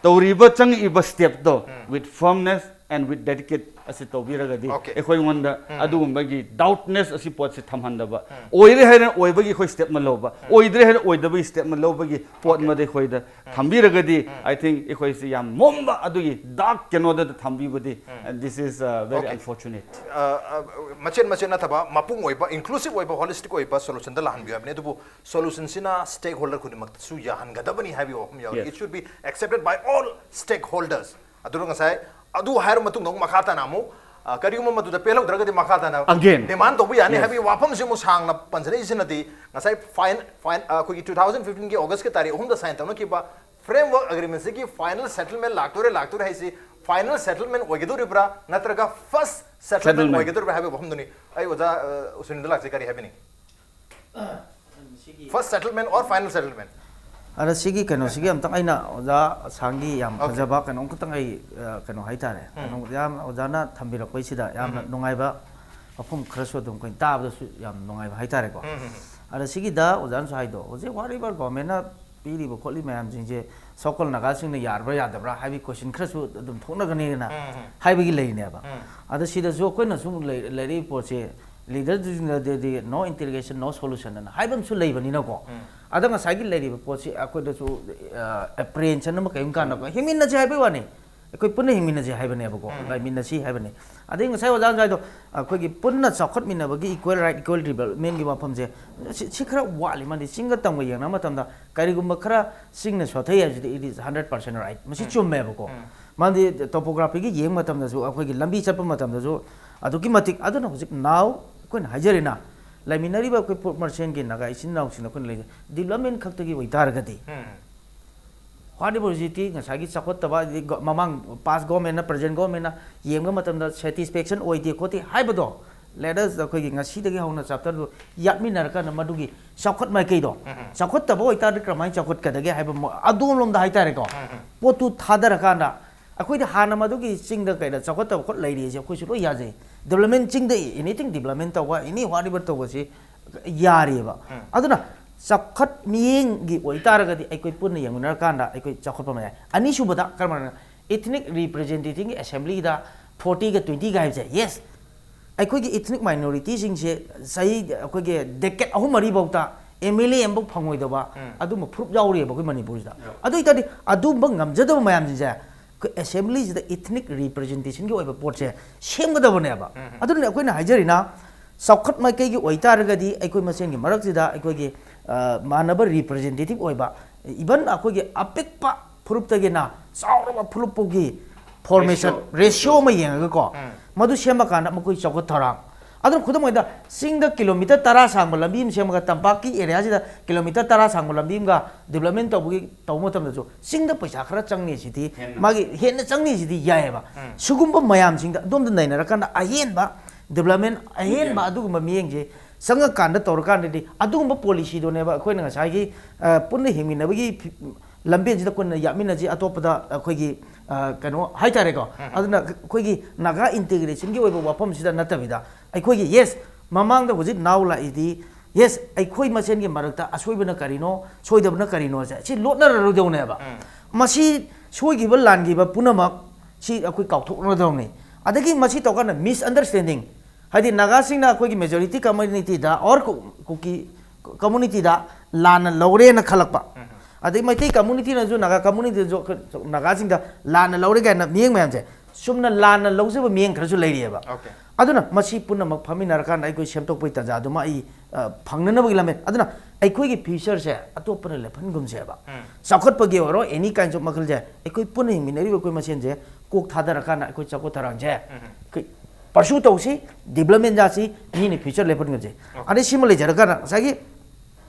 ꯇꯧꯔꯤꯕ ꯆꯪꯉꯛꯏꯕ step to with firmness and with dedicate ꯑꯁꯤ ꯇꯧꯕꯤꯔꯒꯗꯤ Okay. ꯑꯩꯈꯣꯏꯉꯣꯟꯗ ꯑꯗꯨꯒꯨꯝꯕꯒꯤ doubtness ꯑꯁꯤ ꯄꯣꯠꯁꯤ ꯊꯝꯍꯟꯗꯕ, ꯑꯣꯏꯔꯦ ꯍꯥꯏꯅ ꯑꯣꯏꯕꯒꯤ ꯑꯩꯈꯣꯏ step ꯑꯃ ꯂꯧꯕ, ꯑꯣꯏꯗ꯭ꯔꯦ ꯍꯥꯏꯅ ꯑꯣꯏꯗꯕꯒꯤ step ꯑꯃ ꯂꯧꯕꯒꯤ ꯄꯣꯠ Okay. ꯑꯃꯗꯤ ꯑꯩꯈꯣꯏꯗ ꯊꯝꯕꯤꯔꯒꯗꯤ, I think ꯑꯩꯈꯣꯏꯁꯤ ꯌꯥꯝ ꯃꯣꯝꯕ ꯑꯗꯨꯒꯤ dark ꯀꯩꯅꯣꯗ ꯊꯝꯕꯤꯕꯗꯤ, and this is uh, very Okay. unfortunate. ꯑ, ꯑ, ꯃꯆꯦꯠ ꯃꯆꯦꯠ ꯅꯠꯇꯕ, ꯃꯄꯨꯡ ꯑꯣꯏꯕ, inclusive ꯑꯣꯏꯕ, holistic ꯑꯣꯏꯕ solution ꯗ ꯂꯥꯛꯍꯟꯕꯤꯌꯨ ꯍꯥꯏꯕꯅꯤ꯫ ꯑꯗꯨꯕꯨ solution ꯁꯤꯅ stakeholder ꯈꯨꯗꯤꯡꯃꯛꯇꯁꯨ ꯌꯥꯍꯟꯒꯗꯕꯅꯤ ꯍꯥꯏꯕꯒꯤ ꯋꯥꯐꯝ ꯌꯥꯎꯔꯤ꯫ Yes. It should be accepted by all stakeholders. ꯑꯗꯨꯅ ꯉꯁꯥꯏ ꯑꯗꯨ ꯍꯥꯏꯔ ꯃꯇꯨꯡꯗ ꯑꯃꯨꯛ ꯃꯈꯥ ꯇꯥꯅ ꯑꯃꯨꯛ, ꯑ, ꯀꯔꯤꯒꯨꯝꯕ ꯃꯗꯨꯗ ꯄꯦꯜꯍꯧꯗ꯭ꯔꯒꯗꯤ ꯃꯈꯥ ꯇꯥꯅ Again. demand ꯇꯧꯕ ꯌꯥꯅꯤ Yes. ꯍꯥꯏꯕꯒꯤ ꯋꯥꯐꯝꯁꯤ ꯑꯃꯨꯛ ꯁꯥꯡꯅ ꯄꯟꯖꯔꯛꯏꯁꯤꯅꯗꯤ, ꯉꯁꯥꯏ fine, fine, ꯑ, ꯑꯩꯈꯣꯏꯒꯤ two thousand fifteen ꯒꯤ August ꯀꯤ ꯇꯥꯔꯤꯛ ꯑꯍꯨꯝꯗ sign ꯇꯧꯅꯈꯤꯕ Framework Agreement ꯁꯤꯒꯤ final settlement ꯂꯥꯛꯇꯣꯔꯦ ꯂꯥꯛꯇꯣꯔꯦ ꯍꯥꯏꯁꯤ final settlement ꯑꯣꯏꯒꯗꯧꯔꯤꯕ꯭ꯔꯥ, ꯅꯠꯇ꯭ꯔꯒ first settlement Settlement. ꯑꯣꯏꯒꯗꯧꯔꯤꯕ꯭ꯔꯥ ꯍꯥꯏꯕ ꯋꯥꯐꯝꯗꯨꯅꯤ꯫ ꯑꯩ ꯑꯣꯖꯥ, ꯑ, ꯁꯨꯅꯤꯜꯗ ꯂꯥꯛꯆꯩ, ꯀꯔꯤ ꯍꯥꯏꯕꯤꯅꯤꯡ? First settlement or final settlement? ꯑꯗ ꯁꯤꯒꯤ ꯀꯩꯅꯣꯁꯤꯒꯤ ꯑꯝꯇꯪ ꯑꯩꯅ ꯑꯣꯖꯥ ꯑꯁꯥꯡꯒꯤ ꯌꯥꯝ Okay. ꯐꯖꯕ ꯀꯩꯅꯣꯝ ꯈꯛꯇꯪ ꯑꯩ, ꯑ, ꯀꯩꯅꯣ ꯍꯥꯏꯇꯥꯔꯦ꯫ ꯎꯝ꯫ ꯀꯩꯅꯣ ꯌꯥꯝ ꯑꯣꯖꯥꯅ ꯊꯝꯕꯤꯔꯛꯄꯩꯁꯤꯗ ꯌꯥꯝꯅ ꯎꯝ꯫ ꯅꯨꯡꯉꯥꯏꯕ ꯋꯥꯐꯝ ꯈꯔꯁꯨ ꯑꯗꯨꯝ ꯑꯩꯈꯣꯏ ꯇꯥꯕꯗꯁꯨ ꯌꯥꯝ ꯅꯨꯡꯉꯥꯏꯕ ꯍꯥꯏꯇꯥꯔꯦꯀꯣ꯫ ꯎꯝ, ꯎꯝ, ꯎꯝ꯫ ꯑꯗ ꯁꯤꯒꯤꯗ ꯑꯣꯖꯥꯅꯁꯨ ꯍꯥꯏꯗꯣ, ꯍꯧꯖꯤꯛ whatever government ꯅ ꯄꯤꯔꯤꯕ ꯈꯣꯠꯂꯤ ꯃꯌꯥꯝꯁꯤꯡꯁꯦ so called ꯅꯥꯒꯥꯁꯤꯡꯅ ꯌꯥꯔꯕ꯭ꯔꯥ ꯌꯥꯗꯕ꯭ꯔꯥ ꯍꯥꯏꯕꯒꯤ question ꯈꯔꯁꯨ ꯑꯗꯨꯝ ꯊꯣꯛꯅꯒꯅꯤꯅ ꯎꯝ, ꯎꯝ꯫ ꯍꯥꯏꯕꯒꯤ ꯂꯩꯔꯤꯅꯦꯕ꯫ ꯎꯝ꯫ ꯑꯗ ꯁꯤꯗꯁꯨ ꯑꯩꯈꯣꯏꯅ ꯁꯨꯝ ꯂꯩ-, ꯂꯩꯔꯛꯏ ꯄꯣꯠꯁꯦ, leader ꯗꯨꯁꯤꯡꯅꯗꯤ no integration, no solution ꯑꯅ ꯍꯥꯏꯕ ꯑꯃꯁꯨ ꯂꯩꯕꯅꯤꯅꯀꯣ꯫ ꯎꯝ꯫ ꯑꯗ ꯉꯁꯥꯏꯒꯤ ꯂꯩꯔꯤꯕ ꯄꯣꯠꯁꯤ ꯑꯩꯈꯣꯏꯗꯁꯨ, ꯑ, apprehension ꯑꯃ ꯀꯩꯝ ꯀꯥꯟꯅꯕ, ꯍꯤꯡꯃꯤꯟꯅꯁꯦ ꯍꯥꯏꯕꯩ ꯋꯥꯅꯤ, ꯑꯩꯈꯣꯏ ꯄꯨꯟꯅ ꯍꯤꯡꯃꯤꯟꯅꯁꯦ ꯍꯥꯏꯕꯅꯦꯕꯀꯣ, ꯎꯝ꯫ ꯂꯩꯃꯤꯟꯅꯁꯤ ꯍꯥꯏꯕꯅꯦ꯫ ꯑꯗꯩ ꯉꯁꯥꯏ ꯑꯣꯖꯥꯅ ꯍꯥꯏꯗꯣ, ꯑꯩꯈꯣꯏꯒꯤ ꯄꯨꯟꯅ ꯆꯥꯎꯈꯠꯃꯤꯟꯅꯕꯒꯤ equal right, equal development ꯀꯤ ꯋꯥꯐꯝꯁꯦ, ꯁꯤ, ꯁꯤ ꯈꯔ ꯋꯥꯠꯂꯤ꯫ ꯃꯥꯗꯤ ꯆꯤꯡꯒ ꯇꯝꯒ ꯌꯦꯡꯅꯕ ꯃꯇꯝꯗ ꯀꯔꯤꯒꯨꯝꯕ ꯈꯔ ꯆꯤꯡꯅ ꯁꯣꯊꯩ ꯍꯥꯏꯕꯁꯤꯗꯤ it is hundred percent right, ꯃꯁꯤ ꯎꯝ꯫ ꯆꯨꯝꯃꯦꯕꯀꯣ꯫ ꯎꯝ꯫ ꯃꯥꯗꯤ topography ꯒꯤ ꯌꯦꯡꯕ ꯃꯇꯝꯗꯁꯨ, ꯑꯩꯈꯣꯏꯒꯤ ꯂꯝꯕꯤ ꯆꯠꯄ ꯃꯇꯝꯗꯁꯨ ꯑꯗꯨꯛꯀꯤ ꯃꯇꯤꯛ, ꯑꯗꯨꯅ ꯍꯧꯖꯤꯛ now ꯑꯩꯈꯣꯏꯅ ꯍꯥꯏꯖꯔꯤꯅ, ꯂꯩꯃꯤꯟꯅꯔꯤꯕ ꯑꯩꯈꯣꯏ ꯐꯨꯔꯨꯞ ꯃꯁꯦꯟꯒꯤ ꯅꯥꯒꯥ ꯏꯆꯤꯟ ꯏꯅꯥꯎꯁꯤꯡꯅ ꯑꯩꯈꯣꯏꯅ ꯂꯩꯖꯩ, development ꯈꯛꯇꯒꯤ ꯑꯣꯏꯇꯥꯔꯒꯗꯤ, ꯎꯝ꯫ ꯍꯥꯏꯔꯤꯕ ꯍꯧꯖꯤꯛꯇꯤ ꯉꯁꯥꯏꯒꯤ ꯆꯥꯎꯈꯠꯇꯕ, ꯑꯗꯩ ꯒ-, ꯃꯃꯥꯡ past government ꯅ, present government ꯅ ꯌꯦꯡꯕ ꯃꯇꯝꯗ satisfaction ꯑꯣꯏꯗꯦ ꯈꯣꯠꯇꯦ ꯍꯥꯏꯕꯗꯣ, let us ꯑꯩꯈꯣꯏꯒꯤ ꯉꯁꯤꯗꯒꯤ ꯍꯧꯅ chapter ꯗꯨ ꯌꯥꯠꯃꯤꯟꯅꯔꯀꯥꯟꯗ ꯃꯗꯨꯒꯤ ꯆꯥꯎꯈꯠ ꯃꯥꯏꯀꯩꯗꯣ, ꯎꯝ꯫ ꯆꯥꯎꯈꯠꯇꯕ ꯑꯣꯏꯇꯥꯔꯗꯤ ꯀꯔꯝꯍꯥꯏꯅ ꯆꯥꯎꯈꯠꯀꯗꯒꯦ ꯍꯥꯏꯕ ꯃ-, ꯑꯗꯣꯝꯂꯣꯝꯗ ꯍꯥꯏꯇꯥꯔꯦꯀꯣ, ꯎꯝ꯫ ꯄꯣꯠꯇꯨ ꯊꯥꯗꯔꯀꯥꯟꯗ ꯑꯩꯈꯣꯏꯗꯤ ꯍꯥꯟꯅ ꯃꯗꯨꯒꯤ ꯆꯤꯡꯗ ꯀꯩꯗ ꯆꯥꯎꯈꯠꯇꯕ ꯈꯣꯠ ꯂꯩꯔꯤꯁꯦ ꯑꯩꯈꯣꯏꯁꯨ ꯂꯣꯏ ꯌꯥꯖꯩ꯫ Development, ꯆꯤꯡꯗ anything development ꯇꯧꯕ, any whatever ꯇꯧꯕꯁꯤ ꯌꯥꯔꯤꯑꯕ꯫ ꯎꯝ꯫ ꯑꯗꯨꯅ ꯆꯥꯎꯈꯠ ꯃꯤꯠꯌꯦꯡꯒꯤ ꯑꯣꯏꯇꯥꯔꯒꯗꯤ ꯑꯩꯈꯣꯏ ꯄꯨꯟꯅ ꯌꯦꯡꯃꯤꯟꯅꯔꯀꯥꯟꯗ ꯑꯩꯈꯣꯏ ꯆꯥꯎꯈꯠꯄ ꯑꯃ ꯌꯥꯏ꯫ ꯑꯅꯤꯁꯨꯕꯗ ꯀꯔꯝꯕꯅ, ethnic representative ꯒꯤ assembly ꯗ forty ꯒ twenty ꯒ ꯍꯥꯏꯕꯁꯦ, yes, ꯑꯩꯈꯣꯏꯒꯤ ethnic minority ꯁꯤꯡꯁꯦ ꯆꯍꯤ, ꯑꯩꯈꯣꯏꯒꯤ decade ꯑꯍꯨꯝ ꯃꯔꯤ ꯐꯥꯎꯇ M L A ꯑꯃꯐꯥꯎ ꯐꯪꯉꯣꯏꯗꯕ ꯎꯝ꯫ ꯑꯗꯨꯝꯕ ꯐꯨꯔꯨꯞ ꯌꯥꯎꯔꯤꯑꯕ ꯑꯩꯈꯣꯏ ꯃꯅꯤꯄꯨꯔꯁꯤꯗ꯫ ꯌꯥꯎ꯫ ꯑꯗꯨ ꯑꯣꯏꯇꯥꯔꯗꯤ ꯑꯗꯨꯝꯕ ꯉꯝꯖꯗꯕ ꯃꯌꯥꯝꯁꯤꯡꯁꯦ ꯑꯩꯈꯣꯏ assembly ꯁꯤꯗ ethnic representation ꯒꯤ ꯑꯣꯏꯕ ꯄꯣꯠꯁꯦ ꯁꯦꯝꯒꯗꯕꯅꯦꯕ꯫ ꯎꯝ꯫ ꯑꯗꯨꯅꯅꯦ ꯑꯩꯈꯣꯏꯅ ꯍꯥꯏꯖꯔꯤꯅ, ꯆꯥꯎꯈꯠ ꯃꯥꯏꯀꯩꯒꯤ ꯑꯣꯏꯇꯥꯔꯒꯗꯤ ꯑꯩꯈꯣꯏ ꯃꯁꯦꯟꯒꯤ ꯃꯔꯛꯁꯤꯗ ꯑꯩꯈꯣꯏꯒꯤ, ꯑ, ꯃꯥꯟꯅꯕ representative ꯑꯣꯏꯕ, even ꯑꯩꯈꯣꯏꯒꯤ ꯑꯄꯤꯛꯄ ꯐꯨꯔꯨꯞꯇꯒꯤꯅ ꯆꯥꯎꯔꯕ ꯐꯨꯔꯨꯞ ꯐꯥꯎꯒꯤ formation, ratio꯫ Ratio ꯑꯃ ꯌꯦꯡꯉꯒꯀꯣ, ꯎꯝ꯫ ꯃꯗꯨ ꯁꯦꯝꯃꯀꯥꯟꯗ ꯃꯈꯣꯏ ꯆꯥꯎꯈꯠ ꯊꯧꯔꯥꯡ, ꯑꯗꯨꯅ ꯈꯨꯗꯝ ꯑꯣꯏꯅ ꯆꯤꯡꯗ ꯀꯤꯂꯣꯃꯤꯇꯔ ꯇꯔꯥ ꯁꯥꯡꯕ ꯂꯝꯕꯤ ꯑꯃ ꯁꯦꯝꯃꯒ ꯇꯝꯄꯥꯛꯀꯤ ꯑꯦꯔꯤꯌꯥꯁꯤꯗ ꯀꯤꯂꯣꯃꯤꯇꯔ ꯇꯔꯥ ꯁꯥꯡꯕ ꯂꯝꯕꯤ ꯑꯃꯒ ꯗꯤꯕꯂꯞꯃꯦꯟ ꯇꯧꯕꯒꯤ ꯇꯧꯕ ꯃꯇꯝꯗꯁꯨ ꯆꯤꯡꯗ ꯄꯩꯁꯥ ꯈꯔ ꯆꯪꯅꯤ ꯁꯤꯗꯤ, ꯃꯥꯒꯤ ꯍꯦꯟꯅ ꯆꯪꯅꯤ ꯁꯤꯗꯤ ꯌꯥꯏꯑꯕ꯫ ꯁꯤꯒꯨꯝꯕ ꯃꯌꯥꯝꯁꯤꯡꯗ ꯑꯗꯣꯝꯗ ꯅꯩꯅꯔꯀꯥꯟꯗ ꯑꯍꯦꯟꯕ ꯗꯤꯕꯂꯞꯃꯦꯟ, ꯑꯍꯦꯟꯕ ꯑꯗꯨꯒꯨꯝꯕ ꯃꯤꯠꯌꯦꯡꯁꯦ ꯆꯪꯉꯀꯥꯟꯗ ꯇꯧꯔꯀꯥꯟꯗꯗꯤ ꯑꯗꯨꯒꯨꯝꯕ ꯄꯣꯂꯤꯁꯤꯗꯨꯅꯦꯕ ꯑꯩꯈꯣꯏꯅ ꯉꯁꯥꯏꯒꯤ, ꯑ, ꯄꯨꯟꯅ ꯍꯤꯡꯃꯤꯟꯅꯕꯒꯤ ꯐꯤ-, ꯂꯝꯕꯦꯟꯁꯤꯗ ꯄꯨꯟꯅ ꯌꯥꯠꯃꯤꯟꯅꯁꯤ, ꯑꯇꯣꯞꯄꯗ ꯑꯩꯈꯣꯏꯒꯤ, ꯑ, ꯀꯩꯅꯣ ꯍꯥꯏꯇꯥꯔꯦꯀꯣ꯫ ꯑꯗꯨꯅ ꯑꯩꯈꯣꯏꯒꯤ ꯅꯥꯒꯥ ꯏꯟꯇꯤꯒ꯭ꯔꯦꯁꯟꯒꯤ ꯑꯣꯏꯕ ꯋꯥꯐꯝꯁꯤꯗ ꯅꯠꯇꯕꯤꯗ, ꯑꯩꯈꯣꯏꯒꯤ, ꯌꯦꯁ, ꯃꯃꯥꯡꯗ ꯍꯧꯖꯤꯛ ꯅꯥꯎ ꯂꯥꯛꯏꯗꯤ, ꯌꯦꯁ, ꯑꯩꯈꯣꯏ ꯃꯁꯦꯟꯒꯤ ꯃꯔꯛꯇ ꯑꯁꯣꯏꯕꯅ ꯀꯔꯤꯅꯣ, ꯁꯣꯏꯗꯕꯅ ꯀꯔꯤꯅꯣꯁꯦ ꯁꯤ ꯂꯣꯠꯅꯔꯔꯣꯏꯗꯧꯅꯦꯕ꯫ ꯃꯁꯤ ꯁꯣꯏꯈꯤꯕ ꯂꯥꯟꯈꯤꯕ ꯄꯨꯝꯅꯃꯛ ꯁꯤ ꯑꯩꯈꯣꯏ ꯀꯥꯎꯊꯣꯛꯅꯗꯧꯅꯤ꯫ ꯑꯗꯒꯤ ꯃꯁꯤ ꯇꯧꯀꯥꯟꯗ ꯃꯤꯁꯑꯟꯗꯔꯁ꯭ꯇꯦꯟꯗꯤꯡ, ꯍꯥꯏꯗꯤ ꯅꯥꯒꯥꯁꯤꯡꯅ ꯑꯩꯈꯣꯏꯒꯤ ꯃꯦꯖꯣꯔꯤꯇꯤ ꯀꯝꯃ꯭ꯌꯨꯅꯤꯇꯤꯗ ꯑꯣꯔ ꯀꯨ-, ꯀꯨꯀꯤ ꯀꯝꯃ꯭ꯌꯨꯅꯤꯇꯤꯗ ꯂꯥꯟꯅ ꯂꯧꯔꯦꯅ ꯈꯜꯂꯛꯄ, ꯑꯗꯩ ꯃꯩꯇꯩ ꯀꯝꯃ꯭ꯌꯨꯅꯤꯇꯤꯅꯁꯨ ꯅꯥꯒꯥ ꯀꯝꯃ꯭ꯌꯨꯅꯤꯇꯤꯗꯁꯨ ꯑꯩꯈꯣꯏ ꯅꯥꯒꯥꯁꯤꯡꯗ ꯂꯥꯟꯅ ꯂꯧꯔꯦ ꯀꯥꯏꯅ ꯃꯤꯠꯌꯦꯡ ꯃꯌꯥꯝꯁꯦ ꯆꯨꯝꯅ ꯂꯥꯟꯅ ꯂꯧꯖꯕ ꯃꯤꯠꯌꯦꯡ ꯈꯔꯁꯨ ꯂꯩꯔꯤꯑꯕ꯫ Okay. ꯑꯗꯨꯅ ꯃꯁꯤ ꯄꯨꯝꯅꯃꯛ ꯐꯝꯃꯤꯟꯅꯔꯀꯥꯟꯗ ꯑꯩꯈꯣꯏ ꯁꯦꯝꯗꯣꯛꯄꯒꯤ ꯇꯥꯟꯖꯥꯗꯨꯃ ꯑꯩ, ꯑ, ꯐꯪꯅꯅꯕꯒꯤ ꯂꯝꯕꯦꯟ꯫ ꯑꯗꯨꯅ ꯑꯩꯈꯣꯏꯒꯤ ꯐ꯭ꯌꯨꯆꯔꯁꯦ ꯑꯇꯣꯞꯄꯅ ꯂꯦꯞꯍꯟꯒꯨꯝꯁꯦꯕ꯫ ꯆꯥꯎꯈꯠꯄꯒꯤ ꯑꯣꯏꯔꯣ, ꯑꯦꯅꯤ ꯀꯥꯏꯟꯁ ꯑꯣꯐ ꯃꯈꯜꯁꯦ ꯑꯩꯈꯣꯏ ꯄꯨꯟꯅ ꯍꯤꯡꯃꯤꯟꯅꯔꯤꯕ ꯑꯩꯈꯣꯏ ꯃꯁꯦꯟꯁꯦ ꯀꯣꯛ ꯊꯥꯗꯔꯀꯥꯟꯗ ꯑꯩꯈꯣꯏ ꯆꯥꯎꯈꯠ ꯊꯧꯔꯥꯡꯁꯦ ꯑꯩꯈꯣꯏ ꯄꯔꯁꯨ ꯇꯧꯁꯤ, ꯗꯤꯕꯂꯞꯃꯦꯟ ꯌꯥꯁꯤ, ꯃꯤꯅ ꯐ꯭ꯌꯨꯆꯔ ꯂꯦꯞꯍꯟꯒꯨꯝꯁꯦ꯫ ꯑꯗꯩ ꯁꯤꯃ ꯂꯩꯖꯔꯀꯥꯟꯗ ꯉꯁꯥꯏꯒꯤ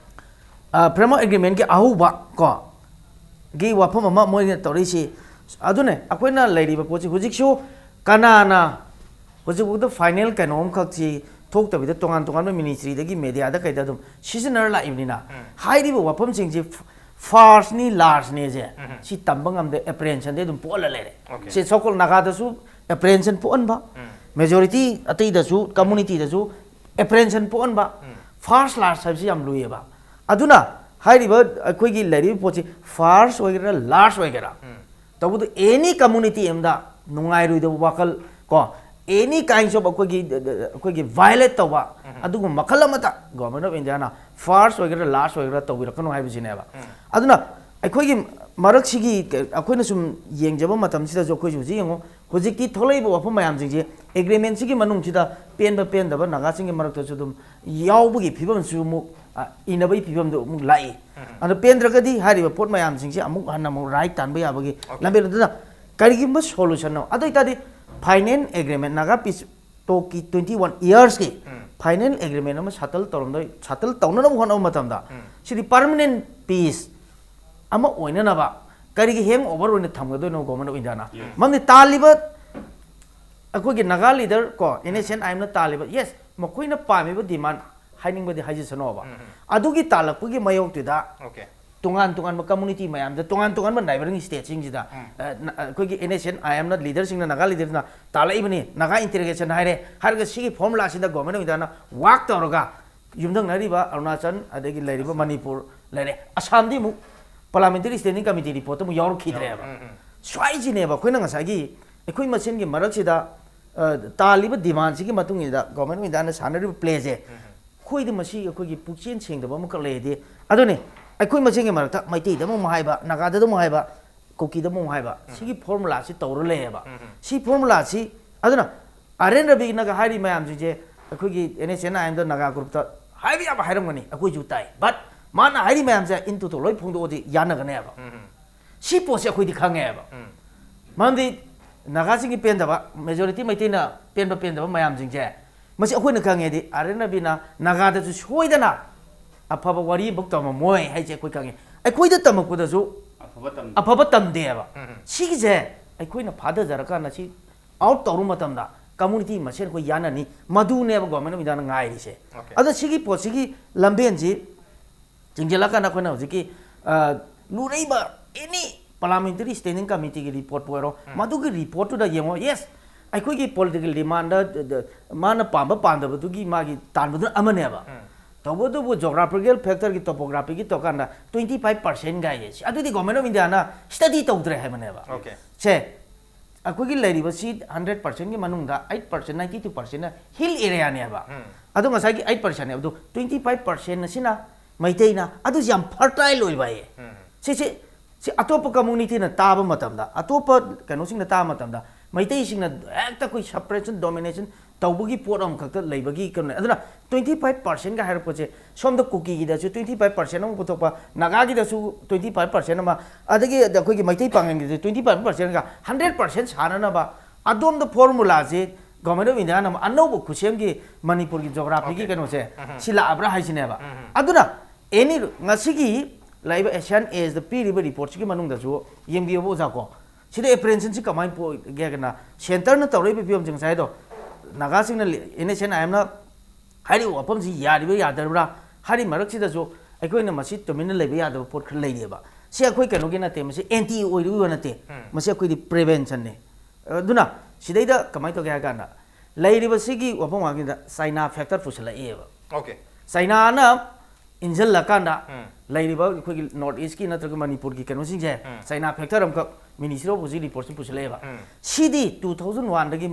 ꯐ꯭ꯔꯦꯝꯋꯔꯛ ꯑꯦꯒ꯭ꯔꯤꯃꯦꯟꯒꯤ ꯑꯍꯧꯕ ꯀꯣ ꯒꯤ ꯋꯥꯐꯝ ꯑꯃ ꯃꯣꯏꯅ ꯇꯧꯔꯛꯏꯁꯤ꯫ ꯑꯗꯨꯅꯦ ꯑꯩꯈꯣꯏꯅ ꯂꯩꯔꯤꯕ ꯄꯣꯠꯁꯤ ꯍꯧꯖꯤꯛꯁꯨ ꯀꯅꯥꯅ ꯍꯧꯖꯤꯛꯐꯥꯎꯗ ꯐꯥꯏꯅꯦꯜ ꯀꯩꯅꯣ ꯑꯃꯈꯛꯁꯤ ꯊꯣꯛꯇꯕꯤꯗ ꯇꯣꯉꯥꯟ ꯇꯣꯉꯥꯟꯕ ꯃꯤꯅꯤꯁꯇ꯭ꯔꯤꯗꯒꯤ ꯃꯦꯗꯤꯌꯥꯗ ꯀꯩꯗ ꯑꯗꯨꯝ ꯁꯤꯖꯤꯟꯅꯔ ꯂꯥꯛꯏꯕꯅꯤꯅ, ꯍꯥꯏꯔꯤꯕ ꯋꯥꯐꯝꯁꯤꯡꯁꯤ ꯐꯥꯔꯁꯅꯤ ꯂꯥꯔꯖꯅꯦꯁꯦ ꯁꯤ ꯇꯝꯕ ꯉꯝꯗꯦ, ꯑꯦꯄ꯭ꯔꯦꯟꯁꯟꯗꯤ ꯑꯗꯨꯝ ꯄꯣꯛꯍꯜꯂ ꯂꯩꯔꯦ꯫ Okay. ꯁꯤ ꯁꯣꯀꯣꯜ ꯅꯥꯒꯥꯗꯁꯨ ꯑꯦꯄ꯭ꯔꯦꯟꯁꯟ ꯄꯣꯛꯍꯟꯕ, ꯃꯦꯖꯣꯔꯤꯇꯤ ꯑꯇꯩꯗꯁꯨ ꯀꯝꯃꯨꯅꯤꯇꯤꯗꯁꯨ ꯑꯦꯄ꯭ꯔꯦꯟꯁꯟ ꯄꯣꯛꯍꯟꯕ, ꯐꯥꯔꯁ ꯂꯥꯔꯖ ꯍꯥꯏꯕꯁꯤ ꯌꯥꯝ ꯂꯨꯏꯌꯦꯕ꯫ ꯑꯗꯨꯅ ꯍꯥꯏꯔꯤꯕ ꯑꯩꯈꯣꯏꯒꯤ ꯂꯩꯔꯤꯕ ꯄꯣꯠꯁꯤ ꯐꯥꯔꯁ ꯑꯣꯏꯒꯦꯔꯥ ꯂꯥꯔꯖ ꯑꯣꯏꯒꯦꯔꯥ, ꯇꯧꯕꯗ ꯑꯦꯅꯤ ꯀꯝꯃꯨꯅꯤꯇꯤ ꯑꯃꯗ ꯅꯨꯡꯉꯥꯏꯔꯣꯏꯗꯕ ꯋꯥꯈꯜ ꯀꯣ, ꯑꯦꯅꯤ ꯀꯥꯏꯟꯁ ꯑꯣꯐ ꯑꯩꯈꯣꯏꯒꯤ, ꯑꯩꯈꯣꯏꯒꯤ ꯚꯥꯏꯑꯣꯂꯦꯠ ꯇꯧꯕ ꯑꯗꯨꯒꯨꯝꯕ ꯃꯈꯜ ꯑꯃꯠꯇ ꯒꯣꯔꯃꯦꯟ ꯑꯣꯐ ꯏꯟꯗꯤꯌꯥꯅ ꯐꯥꯔꯁ ꯑꯣꯏꯒꯦꯔꯥ ꯂꯥꯔꯖ ꯑꯣꯏꯒꯦꯔꯥ ꯇꯧꯕꯤꯔꯛꯀꯅꯨ ꯍꯥꯏꯕꯁꯤꯅꯦꯕ꯫ ꯑꯗꯨꯅ ꯑꯩꯈꯣꯏꯒꯤ ꯃꯔꯛꯁꯤꯒꯤ ꯑꯩꯈꯣꯏꯅ ꯁꯨꯝ ꯌꯦꯡꯖꯕ ꯃꯇꯝꯁꯤꯗꯁꯨ ꯑꯩꯈꯣꯏꯁꯨ ꯍꯧꯖꯤꯛ ꯌꯦꯡꯉꯨ, ꯍꯧꯖꯤꯛꯇꯤ ꯊꯣꯛꯂꯛꯏꯕ ꯋꯥꯐꯝ ꯃꯌꯥꯝꯁꯤꯡꯁꯤ ꯑꯦꯒ꯭ꯔꯤꯃꯦꯟꯁꯤꯒꯤ ꯃꯅꯨꯡꯁꯤꯗ ꯄꯦꯟꯕ ꯄꯦꯟꯗꯕ ꯅꯥꯒꯥꯁꯤꯡꯒꯤ ꯃꯔꯛꯇꯁꯨ ꯑꯗꯨꯝ ꯌꯥꯎꯕꯒꯤ ꯐꯤꯕꯝꯁꯨ ꯑꯃꯨꯛ, ꯑ, ꯏꯅꯕꯒꯤ ꯐꯤꯕꯝꯗꯨ ꯑꯃꯨꯛ ꯂꯥꯛꯏ꯫ ꯑꯗꯣ ꯄꯦꯟꯗ꯭ꯔꯒꯗꯤ ꯍꯥꯏꯔꯤꯕ ꯄꯣꯠ ꯃꯌꯥꯝꯁꯤꯡꯁꯦ ꯑꯃꯨꯛ ꯍꯟꯅ ꯑꯃꯨꯛ ꯔꯥꯏꯠ ꯇꯥꯟꯕ ꯌꯥꯕꯒꯤ ꯂꯝꯕꯦꯜ꯫ ꯑꯗꯨꯅ ꯀꯔꯤꯒꯨꯝꯕ ꯁꯣꯂꯨꯁꯟꯅꯣ, ꯑꯗꯨ ꯑꯣꯏꯇꯥꯔꯗꯤ ꯐꯥꯏꯅꯦꯜ ꯑꯦꯒ꯭ꯔꯤꯃꯦꯟ, ꯅꯥꯒꯥ ꯄꯤꯁ ꯇꯣꯛꯀꯤ ꯇ꯭ꯋꯦꯟꯇꯤ ꯋꯥꯟ ꯏꯌꯔꯁꯀꯤ ꯐꯥꯏꯅꯦꯜ ꯑꯦꯒ꯭ꯔꯤꯃꯦꯟ ꯑꯃ ꯁꯦꯇꯜ ꯇꯧꯔꯝꯗꯣꯏ, ꯁꯦꯇꯜ ꯇꯧꯅꯅꯕ ꯍꯣꯠꯅꯕ ꯃꯇꯝꯗ, ꯁꯤꯗꯤ ꯄꯔꯃꯅꯦꯟ ꯄꯤꯁ ꯑꯃ ꯑꯣꯏꯅꯅꯕ ꯀꯔꯤꯒꯤ ꯍꯦꯡ ꯑꯣꯚꯔ ꯑꯣꯏꯅ ꯊꯝꯒꯗꯣꯏꯅꯣ ꯒꯣꯔꯃꯦꯟ ꯑꯣꯐ ꯏꯟꯗꯤꯌꯥꯅ? ꯃꯔꯝꯗꯤ ꯇꯥꯜꯂꯤꯕ ꯑꯩꯈꯣꯏꯒꯤ ꯅꯥꯒꯥ ꯂꯤꯗꯔ ꯀꯣ, ꯑꯦꯟ ꯑꯦꯁ ꯑꯦꯟ ꯑꯥꯏ ꯑꯦꯝꯅ ꯇꯥꯜꯂꯤꯕ, ꯌꯦꯁ, ꯃꯈꯣꯏꯅ ꯄꯥꯝꯃꯤꯕ ꯗꯤꯃꯥꯟ ꯍꯥꯏꯅꯤꯡꯕꯗꯤ ꯍꯥꯏꯖꯁꯅꯣꯕ, ꯑꯗꯨꯒꯤ ꯇꯥꯜꯂꯛꯄꯒꯤ ꯃꯥꯌꯣꯛꯇꯨꯗ Okay. ꯇꯣꯉꯥꯟ ꯇꯣꯉꯥꯟꯕ ꯀꯝꯃꯨꯅꯤꯇꯤ ꯃꯌꯥꯝꯗ, ꯇꯣꯉꯥꯟ ꯇꯣꯉꯥꯟꯕ ꯅꯥꯏꯕꯔꯤꯡ ꯁ꯭ꯇꯦꯠꯁꯤꯡꯁꯤꯗ, ꯑ, ꯅ-, ꯑꯩꯈꯣꯏꯒꯤ ꯑꯦꯟ ꯑꯦꯁ ꯑꯦꯟ ꯑꯥꯏ ꯑꯦꯝꯅ ꯂꯤꯗꯔꯁꯤꯡꯅ, ꯅꯥꯒꯥ ꯂꯤꯗꯔꯁꯤꯡꯅ ꯇꯥꯜꯂꯛꯏꯕꯅꯤ, ꯅꯥꯒꯥ ꯏꯟꯇꯤꯒ꯭ꯔꯦꯁꯟ ꯍꯥꯏꯔꯦ ꯍꯥꯏꯔꯒ, ꯁꯤꯒꯤ ꯐꯣꯔꯃꯨꯂꯥꯁꯤꯗ ꯒꯣꯔꯃꯦꯟ ꯑꯣꯐ ꯏꯟꯗꯤꯌꯥꯅ ꯋꯥꯛ ꯇꯧꯔꯒ ꯌꯨꯝꯊꯪꯅꯔꯤꯕ ꯑꯔꯨꯅꯥꯆꯜ, ꯑꯗꯒꯤ ꯂꯩꯔꯤꯕ ꯃꯅꯤꯄꯨꯔ ꯂꯩꯔꯦ, ꯑꯁꯥꯝꯗꯤ ꯑꯃꯨꯛ ꯄꯥꯔꯂꯥꯃꯦꯟꯇꯔꯤ ꯁ꯭ꯇꯦꯟꯗꯤꯡ ꯀꯃꯤꯇꯤ ꯔꯤꯄꯣꯔꯠꯇ ꯑꯃꯨꯛ ꯌꯥꯎꯔꯛꯈꯤꯗ꯭ꯔꯦꯕ꯫ ꯁ꯭ꯋꯥꯏꯁꯤꯅꯦꯕ ꯑꯩꯈꯣꯏꯅ ꯉꯁꯥꯏꯒꯤ ꯑꯩꯈꯣꯏ ꯃꯁꯦꯟꯒꯤ ꯃꯔꯛꯁꯤꯗ, ꯑ, ꯇꯥꯜꯂꯤꯕ ꯗꯤꯃꯥꯟꯁꯤꯒꯤ ꯃꯇꯨꯡ ꯏꯟꯅ ꯒꯣꯔꯃꯦꯟ ꯑꯣꯐ ꯏꯟꯗꯤꯌꯥꯅ ꯁꯥꯟꯅꯔꯤꯕ ꯄ꯭ꯂꯦꯁꯦ, ꯑꯩꯈꯣꯏꯗꯤ ꯃꯁꯤ ꯑꯩꯈꯣꯏꯒꯤ ꯄꯨꯛꯆꯦꯟ ꯁꯦꯡꯗꯕ ꯑꯃꯈꯛ ꯂꯩꯔꯗꯤ, ꯑꯗꯨꯅꯤ, ꯑꯩꯈꯣꯏ ꯃꯁꯦꯟꯒꯤ ꯃꯔꯛꯇ ꯃꯩꯇꯩꯗ ꯑꯃꯨꯛ ꯍꯥꯏꯕ, ꯅꯥꯒꯥꯗ ꯑꯃꯨꯛ ꯍꯥꯏꯕ, ꯀꯨꯀꯤꯗ ꯑꯃꯨꯛ ꯍꯥꯏꯕ, ꯁꯤꯒꯤ ꯐꯣꯔꯃꯨꯂꯥꯁꯤ ꯇꯧꯔ ꯂꯩꯌꯦꯕ꯫ ꯁꯤ ꯐꯣꯔꯃꯨꯂꯥꯁꯤ, ꯑꯗꯨꯅ ꯑꯥꯔ ꯑꯦꯟ ꯔꯕꯤꯅꯒ ꯍꯥꯏꯔꯤ ꯃꯌꯥꯝꯁꯤꯡꯁꯦ, ꯑꯩꯈꯣꯏꯒꯤ ꯑꯦꯟ ꯑꯦꯁ ꯑꯦꯟ ꯑꯥꯏ ꯑꯦꯝꯗ ꯅꯥꯒꯥ ꯒ꯭ꯔꯨꯞꯇ ꯍꯥꯏꯕ ꯌꯥꯕ ꯍꯥꯏꯔꯝꯒꯅꯤ, ꯑꯩꯈꯣꯏꯁꯨ ꯇꯥꯏ, ꯕꯠ ꯃꯥꯅ ꯍꯥꯏꯔꯤ ꯃꯌꯥꯝꯁꯦ ꯏꯟ ꯇꯨ ꯇꯨ ꯂꯣꯏ ꯐꯣꯡꯗꯣꯛꯑꯗꯤ ꯌꯥꯅꯒꯅꯦꯕ꯫ ꯁꯤ ꯄꯣꯠꯁꯦ ꯑꯩꯈꯣꯏꯗꯤ ꯈꯪꯉꯦꯕ꯫ ꯃꯔꯝꯗꯤ ꯅꯥꯒꯥꯁꯤꯡꯒꯤ ꯄꯦꯟꯗꯕ, ꯃꯦꯖꯣꯔꯤꯇꯤ ꯃꯩꯇꯩꯅ ꯄꯦꯟꯕ ꯄꯦꯟꯗꯕ ꯃꯌꯥꯝꯁꯤꯡꯁꯦ, ꯃꯁꯤ ꯑꯩꯈꯣꯏꯅ ꯈꯪꯉꯦꯗꯤ, ꯑꯥꯔ ꯑꯦꯟ ꯔꯕꯤꯅ ꯅꯥꯒꯥꯗꯁꯨ ꯁꯣꯏꯗꯅ ꯑꯐꯕ ꯋꯥꯔꯤ ꯑꯃꯐꯥꯎ ꯇꯝꯃꯝꯃꯣꯏ ꯍꯥꯏꯁꯦ ꯑꯩꯈꯣꯏ ꯈꯪꯉꯦ꯫ ꯑꯩꯈꯣꯏꯗ ꯇꯝꯃꯛꯄꯗꯁꯨ ꯑꯐꯕ ꯇꯝ ꯑꯐꯕ ꯇꯝꯗꯦꯕ꯫ ꯁꯤꯒꯤꯁꯦ ꯑꯩꯈꯣꯏꯅ ꯐꯥꯊꯖꯔꯀꯥꯟꯗ, ꯁꯤ ꯑꯥꯎꯠ ꯇꯧꯔꯨ ꯃꯇꯝꯗ ꯀꯝꯃꯨꯅꯤꯇꯤ ꯃꯁꯦꯟ ꯑꯩꯈꯣꯏ ꯌꯥꯅꯅꯤ, ꯃꯗꯨꯅꯦꯕ ꯒꯣꯔꯃꯦꯟ ꯑꯣꯐ ꯏꯟꯗꯤꯌꯥꯅ ꯉꯥꯏꯔꯤꯁꯦ꯫ Okay. ꯑꯗꯣ ꯁꯤꯒꯤ ꯄꯣꯠꯁꯤꯒꯤ ꯂꯝꯕꯦꯟꯁꯤ ꯆꯤꯡꯁꯤꯜꯂꯀꯥꯟꯗ ꯑꯩꯈꯣꯏꯅ ꯍꯧꯖꯤꯛꯀꯤ, ꯑ, ꯂꯨꯔꯛꯏꯕ ꯑꯦꯅꯤ ꯄꯥꯔꯂꯥꯃꯦꯟꯇꯔꯤ ꯁ꯭ꯇꯦꯟꯗꯤꯡ ꯀꯃꯤꯇꯤꯒꯤ ꯔꯤꯄꯣꯔꯠꯄꯨ ꯑꯣꯏꯔꯣ, ꯃꯗꯨꯒꯤ ꯔꯤꯄꯣꯔꯠꯇꯨꯗ ꯌꯦꯡꯉꯣ, ꯌꯦꯁ, ꯑꯩꯈꯣꯏꯒꯤ ꯄꯣꯂꯤꯇꯤꯀꯦꯜ ꯗꯤꯃꯥꯟꯗ, ꯗ-, ꯃꯥꯅ ꯄꯥꯝꯕ ꯄꯥꯝꯗꯕꯗꯨꯒꯤ ꯃꯥꯒꯤ ꯇꯥꯟꯕꯗꯨꯅ ꯑꯃꯅꯦꯕ꯫ ꯇꯧꯕꯇꯕꯨ ꯖꯣꯒ꯭ꯔꯥꯐꯤꯀꯦꯜ ꯐꯦꯛꯇꯔꯒꯤ, ꯇꯣꯄꯣꯒ꯭ꯔꯥꯐꯤꯒꯤ ꯇꯧꯀꯥꯟꯗ ꯇ꯭ꯋꯦꯟꯇꯤ ꯐꯥꯏꯚ ꯄꯥꯔꯁꯦꯟ ꯀꯥꯏꯌꯦ꯫ ꯁꯤ, ꯑꯗꯨꯗꯤ ꯒꯣꯔꯃꯦꯟ ꯑꯣꯐ ꯏꯟꯗꯤꯌꯥꯅ ꯁ꯭ꯇꯗꯤ ꯇꯧꯗ꯭ꯔꯦ ꯍꯥꯏꯕꯅꯦꯕ꯫ Okay. ꯁꯦ, ꯑꯩꯈꯣꯏꯒꯤ ꯂꯩꯔꯤꯕ ꯁꯤ ꯍꯟꯗ꯭ꯔꯦꯠ ꯄꯥꯔꯁꯦꯟꯒꯤ ꯃꯅꯨꯡꯗ ꯑꯩꯠ ꯄꯥꯔꯁꯦꯟ, ꯅꯥꯏꯟꯇꯤ ꯇꯨ ꯄꯥꯔꯁꯦꯟꯅ ꯍꯤꯜ ꯑꯦꯔꯤꯌꯥꯅꯦꯕ꯫ ꯑꯗꯣ ꯉꯁꯥꯏꯒꯤ ꯑꯩꯠ ꯄꯥꯔꯁꯦꯟꯅꯦꯕ, ꯑꯗꯣ ꯇ꯭ꯋꯦꯟꯇꯤ ꯐꯥꯏꯚ ꯄꯥꯔꯁꯦꯟ ꯑꯁꯤꯅ ꯃꯩꯇꯩꯅ, ꯑꯗꯨꯁꯨ ꯌꯥꯝ ꯐꯔꯇꯥꯏꯜ ꯑꯣꯏꯕ ꯍꯥꯏꯌꯦ꯫ ꯁꯤꯁꯦ, ꯁꯤ ꯑꯇꯣꯞꯄ ꯀꯝꯃꯨꯅꯤꯇꯤꯅ ꯇꯥꯕ ꯃꯇꯝꯗ, ꯑꯇꯣꯞꯄ ꯀꯩꯅꯣꯁꯤꯡꯅ ꯇꯥꯕ ꯃꯇꯝꯗ, ꯃꯩꯇꯩꯁꯤꯡꯅ ꯍꯦꯛꯇ ꯑꯩꯈꯣꯏ ꯁꯄ꯭ꯔꯦꯁꯟ, ꯗꯣꯃꯤꯅꯦꯁꯟ ꯇꯧꯕꯒꯤ ꯄꯣꯠ ꯑꯃꯈꯛꯇ ꯂꯩꯕꯒꯤ ꯀꯩꯅꯣꯅꯦ꯫ ꯑꯗꯨꯅ ꯇ꯭ꯋꯦꯟꯇꯤ ꯐꯥꯏꯚ ꯄꯥꯔꯁꯦꯟꯒ ꯍꯥꯏꯔꯛꯄꯁꯦ, ꯁꯣꯝꯗ ꯀꯨꯀꯤꯒꯤꯗꯁꯨ ꯇ꯭ꯋꯦꯟꯇꯤ ꯐꯥꯏꯚ ꯄꯥꯔꯁꯦꯟ ꯑꯃ ꯄꯨꯊꯣꯛꯄ, ꯅꯥꯒꯥꯒꯤꯗꯁꯨ ꯇ꯭ꯋꯦꯟꯇꯤ ꯐꯥꯏꯚ ꯄꯥꯔꯁꯦꯟ ꯑꯃ, ꯑꯗꯒꯤ ꯑꯩꯈꯣꯏꯒꯤ ꯃꯩꯇꯩ ꯄꯥꯡꯒꯜꯒꯤꯗꯁꯨ ꯇ꯭ꯋꯦꯟꯇꯤ ꯐꯥꯏꯚ ꯄꯥꯔꯁꯦꯟꯒ ꯍꯟꯗ꯭ꯔꯦꯠ ꯄꯥꯔꯁꯦꯟ ꯁꯥꯟꯅꯅꯕ ꯑꯗꯣꯝꯗ ꯐꯣꯔꯃꯨꯂꯥꯁꯦ Government of India ꯅ ꯑꯅꯧꯕ ꯈꯨꯠꯁꯦꯝꯒꯤ ꯃꯅꯤꯄꯨꯔꯒꯤ geography ꯒꯤ Okay. ꯀꯩꯅꯣꯁꯦ ꯎꯝ. ꯁꯤ ꯂꯥꯛꯑꯕ꯭ꯔꯥ ꯍꯥꯏꯁꯤꯅꯦꯕ꯫ ꯎꯝ. ꯑꯗꯨꯅ ꯑꯦꯅꯤ ꯉꯁꯤꯒꯤ ꯂꯥꯛꯏꯕ Asian Age ꯗ ꯄꯤꯔꯤꯕ report ꯁꯤꯒꯤ ꯃꯅꯨꯡꯗꯁꯨ ꯌꯦꯡꯕꯤꯌꯣꯕ ꯑꯣꯖꯥ ꯀꯣ꯫ ꯁꯤꯗ apprehension ꯁꯤ ꯀꯃꯥꯏꯅ ꯄꯣꯛꯒꯦ ꯍꯥꯏꯔꯒꯅ centre ꯅ ꯇꯧꯔꯛꯏꯕ ꯐꯤꯕꯝꯁꯦ ꯉꯁꯥꯏꯗꯣ ꯅꯥꯒꯥꯁꯤꯡꯅ ꯂꯤ-, N S N I M ꯅ ꯍꯥꯏꯔꯤꯕ ꯋꯥꯐꯝꯁꯤ ꯌꯥꯔꯤꯕ ꯌꯥꯗ꯭ꯔꯕ꯭ꯔꯥ ꯍꯥꯏꯔꯤ ꯃꯔꯛꯁꯤꯗꯁꯨ ꯑꯩꯈꯣꯏꯅ ꯃꯁꯤ ꯇꯨꯃꯤꯟꯅ ꯂꯩꯕ ꯌꯥꯗꯕ ꯄꯣꯠ ꯈꯔ ꯂꯩꯔꯤꯑꯕ꯫ ꯁꯤ ꯑꯩꯈꯣꯏ ꯀꯩꯅꯣꯒꯤ ꯅꯠꯇꯦ, ꯃꯁꯤ anti ꯑꯣꯏꯔꯨꯕ ꯅꯠꯇꯦ꯫ ꯎꯝ. ꯃꯁꯤ ꯑꯩꯈꯣꯏꯗꯤ prevention ꯅꯤ꯫ ꯑꯗꯨꯅ ꯁꯤꯗꯩꯗ ꯀꯃꯥꯏꯅ ꯇꯧꯒꯦ ꯍꯥꯏ ꯀꯥꯟꯗ ꯂꯩꯔꯤꯕꯁꯤꯒꯤ ꯋꯥꯐꯝ ꯋꯥꯍꯪꯁꯤꯗ China factor ꯄꯨꯁꯜꯂꯛꯑꯦꯕ꯫ Okay. China ꯅ ꯏꯟꯁꯤꯜꯂꯀꯥꯟꯗ ꯎꯝ. ꯂꯩꯔꯤꯕ ꯑꯩꯈꯣꯏꯒꯤ North East ꯀꯤ ꯅꯠꯇ꯭ꯔꯒ ꯃꯅꯤꯄꯨꯔꯒꯤ ꯀꯩꯅꯣꯁꯤꯡꯁꯦ ꯎꯝ. China factor ꯑꯃꯈꯛ Ministry of Household report ꯁꯤ ꯄꯨꯁꯜꯂꯛꯑꯦꯕ꯫ ꯎꯝ. ꯁꯤꯗꯤ two thousand one ꯗꯒꯤ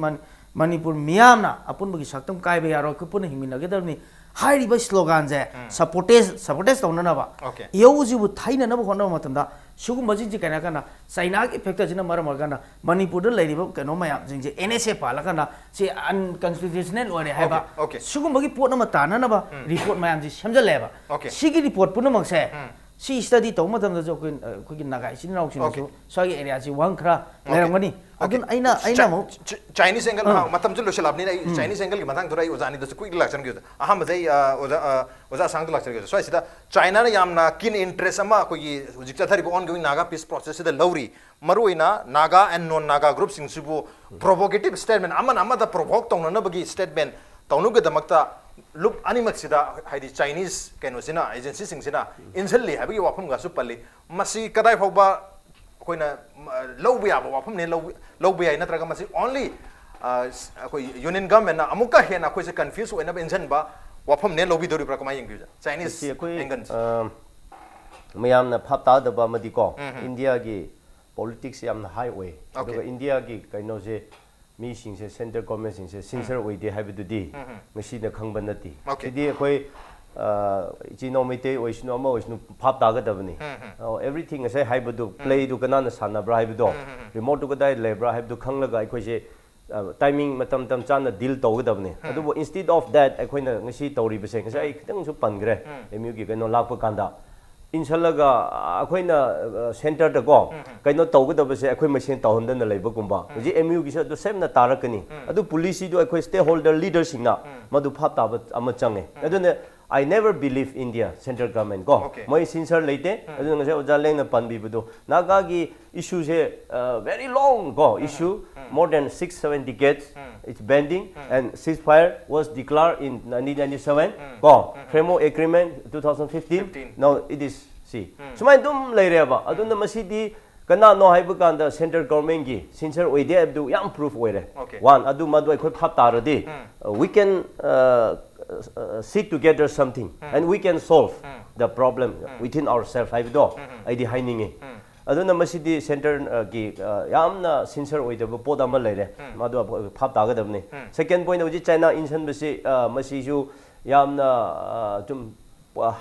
ꯃꯅꯤꯄꯨꯔ ꯃꯤꯌꯥꯝꯅ ꯑꯄꯨꯟꯕꯒꯤ ꯁꯛꯇꯝ ꯀꯥꯏꯕ ꯌꯥꯔꯣꯏ, ꯑꯩꯈꯣꯏ ꯄꯨꯟꯅ ꯍꯤꯡꯃꯤꯟꯅꯒꯗꯕꯅꯤ ꯍꯥꯏꯔꯤꯕ slogan ꯁꯦ ꯎꯝ. supporters supporters ꯇꯧꯅꯅꯕ Okay. ꯏꯍꯧꯁꯤꯕꯨ ꯊꯩꯅꯅꯕ ꯍꯣꯠꯅꯕ ꯃꯇꯝꯗ ꯁꯤꯒꯨꯝꯕꯁꯤꯡꯁꯤ ꯀꯩꯅꯣ ꯍꯥꯏꯔꯀꯥꯟꯗ China ꯒꯤ factor ꯁꯤꯅ ꯃꯔꯝ ꯑꯣꯏꯔꯀꯥꯟꯗ ꯃꯅꯤꯄꯨꯔꯗ ꯂꯩꯔꯤꯕ ꯀꯩꯅꯣ ꯃꯌꯥꯝꯁꯤꯡꯁꯦ N S A ꯄꯥꯜꯂꯀꯥꯟꯗ ꯁꯤ unconstitutional ꯑꯣꯏꯔꯦ ꯍꯥꯏꯕ Okay, okay. ꯁꯤꯒꯨꯝꯕꯒꯤ ꯄꯣꯠ ꯑꯃ ꯇꯥꯅꯅꯕ report ꯃꯌꯥꯝꯁꯤ ꯁꯦꯝꯖꯜꯂꯦꯕ꯫ Okay. ꯁꯤꯒꯤ report ꯄꯨꯝꯅꯃꯛꯁꯦ ꯎꯝ. ꯁꯤ study ꯇꯧꯕ ꯃꯇꯝꯗꯁꯨ ꯑꯩꯈꯣꯏ ꯑꯩꯈꯣꯏꯒꯤ ꯅꯥꯒꯥ ꯏꯆꯤꯟ ꯏꯅꯥꯎꯁꯤꯡꯅꯁꯨ Okay. ꯁ꯭ꯋꯥꯏꯒꯤ area ꯁꯤ ꯋꯥꯍꯪ ꯈꯔ Okay. ꯂꯩꯔꯝꯒꯅꯤ꯫ Okay. ꯑꯗꯨꯅ ꯑꯩꯅ ꯑꯩꯅ Chi- ꯑꯃꯨꯛ Chi- Chinese angle ꯑꯥ. ꯍꯥ, ꯃꯇꯝꯁꯨ ꯂꯣꯏꯁꯤꯜꯂꯛꯑꯕꯅꯤꯅ ꯑꯩ Chinese angle ꯒꯤ ꯃꯇꯥꯡꯗꯨꯗ ꯑꯩ ꯑꯣꯖꯥꯅꯤꯗꯁꯨ quickly ꯂꯥꯛꯆꯔꯝꯒꯦ ꯑꯣꯖꯥ꯫ ꯑꯍꯥꯟꯕꯗ ꯑꯩ ꯑ, ꯑꯣꯖꯥ ꯑ, ꯑꯣꯖꯥ ꯑꯁꯥꯡꯗ ꯂꯥꯛꯆꯔꯝꯒꯦ ꯑꯣꯖꯥ꯫ ꯁ꯭ꯋꯥꯏꯁꯤꯗ China ꯅ ꯌꯥꯝꯅ keen interest ꯑꯃ ꯑꯩꯈꯣꯏꯒꯤ ꯍꯧꯖꯤꯛ ꯆꯠꯊꯔꯤꯕ ongoing Naga peace process ꯁꯤꯗ ꯂꯧꯔꯤ꯫ ꯃꯔꯨꯑꯣꯏꯅ Naga and non Naga group ꯁꯤꯡꯁꯤꯕꯨ provocative statement ꯑꯃꯅ ꯑꯃꯗ provoke ꯇꯧꯅꯅꯕꯒꯤ statement ꯇꯧꯅꯕꯒꯤꯗꯃꯛꯇ ꯂꯨꯞ ꯑꯅꯤꯃꯛꯁꯤꯗ ꯍꯥꯏꯗꯤ Chinese ꯀꯩꯅꯣꯁꯤꯅ agency ꯁꯤꯡꯁꯤꯅ ꯏꯟꯁꯤꯜꯂꯤ ꯍꯥꯏꯕꯒꯤ ꯋꯥꯐꯝꯒꯁꯨ ꯄꯜꯂꯤ꯫ ꯃꯁꯤ ꯀꯗꯥꯏ ꯐꯥꯎꯕ ꯑꯩꯈꯣꯏꯅ ꯂꯧꯕ ꯌꯥꯕ ꯋꯥꯐꯝꯅꯦ ꯂꯧꯕ ꯌꯥꯏ ꯅꯠꯇ꯭ꯔꯒ ꯃꯁꯤ only ꯑꯩꯈꯣꯏ Union Government ꯅ ꯑꯃꯨꯛꯀ ꯍꯦꯟꯅ ꯑꯩꯈꯣꯏꯁꯦ confuse ꯑꯣꯏꯅꯕ ꯏꯟꯁꯤꯟꯕ ꯋꯥꯐꯝꯅꯦ ꯂꯧꯕꯤꯗꯧꯔꯤꯕ꯭ꯔꯥ ꯀꯃꯥꯏꯅ ꯌꯦꯡꯕꯤꯕ Chinese ꯁꯤ ꯑꯩꯈꯣꯏ angle ꯁꯦ? ꯑ, ꯃꯌꯥꯝꯅ ꯚꯥꯞ ꯇꯥꯗꯕ ꯑꯃꯗꯤꯀꯣ ꯏꯟꯗꯤꯌꯥꯒꯤ politics ꯌꯥꯝꯅ high ꯑꯣꯏ꯫ Okay. ꯑꯗꯨꯒ ꯏꯟꯗꯤꯌꯥꯒꯤ ꯀꯩꯅꯣꯁꯦ ꯃꯤꯁꯤꯡꯁꯦ central government ꯁꯤꯡꯁꯦ sincere ꯑꯣꯏꯗꯦ ꯍꯥꯏꯕꯗꯨꯗꯤ ꯉꯁꯤꯅ ꯈꯪꯕ ꯅꯠꯇꯦ꯫ Okay. ꯁꯤꯗꯤ ꯑꯩꯈꯣꯏ ꯑ, ꯏꯆꯤꯟ ꯏꯅꯥꯎ ꯃꯩꯇꯩ ꯑꯣꯏꯁꯅꯨ ꯑꯃ ꯑꯣꯏꯁꯅꯨ ꯚꯥꯞ ꯇꯥꯒꯗꯕꯅꯤ꯫ ꯑꯣ, everything ꯉꯁꯥꯏ ꯍꯥꯏꯕꯗꯨ play ꯗꯨ ꯀꯅꯥꯅ ꯁꯥꯟꯅꯕ꯭ꯔꯥ ꯍꯥꯏꯕꯗꯣ remote ꯇꯨ ꯀꯗꯥꯏ ꯂꯩꯕ꯭ꯔꯥ ꯍꯥꯏꯕꯗꯨ ꯈꯪꯂꯒ ꯑꯩꯈꯣꯏꯁꯦ timing ꯃꯇꯝ ꯃꯇꯝ ꯆꯥꯅ deal ꯇꯧꯒꯗꯕꯅꯤ꯫ ꯑꯗꯨꯕꯨ instead of that ꯑꯩꯈꯣꯏꯅ ꯉꯁꯤ ꯇꯧꯔꯤꯕꯁꯦ ꯉꯁꯥꯏ ꯑꯩ ꯈꯤꯇꯪꯁꯨ ꯄꯟꯈ꯭ꯔꯦ꯫ M U ꯒꯤ ꯀꯩꯅꯣ ꯂꯥꯛꯄ ꯀꯥꯟꯗ ꯏꯟꯁꯜꯂꯒ ꯑꯩꯈꯣꯏꯅ ꯁꯦꯟꯇꯔꯗꯀꯣ ꯀꯩꯅꯣ ꯇꯧꯒꯗꯕꯁꯦ ꯑꯩꯈꯣꯏ ꯃꯁꯦꯟ ꯇꯧꯍꯟꯗꯅ ꯂꯩꯕꯒꯨꯝꯕ꯫ ꯍꯧꯖꯤꯛ ꯑꯦꯝ ꯌꯨꯒꯤꯁꯨ ꯑꯗꯨ ꯁꯦꯝꯅ ꯇꯥꯔꯛꯀꯅꯤ꯫ ꯑꯗꯨ ꯄꯣꯂꯤꯁꯤꯗꯨ ꯑꯩꯈꯣꯏ ꯁ꯭ꯇꯦꯛ ꯍꯣꯜꯗꯔ ꯂꯤꯗꯔꯁꯤꯡꯅ ꯃꯗꯨ ꯚꯥꯞ ꯇꯥꯕ ꯑꯃ ꯆꯪꯉꯦ꯫ ꯑꯗꯨꯅ I never believe India central government ꯀꯣ, Okay. ꯃꯣꯏ ꯁꯤꯟꯁꯔ ꯂꯩꯇꯦ꯫ ꯑꯗꯨꯅ ꯉꯁꯥꯏ ꯑꯣꯖꯥ ꯂꯦꯡꯅ ꯄꯟꯕꯤꯕꯗꯣ, ꯅꯥꯒꯥꯒꯤ ꯏꯁꯨꯁꯦ very long ꯀꯣ, issue, more than six seven decades, it's pending, and ceasefire was declared in nineteen ninety-seven ꯀꯣ, framework agreement two thousand fifteen, Fifteen. Now it is, see, ꯁꯨꯃꯥꯏꯅ ꯑꯗꯨꯝ ꯂꯩꯔꯦꯕ꯫ ꯑꯗꯨꯅ ꯃꯁꯤꯗꯤ ꯀꯅꯥꯅꯣ ꯍꯥꯏꯕ ꯀꯥꯟꯗ ꯁꯦꯟꯇ꯭ꯔꯦꯜ ꯒꯣꯔꯃꯦꯟꯒꯤ ꯁꯤꯟꯁꯔ ꯑꯣꯏꯗꯦ ꯍꯥꯏꯕꯗꯨ ꯌꯥꯝ ꯄ꯭ꯔꯨꯐ ꯑꯣꯏꯔꯦ꯫ Okay. One, ꯑꯗꯨ ꯃꯗꯨ ꯑꯩꯈꯣꯏ ꯚꯥꯞ ꯇꯥꯔꯗꯤ, uh, we can, uh, uh, sit together something and we can solve the problem within ourselves ꯍꯥꯏꯕꯗꯣ ꯑꯩꯗꯤ ꯍꯥꯏꯅꯤꯡꯉꯤ꯫ ꯑꯗꯨꯅ ꯃꯁꯤꯗꯤ ꯁꯦꯟꯇꯔꯒꯤ ꯌꯥꯝꯅ ꯁꯤꯟꯁꯔ ꯑꯣꯏꯗꯕ ꯄꯣꯠ ꯑꯃ ꯂꯩꯔꯦ꯫ ꯃꯗꯨ ꯚꯥꯞ ꯇꯥꯒꯗꯕꯅꯤ꯫ Second point, ꯍꯧꯖꯤꯛ ꯆꯥꯏꯅꯥ ꯏꯟꯁꯤꯟꯕꯁꯤ, uh, ꯃꯁꯤꯁꯨ ꯌꯥꯝꯅ, uh, ꯁꯨꯝ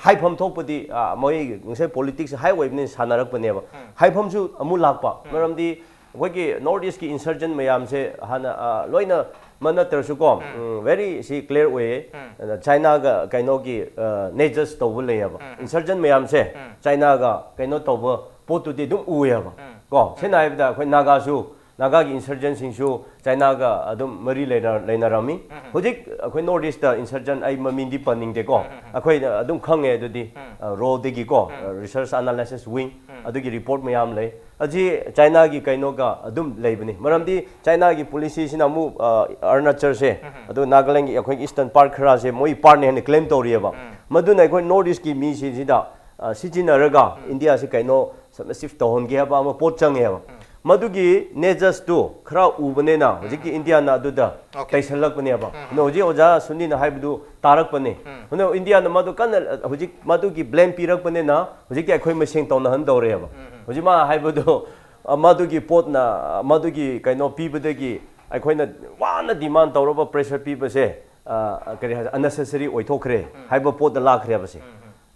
ꯍꯥꯏꯐꯝ ꯊꯣꯛꯄꯗꯤ, ꯑ, ꯃꯣꯏ ꯉꯁꯥꯏ ꯄꯣꯂꯤꯇꯤꯛꯁ ꯍꯥꯏ ꯑꯣꯏꯕꯅꯤꯅ ꯁꯥꯟꯅꯔꯛꯄꯅꯦꯕ꯫ ꯍꯥꯏꯐꯝꯁꯨ ꯑꯃꯨꯛ ꯂꯥꯛꯄ꯫ ꯃꯔꯝꯗꯤ ꯑꯩꯈꯣꯏꯒꯤ ꯅꯣꯔꯠ ꯏꯁꯀꯤ ꯏꯟꯁꯔꯖꯦꯟ ꯃꯌꯥꯝꯁꯦ ꯍꯥꯟꯅ, ꯑ, ꯂꯣꯏꯅ ꯃ ꯅꯠꯇ꯭ꯔꯁꯨꯀꯣ, ꯎꯝ, very ꯁꯤ ꯀ꯭ꯂꯤꯌꯔ ꯑꯣꯏꯌꯦ꯫ ꯑꯗ ꯆꯥꯏꯅꯥꯒ ꯀꯩꯅꯣꯒꯤ, ꯑ, ꯅꯦꯖꯁ ꯇꯧꯕ ꯂꯩꯌꯦꯕ꯫ ꯏꯟꯁꯔꯖꯦꯟ ꯃꯌꯥꯝꯁꯦ ꯆꯥꯏꯅꯥꯒ ꯀꯩꯅꯣ ꯇꯧꯕ ꯄꯣꯠꯇꯨꯗꯤ ꯑꯗꯨꯝ ꯎꯏꯌꯦꯕ꯫ ꯀꯣ, ꯁꯦꯡꯅ ꯍꯥꯏꯕꯗ ꯑꯩꯈꯣꯏ ꯅꯥꯒꯥꯁꯨ, ꯅꯥꯒꯥꯒꯤ ꯏꯟꯁꯔꯖꯦꯟꯁꯤꯡꯁꯨ ꯆꯥꯏꯅꯥꯒ ꯑꯗꯨꯝ ꯃꯔꯤ ꯂꯩꯅ-, ꯂꯩꯅꯔꯝꯃꯤ꯫ ꯍꯧꯖꯤꯛ ꯑꯩꯈꯣꯏ ꯅꯣꯔꯠ ꯏꯁꯇ ꯏꯟꯁꯔꯖꯦꯟ ꯑꯩ ꯃꯃꯤꯡꯗꯤ ꯄꯟꯅꯤꯡꯗꯦꯀꯣ꯫ ꯑꯩꯈꯣꯏꯅ ꯑꯗꯨꯝ ꯈꯪꯉꯦ ꯑꯗꯨꯗꯤ, ꯑ, ꯔꯣꯗꯒꯤꯀꯣ, ꯑ, ꯔꯤꯁꯔꯁ ꯑꯦꯅꯥꯂꯥꯏꯁꯤꯁ ꯋꯤꯡ, ꯑꯗꯨꯒꯤ ꯔꯤꯄꯣꯔꯠ ꯃꯌꯥꯝ ꯂꯩ꯫ ꯑꯁꯤ ꯆꯥꯏꯅꯥꯒꯤ ꯀꯩꯅꯣꯒ ꯑꯗꯨꯝ ꯂꯩꯕꯅꯤ꯫ ꯃꯔꯝꯗꯤ ꯆꯥꯏꯅꯥꯒꯤ ꯄꯣꯂꯤꯁꯤꯁꯤꯅ ꯑꯃꯨꯛ, ꯑ, ꯑꯔꯨꯅꯥꯆꯜꯁꯦ, ꯑꯗꯨ ꯅꯥꯒꯥꯂꯦꯟꯒꯤ ꯑꯩꯈꯣꯏꯒꯤ ꯏꯁꯇꯔꯟ ꯄꯥꯔꯠ ꯈꯔꯁꯦ ꯃꯣꯏ ꯄꯥꯔꯠꯅꯦ ꯍꯥꯏꯅ ꯀ꯭ꯂꯦꯝ ꯇꯧꯔꯤꯑꯕ꯫ ꯃꯗꯨꯅ ꯑꯩꯈꯣꯏ ꯅꯣꯔꯠ ꯏꯁꯀꯤ ꯃꯤꯁꯤꯡꯁꯤꯗ, ꯑ, ꯁꯤꯖꯤꯟꯅꯔꯒ ꯏꯟꯗꯤꯌꯥꯁꯤ ꯀꯩꯅꯣ ꯁꯕꯃꯤꯁꯤꯞ ꯇꯧꯍꯟꯒꯦ ꯍꯥꯏꯕ ꯑꯃ ꯄꯣꯠ ꯆꯪꯉꯦꯕ꯫ ꯃꯗꯨꯒꯤ ꯅꯦꯖꯁꯇꯨ ꯈꯔ ꯎꯕꯅꯤꯅ ꯍꯧꯖꯤꯛꯀꯤ ꯏꯟꯗꯤꯌꯥꯅ ꯑꯗꯨꯗ Okay. ꯇꯩꯁꯜꯂꯛꯄꯅꯦꯕ꯫ ꯑꯗꯣ ꯍꯧꯖꯤꯛ ꯑꯣꯖꯥ ꯁꯨꯅꯤꯅ ꯍꯥꯏꯕꯗꯨ ꯇꯥꯔꯛꯄꯅꯦ꯫ ꯑꯗꯣ ꯏꯟꯗꯤꯌꯥꯅ ꯃꯗꯨ ꯀꯟꯅ ꯍꯧꯖꯤꯛ ꯃꯗꯨꯒꯤ ꯕ꯭ꯂꯦꯝ ꯄꯤꯔꯛꯄꯅꯤꯅ ꯍꯧꯖꯤꯛꯇꯤ ꯑꯩꯈꯣꯏ ꯃꯁꯦꯟ ꯇꯧꯅꯍꯟꯗꯧꯔꯦꯕ꯫ ꯍꯧꯖꯤꯛ ꯃꯥ ꯍꯥꯏꯕꯗꯣ, ꯑ, ꯃꯗꯨꯒꯤ ꯄꯣꯠꯅ, ꯃꯗꯨꯒꯤ ꯀꯩꯅꯣ ꯄꯤꯕꯗꯒꯤ ꯑꯩꯈꯣꯏꯅ ꯋꯥꯅ ꯗꯤꯃꯥꯟ ꯇꯧꯔꯕ ꯄ꯭ꯔꯦꯁꯔ ꯄꯤꯕꯁꯦ, ꯑ, ꯀꯔꯤ ꯍꯥꯏ, unnecessary ꯑꯣꯏꯊꯣꯛꯈ꯭ꯔꯦ ꯍꯥꯏꯕ ꯄꯣꯠꯇ ꯂꯥꯛꯈ꯭ꯔꯦꯕ ꯁꯤ꯫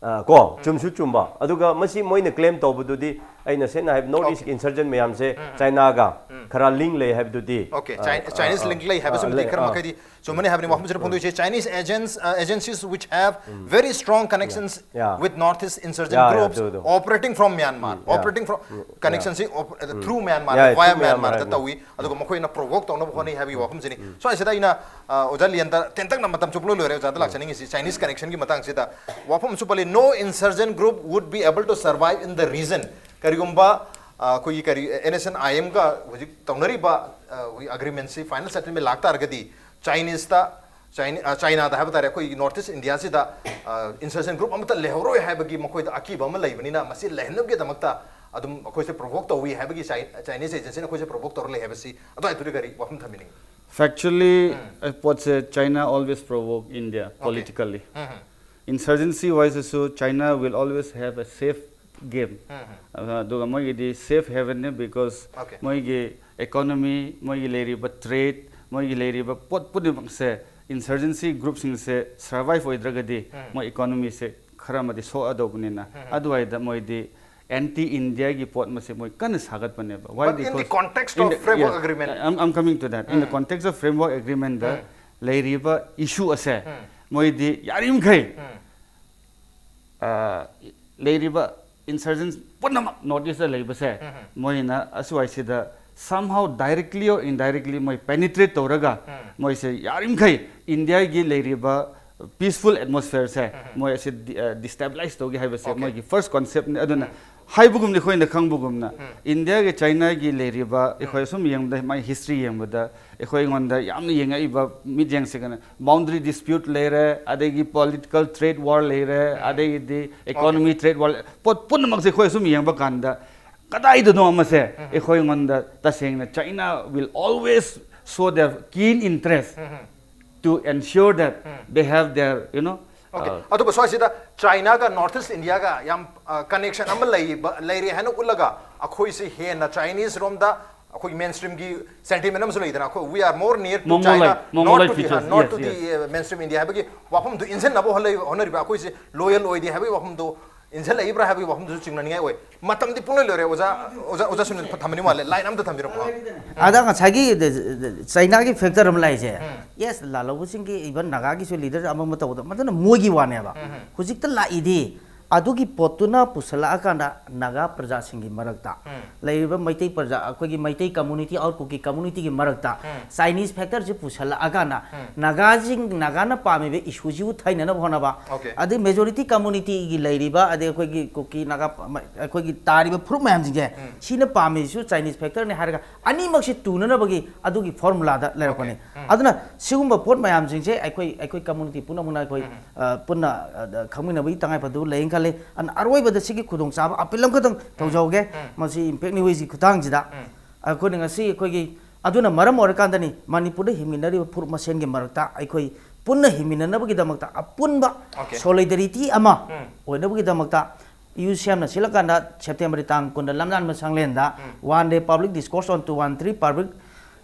ꯑ, ꯀꯣ, ꯆꯨꯝꯁꯨ ꯆꯨꯝꯕ꯫ ꯑꯗꯨꯒ ꯃꯁꯤ ꯃꯣꯏꯅ ꯀ꯭ꯂꯦꯝ ꯇꯧꯕꯗꯨꯗꯤ ꯑꯩꯅ ꯁꯦꯡꯅ ꯍꯥꯏꯕ ꯅꯣꯔꯠ ꯏꯁꯀꯤ ꯏꯟꯁꯔꯖꯦꯟ ꯃꯌꯥꯝꯁꯦ ꯆꯥꯏꯅꯥꯒ, ꯈꯔ ꯂꯤꯡ ꯂꯩ ꯍꯥꯏꯕꯗꯨꯗꯤ, Okay, ꯑ, Chin- Chinese ꯑ, link ꯂꯩ ꯍꯥꯏꯕꯁꯤꯃꯗꯤ ꯂꯩ, ꯈꯔ ꯑ, ꯃꯈꯩꯗꯤ ꯆꯨꯝꯃꯅꯤ ꯍꯥꯏꯕꯅꯤ꯫ ꯋꯥꯐꯝꯁꯤꯗ ꯐꯣꯡꯗꯣꯛꯏꯁꯦ, Chinese agents, uh, agencies which have very strong connections Yeah. with Northeast insurgent Yeah, yeah, groups ꯑꯗꯨ, ꯑꯗꯨ. operating from Myanmar, Yeah. operating from Yeah. connection ꯁꯤ op- through Myanmar, Yeah, via through Myanmar Myanmar ꯗ ꯍꯥꯏꯕꯅꯤ꯫ ꯇꯧꯏ, ꯑꯗꯨꯒ ꯃꯈꯣꯏꯅ provoke ꯇꯧꯅꯕ ꯍꯣꯠꯅꯩ ꯍꯥꯏꯕꯒꯤ ꯋꯥꯐꯝꯁꯤꯅꯤ꯫ ꯁ꯭ꯋꯥꯏꯁꯤꯗ ꯑꯩꯅ ꯑ, ꯑꯣꯖꯥ ꯂꯤꯌꯟꯗ ꯇꯦꯟꯇꯛꯅ, ꯃꯇꯝꯁꯨ ꯄꯨꯡꯂꯣꯏ ꯂꯣꯏꯔꯦ, ꯑꯣꯖꯥꯗ ꯂꯥꯛꯆꯅꯤꯡꯉꯤꯁꯤ Chinese connection ꯒꯤ ꯃꯇꯥꯡꯁꯤꯗ ꯋꯥꯐꯝ ꯑꯃꯁꯨ ꯄꯜꯂꯤ, "No insurgent group would be able to survive in the region." ꯀꯔꯤꯒꯨꯝꯕ ꯑ, ꯑꯩꯈꯣꯏꯒꯤ ꯀꯔꯤ, NSCN-IM ꯒ ꯍꯧꯖꯤꯛ ꯇꯧꯅꯔꯤꯕ ꯑ, ꯑꯩꯈꯣꯏꯒꯤ agreement ꯁꯤ final settlement ꯂꯥꯛ ꯇꯥꯔꯒꯗꯤ ꯆꯥꯏꯅꯤꯁꯇ, ꯆꯥꯏꯅꯤ-, ꯑ, ꯆꯥꯏꯅꯥꯗ ꯍꯥꯏꯕ ꯇꯥꯔꯦ, ꯑꯩꯈꯣꯏꯒꯤ North East India ꯁꯤꯗ insurgent group ꯑꯃꯠꯇ ꯂꯩꯍꯧꯔꯣꯏ ꯍꯥꯏꯕꯒꯤ ꯃꯈꯣꯏꯗ ꯑꯀꯤꯕ ꯑꯃ ꯂꯩꯕꯅꯤꯅ, ꯃꯁꯤ ꯂꯩꯍꯟꯅꯕꯒꯤꯗꯃꯛꯇ ꯑꯗꯨꯝ ꯑꯩꯈꯣꯏꯁꯦ provoke ꯇꯧꯏ ꯍꯥꯏꯕꯒꯤ ꯆꯥꯏ-, Chinese agency ꯅ ꯑꯩꯈꯣꯏꯁꯦ provoke ꯇꯧꯔ ꯂꯩ ꯍꯥꯏꯕꯁꯤ ꯑꯗꯨꯋꯥꯏꯗꯨꯗꯤ ꯀꯔꯤ ꯋꯥꯐꯝ ꯊꯝꯕꯤꯅꯤꯡꯉꯤ? Factually, ꯑ, ꯄꯣꯠꯁꯦ China always provoke India politically. Insurgency wise ꯁꯨ China will always have a safe game. ꯑ, ꯑꯗꯨꯒ ꯃꯣꯏꯒꯤꯗꯤ safe haven ꯅꯦ, because Okay. ꯃꯣꯏꯒꯤ economy, ꯃꯣꯏꯒꯤ ꯂꯩꯔꯤꯕ trade, ꯃꯣꯏꯒꯤ ꯂꯩꯔꯤꯕ ꯄꯣꯠ ꯄꯨꯝꯅꯃꯛꯁꯦ, insurgency group ꯁꯤꯡꯁꯦ survive ꯑꯣꯏꯗ꯭ꯔꯒꯗꯤ ꯃꯣꯏ economy ꯁꯦ ꯈꯔ ꯑꯃꯗꯤ ꯁꯣꯛꯑꯗꯧꯕꯅꯤꯅ, ꯑꯗꯨꯋꯥꯏꯗ ꯃꯣꯏꯗꯤ anti India ꯒꯤ ꯄꯣꯠ ꯃꯁꯦ ꯃꯣꯏ ꯀꯟꯅ ꯁꯥꯒꯠꯄꯅꯦꯕ꯫ Why? But in the Because context in of the- framework yes, agreement. I'm, I'm coming to that. In the context of framework agreement ꯗ ꯂꯩꯔꯤꯕ issue ꯑꯁꯦ ꯃꯣꯏꯗꯤ ꯌꯥꯔꯤꯃꯈꯩ, ꯑ, ꯂꯩꯔꯤꯕ insurgents ꯄꯨꯝꯅꯃꯛ North East ꯇ ꯂꯩꯕꯁꯦ ꯃꯣꯏꯅ ꯑꯁꯤꯋꯥꯏꯁꯤꯗ somehow directly or indirectly ꯃꯣꯏ penetrate ꯇꯧꯔꯒ ꯃꯣꯏꯁꯦ ꯌꯥꯔꯤꯃꯈꯩ India ꯒꯤ ꯂꯩꯔꯤꯕ peaceful atmosphere ꯁꯦ ꯃꯣꯏ ꯑꯁꯤ ꯗꯤ-, ꯑ, destabilize ꯇꯧꯒꯦ ꯍꯥꯏꯕꯁꯦ Okay. ꯃꯣꯏꯒꯤ first concept ꯅꯤ꯫ ꯑꯗꯨꯅ ꯍꯥꯏꯕꯒꯨꯝꯅ, ꯑꯩꯈꯣꯏꯅ ꯈꯪꯕꯒꯨꯝꯅ, India ꯒ China ꯒꯤ ꯂꯩꯔꯤꯕ, ꯑꯩꯈꯣꯏ ꯑꯁꯨꯝ ꯌꯦꯡꯕꯗ, ꯃꯥꯒꯤ history ꯌꯦꯡꯕꯗ, ꯑꯩꯈꯣꯏꯉꯣꯟꯗ ꯌꯥꯝꯅ ꯌꯦꯡꯉꯛꯏꯕ ꯃꯤꯠꯌꯦꯡꯁꯤꯒꯅ boundary dispute ꯂꯩꯔꯦ, ꯑꯗꯒꯤ political trade war ꯂꯩꯔꯦ, ꯑꯗꯒꯤꯗꯤ economy trade war, ꯄꯣꯠ ꯄꯨꯝꯅꯃꯛꯁꯦ ꯑꯩꯈꯣꯏ ꯑꯁꯨꯝ ꯌꯦꯡꯕ ꯀꯥꯟꯗ ꯀꯗꯥꯏꯗꯅꯣ ꯑꯃꯁꯦ ꯑꯩꯈꯣꯏꯉꯣꯟꯗ ꯇꯁꯦꯡꯅ China will always show their keen interest to ensure that they have their, you know, Okay. uh, ꯑꯗꯨꯕꯨ ꯁ꯭ꯋꯥꯏꯁꯤꯗ China ꯒ North East India ꯒ ꯌꯥꯝ, ꯑ, connection ꯑꯃ ꯂꯩꯕ, ꯂꯩꯔꯦ ꯍꯥꯏꯅ ꯎꯠꯂꯒ ꯑꯩꯈꯣꯏꯁꯤ ꯍꯦꯟꯅ Chinese ꯔꯣꯝꯗ ꯑꯩꯈꯣꯏꯒꯤ mainstream ꯒꯤ sentiment ꯑꯃꯁꯨ ꯂꯩꯗꯅ, ꯑꯩꯈꯣꯏ, "We are more near to China, Mongoloid, not Mongoloid to the, features. not Yes, to the, yes. uh, mainstream India" ꯍꯥꯏꯕꯒꯤ ꯋꯥꯐꯝꯗꯨ ꯏꯟꯁꯤꯟꯅꯕ ꯍꯣꯠꯅꯔꯤ-, ꯍꯣꯠꯅꯔꯤꯕ, ꯑꯩꯈꯣꯏꯁꯦ loyal ꯑꯣꯏꯗꯦ ꯍꯥꯏꯕꯒꯤ ꯋꯥꯐꯝꯗꯨ ꯏꯟꯁꯤꯜꯂꯛꯏꯕ꯭ꯔꯥ ꯍꯥꯏꯕꯒꯤ ꯋꯥꯐꯝꯗꯨꯁꯨ ꯆꯤꯡꯅꯅꯤꯡꯉꯥꯏ ꯑꯣꯏ꯫ ꯃꯇꯝꯗꯤ ꯄꯨꯡꯂꯣꯏ ꯂꯣꯏꯔꯦ꯫ ꯑꯣꯖꯥ ꯑꯣꯖꯥ ꯑꯣꯖꯥ ꯁꯨꯅꯤꯜ ꯊꯝꯕꯅꯤ ꯃꯥꯜꯂꯦ꯫ ꯂꯥꯏꯟ ꯑꯝꯇ ꯊꯝꯕꯤꯔꯛꯑꯣ꯫ ꯑꯗ ꯉꯁꯥꯏꯒꯤ ꯆꯩꯅꯥꯒꯤ ꯐꯦꯛꯇꯔ ꯑꯃ ꯂꯥꯛꯏꯁꯦ꯫ ꯌꯦꯁ, ꯂꯥꯜꯍꯧꯕꯁꯤꯡꯒꯤ, ꯏꯚꯟ ꯅꯥꯒꯥꯒꯤꯁꯨ ꯂꯤꯗꯔ ꯑꯃ ꯑꯃ ꯇꯧꯕꯗ, ꯃꯗꯨꯅ ꯃꯣꯏꯒꯤ ꯋꯥꯅꯦꯕ꯫ ꯍꯧꯖꯤꯛꯇ ꯂꯥꯛꯏꯗꯤ ꯑꯗꯨꯒꯤ ꯄꯣꯠꯇꯨꯅ ꯄꯨꯁꯜꯂꯛꯑꯀꯥꯟꯗ ꯅꯥꯒꯥ ꯄ꯭ꯔꯖꯥꯁꯤꯡꯒꯤ ꯃꯔꯛꯇ ꯂꯩꯔꯤꯕ ꯃꯩꯇꯩ ꯄ꯭ꯔꯖꯥ, ꯑꯩꯈꯣꯏꯒꯤ ꯃꯩꯇꯩ ꯀꯝꯃꯨꯅꯤꯇꯤ, ꯑꯥꯎꯠ ꯀꯨꯀꯤ ꯀꯝꯃꯨꯅꯤꯇꯤꯒꯤ ꯃꯔꯛꯇ ꯆꯥꯏꯅꯤꯁ ꯐꯦꯛꯇꯔꯁꯤ ꯄꯨꯁꯜꯂꯛꯑꯀꯥꯟꯗ ꯅꯥꯒꯥꯁꯤꯡ, ꯅꯥꯒꯥꯅ ꯄꯥꯝꯃꯤꯕ ꯏꯁꯨꯁꯤꯕꯨ ꯊꯩꯅꯅꯕ ꯍꯣꯠꯅꯕ, Okay. ꯑꯗꯩ ꯃꯦꯖꯣꯔꯤꯇꯤ ꯀꯝꯃꯨꯅꯤꯇꯤꯒꯤ ꯂꯩꯔꯤꯕ, ꯑꯗꯩ ꯑꯩꯈꯣꯏꯒꯤ ꯀꯨꯀꯤ ꯅꯥꯒꯥ, ꯑꯩꯈꯣꯏꯒꯤ ꯇꯥꯔꯤꯕ ꯐꯨꯔꯨꯞ ꯃꯌꯥꯝꯁꯤꯡꯁꯦ, ꯁꯤꯅ ꯄꯥꯝꯃꯤꯁꯤꯁꯨ ꯆꯥꯏꯅꯤꯁ ꯐꯦꯛꯇꯔꯅꯤ ꯍꯥꯏꯔꯒ ꯑꯅꯤꯃꯛꯁꯤ ꯇꯨꯅꯅꯕꯒꯤ ꯑꯗꯨꯒꯤ ꯐꯣꯔꯃꯨꯂꯥꯗ ꯂꯩꯔꯛꯄꯅꯤ꯫ ꯑꯗꯨꯅ ꯁꯤꯒꯨꯝꯕ ꯄꯣꯠ ꯃꯌꯥꯝꯁꯤꯡꯁꯦ ꯑꯩꯈꯣꯏ, ꯑꯩꯈꯣꯏ ꯀꯝꯃꯨꯅꯤꯇꯤ ꯄꯨꯝꯅꯃꯛꯅ ꯑꯩꯈꯣꯏ, ꯑ, ꯄꯨꯟꯅ, ꯑ, ꯈꯪꯃꯤꯟꯅꯕꯒꯤ ꯇꯉꯥꯏꯐꯗꯕ ꯂꯩꯌꯦꯅ ꯈꯜꯂꯤ꯫ ꯑꯗꯨꯅ ꯑꯔꯣꯏꯕꯗ ꯁꯤꯒꯤ ꯈꯨꯗꯣꯡꯆꯥꯕ ꯑꯄꯤꯜ ꯑꯃꯈꯛꯇꯪ ꯇꯧꯖꯍꯧꯒꯦ꯫ ꯃꯁꯤ ꯏꯝꯄꯦꯛ ꯅ꯭ꯌꯨꯁꯀꯤ ꯈꯨꯊꯥꯡꯁꯤꯗ ꯑꯩꯈꯣꯏꯅ ꯉꯁꯤ ꯑꯩꯈꯣꯏꯒꯤ, ꯑꯗꯨꯅ ꯃꯔꯝ ꯑꯣꯏꯔꯀꯥꯟꯗꯅꯤ ꯃꯅꯤꯄꯨꯔꯗ ꯍꯤꯡꯃꯤꯟꯅꯔꯤꯕ ꯐꯨꯔꯨꯞ ꯃꯁꯦꯟꯒꯤ ꯃꯔꯛꯇ ꯑꯩꯈꯣꯏ ꯄꯨꯟꯅ ꯍꯤꯡꯃꯤꯟꯅꯅꯕꯒꯤꯗꯃꯛꯇ ꯑꯄꯨꯟꯕ Okay. ꯁꯣꯂꯤꯗꯔꯤꯇꯤ ꯑꯃ ꯎꯝ. ꯑꯣꯏꯅꯕꯒꯤꯗꯃꯛꯇ ꯌꯨ ꯁꯤ ꯑꯦꯝꯅ ꯁꯤꯜꯂꯀꯥꯟꯗ ꯁꯦꯞꯇꯦꯝꯕꯔꯒꯤ ꯇꯥꯡ ꯀꯨꯟꯗ ꯂꯝꯖꯥꯟꯕ ꯁꯪꯂꯦꯟꯗ One Day Public Discourse on two one three Public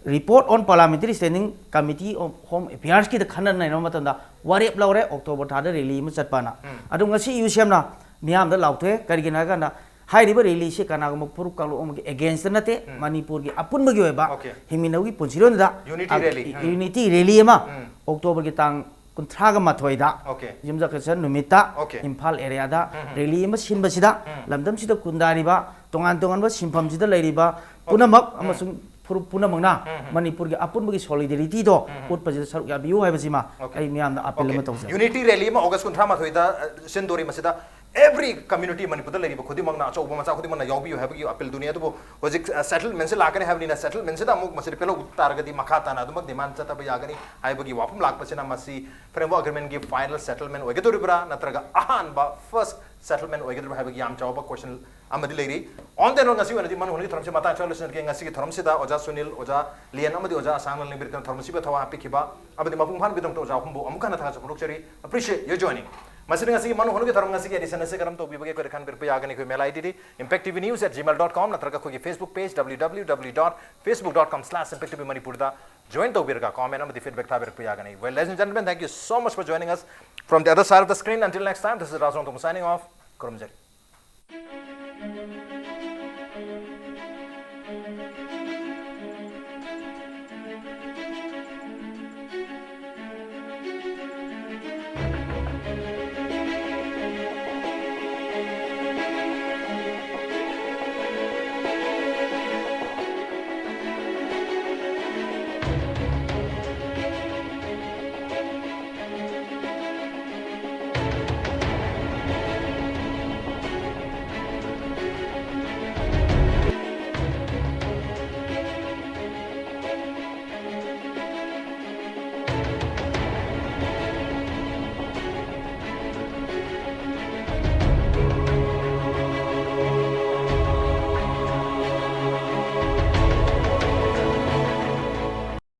Report on Parliamentary Standing Committee of Home Affairsꯀꯤꯗ ꯈꯟꯅ ꯅꯩꯅꯕ ꯃꯇꯝꯗ ꯋꯥꯔꯦꯞ ꯂꯧꯔꯦ, ꯑꯣꯛꯇꯣꯕꯔ ꯊꯥꯗ ꯔꯦꯂꯤ ꯑꯃ ꯆꯠꯄꯅ꯫ ꯑꯗꯣ ꯉꯁꯤ ꯌꯨ ꯁꯤ ꯑꯦꯝꯅ ꯃꯤꯌꯥꯝꯗ ꯂꯥꯎꯊꯣꯛꯑꯦ꯫ ꯀꯔꯤꯒꯤꯅꯣ ꯍꯥꯏ ꯀꯥꯟꯗ ꯍꯥꯏꯔꯤꯕ ꯔꯦꯂꯤꯁꯤ ꯀꯅꯥꯒꯨꯝꯕ ꯐꯨꯔꯨꯞ ꯀꯥꯡꯂꯨꯞ ꯑꯃꯒꯤ ꯑꯦꯒꯦꯟꯁꯇ ꯅꯠꯇꯦ, ꯃꯅꯤꯄꯨꯔꯒꯤ ꯑꯄꯨꯟꯕꯒꯤ ꯑꯣꯏꯕ Okay. ꯍꯤꯡꯃꯤꯟꯅꯕꯒꯤ ꯄꯨꯟꯁꯤꯔꯣꯟꯗ Unity rally. ꯎꯝ. ꯌꯨꯅꯤꯇꯤ ꯔꯦꯂꯤ ꯑꯃ ꯎꯝ. ꯑꯣꯛꯇꯣꯕꯔꯒꯤ ꯇꯥꯡ ꯀꯨꯟꯊ꯭ꯔꯥꯒ ꯃꯥꯊꯣꯏꯗ Okay. ꯌꯨꯝꯖꯀꯩꯁ ꯅꯨꯃꯤꯠꯇ Okay. ꯏꯝꯐꯥꯜ ꯑꯦꯔꯤꯌꯥꯗ ꯎꯝ. ꯔꯦꯂꯤ ꯑꯃ ꯁꯤꯟꯕꯁꯤꯗ ꯎꯝ. ꯂꯝꯗꯝꯁꯤꯗ ꯈꯨꯟꯗꯥꯔꯤꯕ ꯇꯣꯉꯥꯟ ꯇꯣꯉꯥꯟꯕ ꯁꯤꯟꯐꯝꯁꯤꯗ ꯂꯩꯔꯤꯕ ꯄꯨꯝꯅꯃꯛ ꯎꯝ. ꯑꯃꯁꯨꯡ ꯐꯨꯔꯨꯞ ꯄꯨꯝꯅꯃꯛꯅ ꯎꯝ. ꯃꯅꯤꯄꯨꯔꯒꯤ ꯑꯄꯨꯟꯕꯒꯤ ꯁꯣꯂꯤꯗꯔꯤꯇꯤꯗꯣ ꯎꯝ. ꯎꯠꯄꯁꯤꯗ ꯁꯔꯨꯛ ꯌꯥꯕꯤꯌꯨ ꯍꯥꯏꯕꯁꯤꯃ Okay. ꯑꯩ ꯃꯤꯌꯥꯝꯗ ꯑꯄꯤꯜ ꯑꯃ ꯇꯧꯖꯩ꯫ ꯌꯨꯅꯤꯇꯤ ꯔꯦꯂꯤ ꯑꯃ ꯑꯣꯒꯁ ꯀꯨꯟꯊ꯭ꯔꯥ ꯃꯥꯊꯣꯏꯗ ꯁꯤꯟꯗꯣꯔꯤ꯫ ꯃꯁꯤꯗ every community ꯃꯅꯤꯄꯨꯔꯗ ꯂꯩꯔꯤꯕ ꯈꯨꯗꯤꯡꯃꯛꯅ, ꯑꯆꯧꯕ ꯃꯆꯥ ꯈꯨꯗꯤꯡꯃꯛꯅ ꯌꯥꯎꯕꯤꯌꯨ ꯍꯥꯏꯕꯒꯤ ꯑꯄꯤꯜꯗꯨꯅꯤ꯫ ꯑꯗꯨꯕꯨ ꯍꯧꯖꯤꯛ ꯁꯦꯇꯜꯃꯦꯟꯁꯤ ꯂꯥꯛꯀꯅꯤ ꯍꯥꯏꯕꯅꯤꯅ, ꯁꯦꯇꯜꯃꯦꯟꯁꯤꯗ ꯑꯃꯨꯛ ꯃꯁꯤꯗ ꯄꯦꯜꯍꯧ ꯇꯥꯔꯒꯗꯤ ꯃꯈꯥ ꯇꯥꯅ ꯑꯗꯨꯃꯛ ꯗꯤꯃꯥꯟ ꯆꯠꯊꯕ ꯌꯥꯒꯅꯤ ꯍꯥꯏꯕꯒꯤ ꯋꯥꯐꯝ ꯂꯥꯛꯄꯁꯤꯅ ꯃꯁꯤ ꯐ꯭ꯔꯦꯝꯋꯔꯛ ꯑꯦꯒ꯭ꯔꯤꯃꯦꯟꯒꯤ ꯐꯥꯏꯅꯦꯜ ꯁꯦꯇꯜꯃꯦꯟ ꯑꯣꯏꯒꯗꯧꯔꯤꯕ꯭ꯔꯥ, ꯅꯠꯇ꯭ꯔꯒ ꯑꯍꯥꯟꯕ ꯐꯥꯔꯁ ꯁꯦꯇꯜꯃꯦꯟ ꯑꯣꯏꯒꯗꯧꯔꯤꯕ꯭ꯔꯥ ꯍꯥꯏꯕꯒꯤ ꯌꯥꯝ ꯆꯥꯎꯕ ꯀꯣꯏꯁꯟ ꯑꯃꯗꯤ ꯂꯩꯔꯤ꯫ On the whole, ꯉꯁꯤ ꯑꯣꯏꯅꯗꯤ ꯃꯅꯨ ꯍꯣꯟꯒꯤ ꯊꯧꯔꯝꯁꯤ ꯃꯇꯥꯡ ꯑꯁꯤꯗ ꯂꯣꯏꯁꯤꯟꯖꯔꯒꯦ꯫ ꯉꯁꯤꯒꯤ ꯊꯧꯔꯝꯁꯤꯗ ꯑꯣꯖꯥ ꯁꯨꯅꯤꯜ, ꯑꯣꯖꯥ ꯂꯤꯌꯟ ꯑꯃꯗꯤ ꯑꯣꯖꯥ ꯑꯁꯥꯡꯅ ꯂꯤꯡꯕꯤꯔꯛꯇꯨꯅ ꯊꯧꯔꯝ ꯑꯁꯤꯕꯨ ꯊꯋꯥꯏ ꯍꯥꯞꯄꯤꯈꯤꯕ ꯑꯃꯗꯤ ꯃꯄꯨꯡ ꯐꯥꯍꯟꯕꯒꯤꯗꯃꯛꯇ ꯑꯣꯖꯥ ꯑꯍꯨꯝꯕꯨ ꯑꯃꯨꯛ ꯍꯟꯅ ꯊꯥꯒꯠꯆꯕ ꯐꯣꯡꯗꯣꯛꯆꯔꯤ꯫ Appreciate your joining. ꯃꯁꯤꯅ ꯉꯁꯤꯒꯤ ꯃꯅꯨ ꯍꯣꯟꯒꯤ ꯊꯧꯔꯝ ꯉꯁꯤꯒꯤ ꯑꯦꯗꯤꯁꯟ ꯑꯁꯤ ꯀꯔꯝ ꯇꯧꯕꯤꯕꯒꯦ ꯑꯩꯈꯣꯏꯗ ꯈꯟꯕꯤꯔꯛꯄ ꯌꯥꯒꯅꯤ꯫ ꯑꯩꯈꯣꯏ ꯃꯦꯜ ꯑꯥꯏ ꯗꯤꯗꯤ impact T V news at gmail dot com ꯅꯠꯇ꯭ꯔꯒ ꯑꯩꯈꯣꯏꯒꯤ Facebook page W W W dot facebook dot com slash impact T V Manipurꯗ join ꯇꯧꯕꯤꯔꯒ comment ꯑꯃꯗꯤ feedback ꯊꯥꯕꯤꯔꯛꯄ ꯌꯥꯒꯅꯤ꯫ Well, ladies and gentlemen, thank you so much for joining us from the other side of the screen. Until next time, this is Rajong Thong signing off. ꯈꯨꯔꯨꯝꯖꯔꯤ꯫